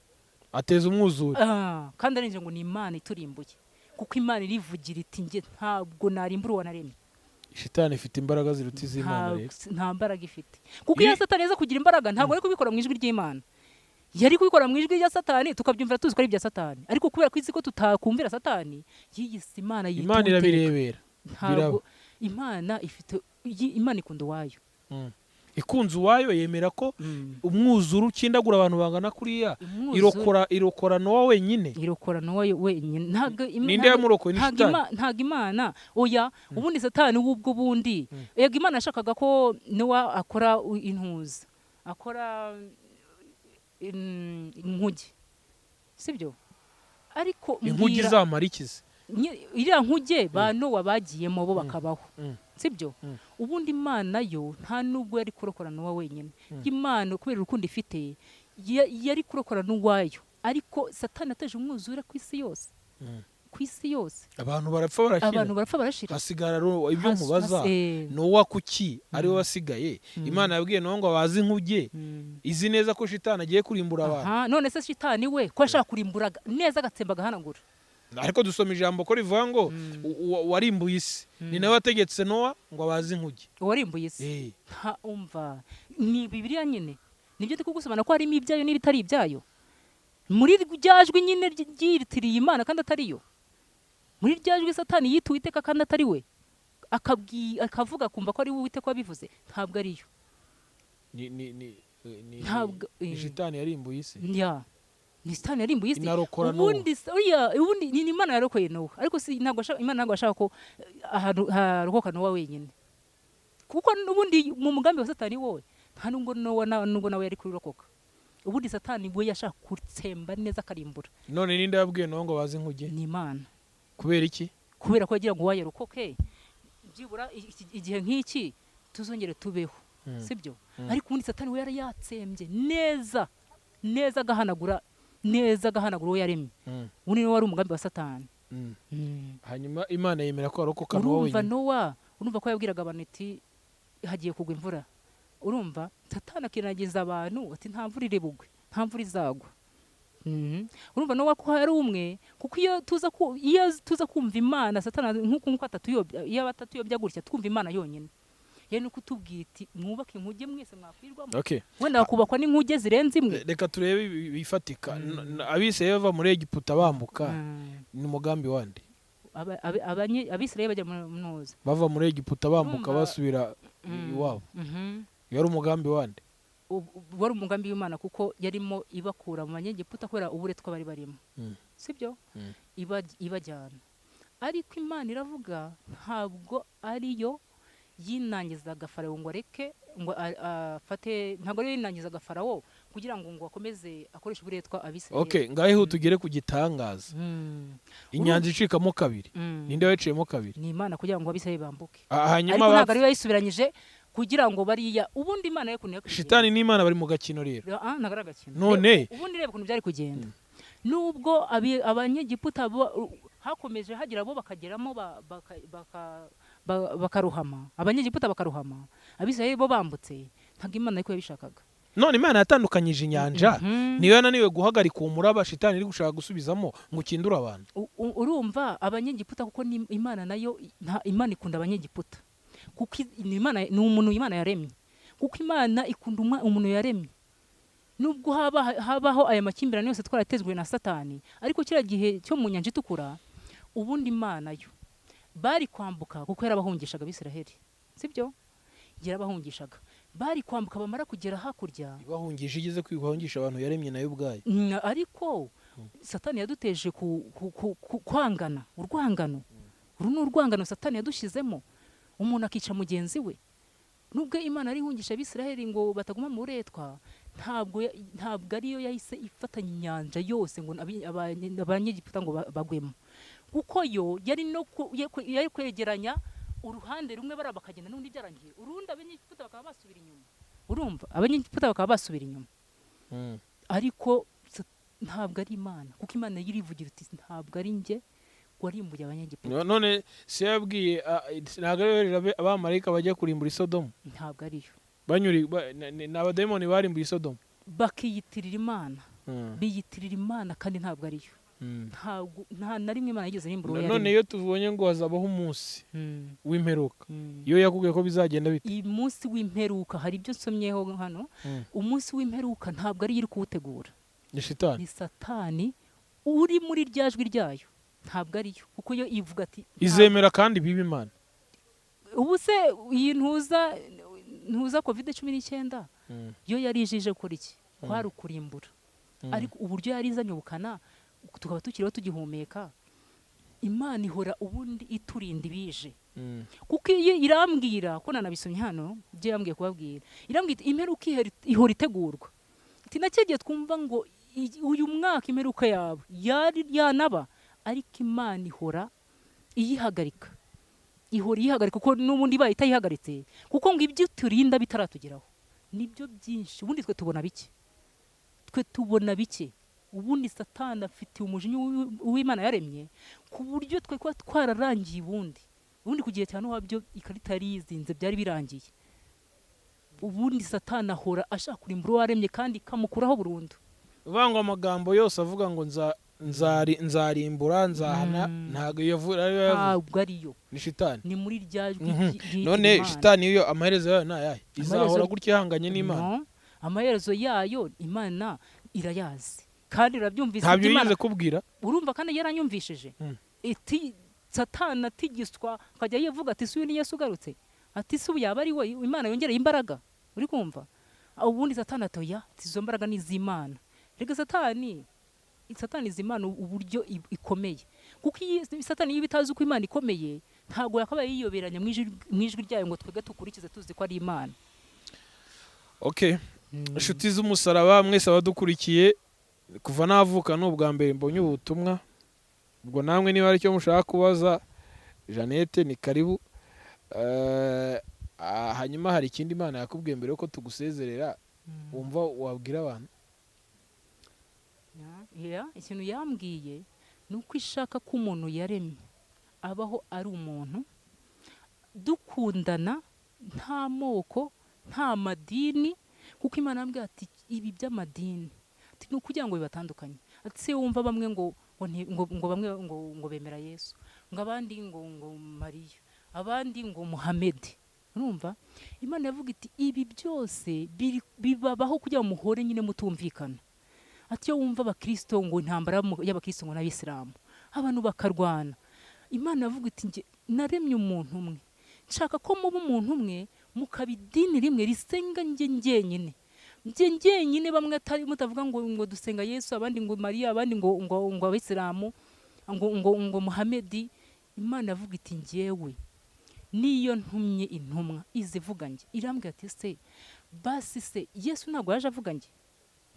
Ateza umwuzure. Ah, kandi arinjye ngo ni Imana iturimbuye, kuko Imana irivugira iti njye ntabwo narimbura uwo naremye. Shitani ifite imbaraga ziruta iz'Imana rero. Nta mbaraga ifite, kuko iyo Satani aza kugira imbaraga ntabwo ari kubikora mu ijwi ry'Imana, yari kubikora mu ijwi rya Satani tukabyumvira tuzi ko ari ibya Satani. Ariko kubera ko izi ko tutakumvira Satani, yiyise Imana, yita Imana Uwiteka. irabirebera. Ntabwo Imana ifite, Imana ikunda uwayo. Ikunze uwayo yemera ko umwuzure ukindagura abantu bangana kuriya, irokora Nowa wenyine. Irokora Nowa wenyine, ntabwo Ninde yamurokoye? Ni ntabwo Shitani? Ntabwo Imana, oya. Ubundi Satani w'ubwo bundi, yego, Imana yashakaga ko Nowa akora intuza, akora inkuge, sibyo? Ariko Inkuge mbwira- izamara ikize? Iriya nkuge ba Nowa bagiyemo bo bakabaho, sibyo? Ubundi Imana yo nta nubwo yari kurokora Nowa wenyine. Imana kubera urukundo ifite yari kurokora n'uwayo, ariko Satani ateje umwuzure ku isi yose, ku isi yose. Abantu barapfa barashira. Abantu barapfa barashira. Hasigara ibyo mubaza, Nowa kuki ari we wasigaye? Imana yabwiye Nowa ngo abaze inkuge, izi neza ko Shitani agiye kurimbura abantu. Aha, none se Shitani we ko yashaka kurimbura neza agatsemba agahanagura? Ariko dusoma ijambo ko rivuga ngo warimbuye isi ni nawe wategetse Nowa ngo abaze inkuge. Uwarimbuye isi, nta umva, ni Bibiliya nyine, nibyo ndi kugusobanura ko harimo ibyayo n'ibitari ibyayo. Muri rya jwi nyine ryiyitiriye Imana kandi atari yo, muri rya jwi Satani yita Uwiteka kandi atari we, akavuga akumva ko ari we Uwiteka wabivuze, ntabwo ariyo. Ni ni ni ni Ntabwo ni Shitani yarimbuye isi. Ya, ni Satani yarimbuye isi. Inarokora Nowa. Ubundi oya, ubundi ni Imana yarokoye Nowa, ariko si ntabwo Imana ntabwo ashaka ko ahantu harokoka Nowa wenyine, kuko n'ubundi mu mugambi wa Satani wowe nta nubwo Nowa nubwo nawe yari kurokoka. Ubundi Satani we yashaka gutsemba neza akarimbura. None ninde yabwiye Nowa ngo abaze inkuge? Ni Imana. Kubera iki? Kubera ko yagira ngo wayarokoke, byibura igihe nk'iki tuzongere tubeho, sibyo? Ariko ubundi Satani we yari yatsembye neza neza, agahanagura neza, agahanagura uwo yaremye. Ubundi niwe wari umugambi wa Satani. Hanyuma Imana yemera ko arokoka Nowa Urumva, wenyine. Nowa, urumva ko yabwiraga abantu iti hagiye kugwa imvura. Urumva Satani akinagiza abantu ati nta mvura iri bugwe, nta mvura izagwa. Urumva Nowa ko ari umwe, kuko iyo tuza kumva Imana, Satani nk'uko atatuyobya, iyo atatuyobya gutya twumva Imana yonyine, yari no kutubwira iti mwubake inkuge mwese mwakwirwamo. Wenda hakubakwa n'inkuge zirenze imwe. Reka turebe ibifatika. Abisirayeli bava muri Egiputa bambuka, ni umugambi wande? Abisirayeli bajya mu ntuza. Bava muri Egiputa bambuka, Urumva- basubira iwabo, yari umugambi wande? Wari umugambi w'Imana, kuko yarimo ibakura mu Banyegiputa kubera uburetwa bari barimo, sibyo? Ibajyana. Ariko Imana iravuga, ntabwo ariyo yinangizaga Farawo ngo areke ngo afate, ntabwo ariyo yinangizaga Farawo kugira ngo akomeze akoreshe uburetwa Abisirayeli. Okay, ngaho ihute tugere ku gitangaza, inyanja icikamo kabiri. Ninde wayiciyemo kabiri? Ni Imana, kugira ngo Abisirayeli bambuke. Hanyuma Ariko ntabwo ariyo yayisubiranyije kugira ngo bariya, ubundi Imana yo kuntu Shitani n'Imana bari mu gakino rero. Ah, ntabwo ari agakino. None Ubundi reba ukuntu byari kugenda. Nubwo Abanyegiputa hakomeje hagira abo bakageramo bakaruhama, Abanyegiputa bakaruhama, Abisirayeli bo bambutse, ntabwo Imana ariko yabishakaga. None Imana yatandukanyije inyanja, niyo yananiwe guhagarika uwo muraba Shitani iri gushaka gusubizamo ngo ukindure abantu? Urumva Abanyegiputa, kuko ni Imana nayo Imana ikunda Abanyegiputa, kuko ni Imana, ni umuntu Imana yaremye, kuko Imana ikunda umuntu yaremye, nubwo habaho aya makimbirane yose twaratezwe na Satani. Ariko kiriya gihe cyo mu Nyanja Itukura, ubundi Imana yo bari kwambuka kuko yarabahungishaga Abisiraheli, sibyo? Yarabahungishaga, bari kwambuka bamara kugera hakurya. Ibahungisha, igeze kwihungisha abantu yaremye nayo ubwayo. Ariko Satani yaduteje kwangana, urwangano. Uru ni urwangano Satani yadushyizemo, umuntu akica mugenzi we. Nubwo Imana ari ihungisha Abisiraheli ngo bataguma mu buretwa, ntabwo ariyo yahise ifatanya inyanja yose ngo Abanyegiputa ngo bagwemo, kuko yo yari no yari kwegeranya uruhande rumwe bariya bakagenda n'undi byarangiye, urundi Abanyegiputa bakaba basubira inyuma. Urumva Abanyegiputa bakaba basubira inyuma. Ariko ntabwo ari Imana, kuko Imana yo irivugira iti ntabwo ari njye warimbuye Abanyegiputa. None se yabwiye ntabwo ariyo yohereje abamarayika bajya kurimbura i Sodomu? Ntabwo ariyo. Banyuri ni abadayimoni barimbuye i Sodomu. Bakiyitirira Imana, biyitirira Imana kandi ntabwo ariyo. Ntabwo nta na rimwe Imana yigeze irimbura uwo None yaremye. iyo tubonye ngo hazabaho umunsi w'imperuka, iyo yakubwiye ko bizagenda bite? Iyi munsi w'imperuka hari ibyo nsomyeho hano. Umunsi w'imperuka ntabwo ari yo iri kuwutegura. Ni shitani. Ni Satani uri muri rya jwi ryayo, ntabwo ariyo, kuko yo ivuga ati Izemera kandi biba Imana. Ubu se iyi ntuza COVID-19 yo yari ije gukora iki? Kwari ukurimbura. Ariko uburyo yari izanye ubukana, tukaba tukiriho tugihumeka, Imana ihora ubundi iturinda ibije. Kuko iyo irambwira ko nanabisomye hano ibyo yambwiye kubabwira, irambwira iti imperuka ihora itegurwa, ati na gihe twumva ngo uyu mwaka imperuka yawe yari yanaba, ariko Imana ihora iyihagarika, ihora iyihagarika, kuko n'ubundi ibaye itayihagaritse, kuko ngo ibyo turinda bitaratugeraho nibyo byinshi. Ubundi twe tubona bike, twe tubona bike. Ubundi Satani afitiye umujinya uw'Imana yaremye, ku buryo twe kuba twararangiye ubundi ku gihe cya Nowa byo ikarita yari yizinze, byari birangiye. Ubundi Satani ahora ashaka kurimbura uwo waremye kandi ikamukuraho burundu. Uvuga ngo amagambo yose avuga ngo nzarimbura, nzahana, ntabwo iyo ariyo yavuze. Ntabwo ariyo. Ni shitani. Ni muri rya jwi ryitwa None Imana. shitani iyo amaherezo yayo ni ayahe? Izahora gutya ihanganye n'Imana? No, amaherezo yayo Imana irayazi kandi irabyumvise. Ntabyo Ibyo Imana yigeze kubwira? Urumva kandi yaranyumvishije. Iti Satani atigiswa akajya yivuga ati si uyu ni Yesu ugarutse, ati si ubu yaba ari we Imana yongereye imbaraga. Uri kumva? Ubundi Satani ati oya, ati izo mbaraga ni iz'Imana. Reka Satani izi Imana uburyo ikomeye, kuko iyi Satani iyo itazi uko Imana ikomeye, ntabwo yakabaye yiyoberanya mu ijwi ryayo ngo twebwe tukurikize tuzi ko ari Imana. Okay, inshuti z'umusaraba mwese abadukurikiye, kuva navuka ni ubwa mbere mbonye ubu butumwa. Ubwo namwe niba hari icyo mushaka kubaza Jeannette, ni karibu. Hanyuma hari ikindi Imana yakubwiye mbere yuko tugusezerera wumva wabwira abantu? Yeah, ikintu yambwiye ni uko ishaka ko umuntu yaremye abaho ari umuntu, dukundana, nta moko, nta madini, kuko Imana yambwiye ati ibi by'amadini, ati ni ukugira ngo bibatandukanye, ati se wumva bamwe ngo bamwe ngo bemera Yesu, ngo abandi ngo Mariya, abandi ngo Muhamedi. Urumva Imana yavuga iti ibi byose bibabaho kugira ngo muhore nyine mutumvikana. Ati iyo wumva abakristo ngo intambara y'abakristo ngo n'abisilamu, abantu bakarwana, Imana yavuga iti njye naremye umuntu umwe, nshaka ko muba umuntu umwe, mukaba idini rimwe risenga njye njyenyine, njye njyenyine, bamwe atari mutavuga ngo dusenga Yesu, abandi ngo Mariya, abandi ngo abisilamu, ngo Muhamedi. Imana yavuga iti njyewe niyo ntumye intumwa izivuga njye. Irambwira ati se basi se Yesu ntabwo yaje avuga njye,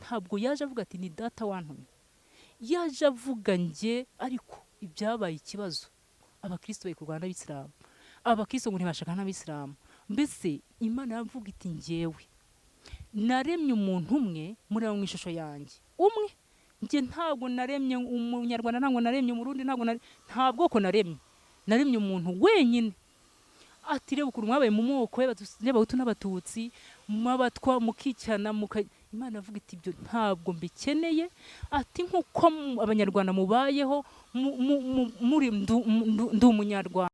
ntabwo yaje avuga ati ni data wantumye, yaje avuga njye. Ariko ibyabaye ikibazo, abakristo bari kurwana n'abisilamu, abakristo ngo ntibashaka n'abisilamu. Mbese Imana yavuga iti njyewe naremye umuntu umwe mureba mu ishusho yanjye umwe, njye ntabwo naremye umunyarwanda, ntabwo naremye umurundi, ntabwo nta bwoko naremye, naremye umuntu wenyine. Ati reba ukuntu mwabaye mu moko y'abahutu n'abatutsi, mw'abatwa, mukicana, Imana avuga iti ibyo ntabwo mbikeneye. Ati nk'uko abanyarwanda mubayeho muri ndi umunyarwanda.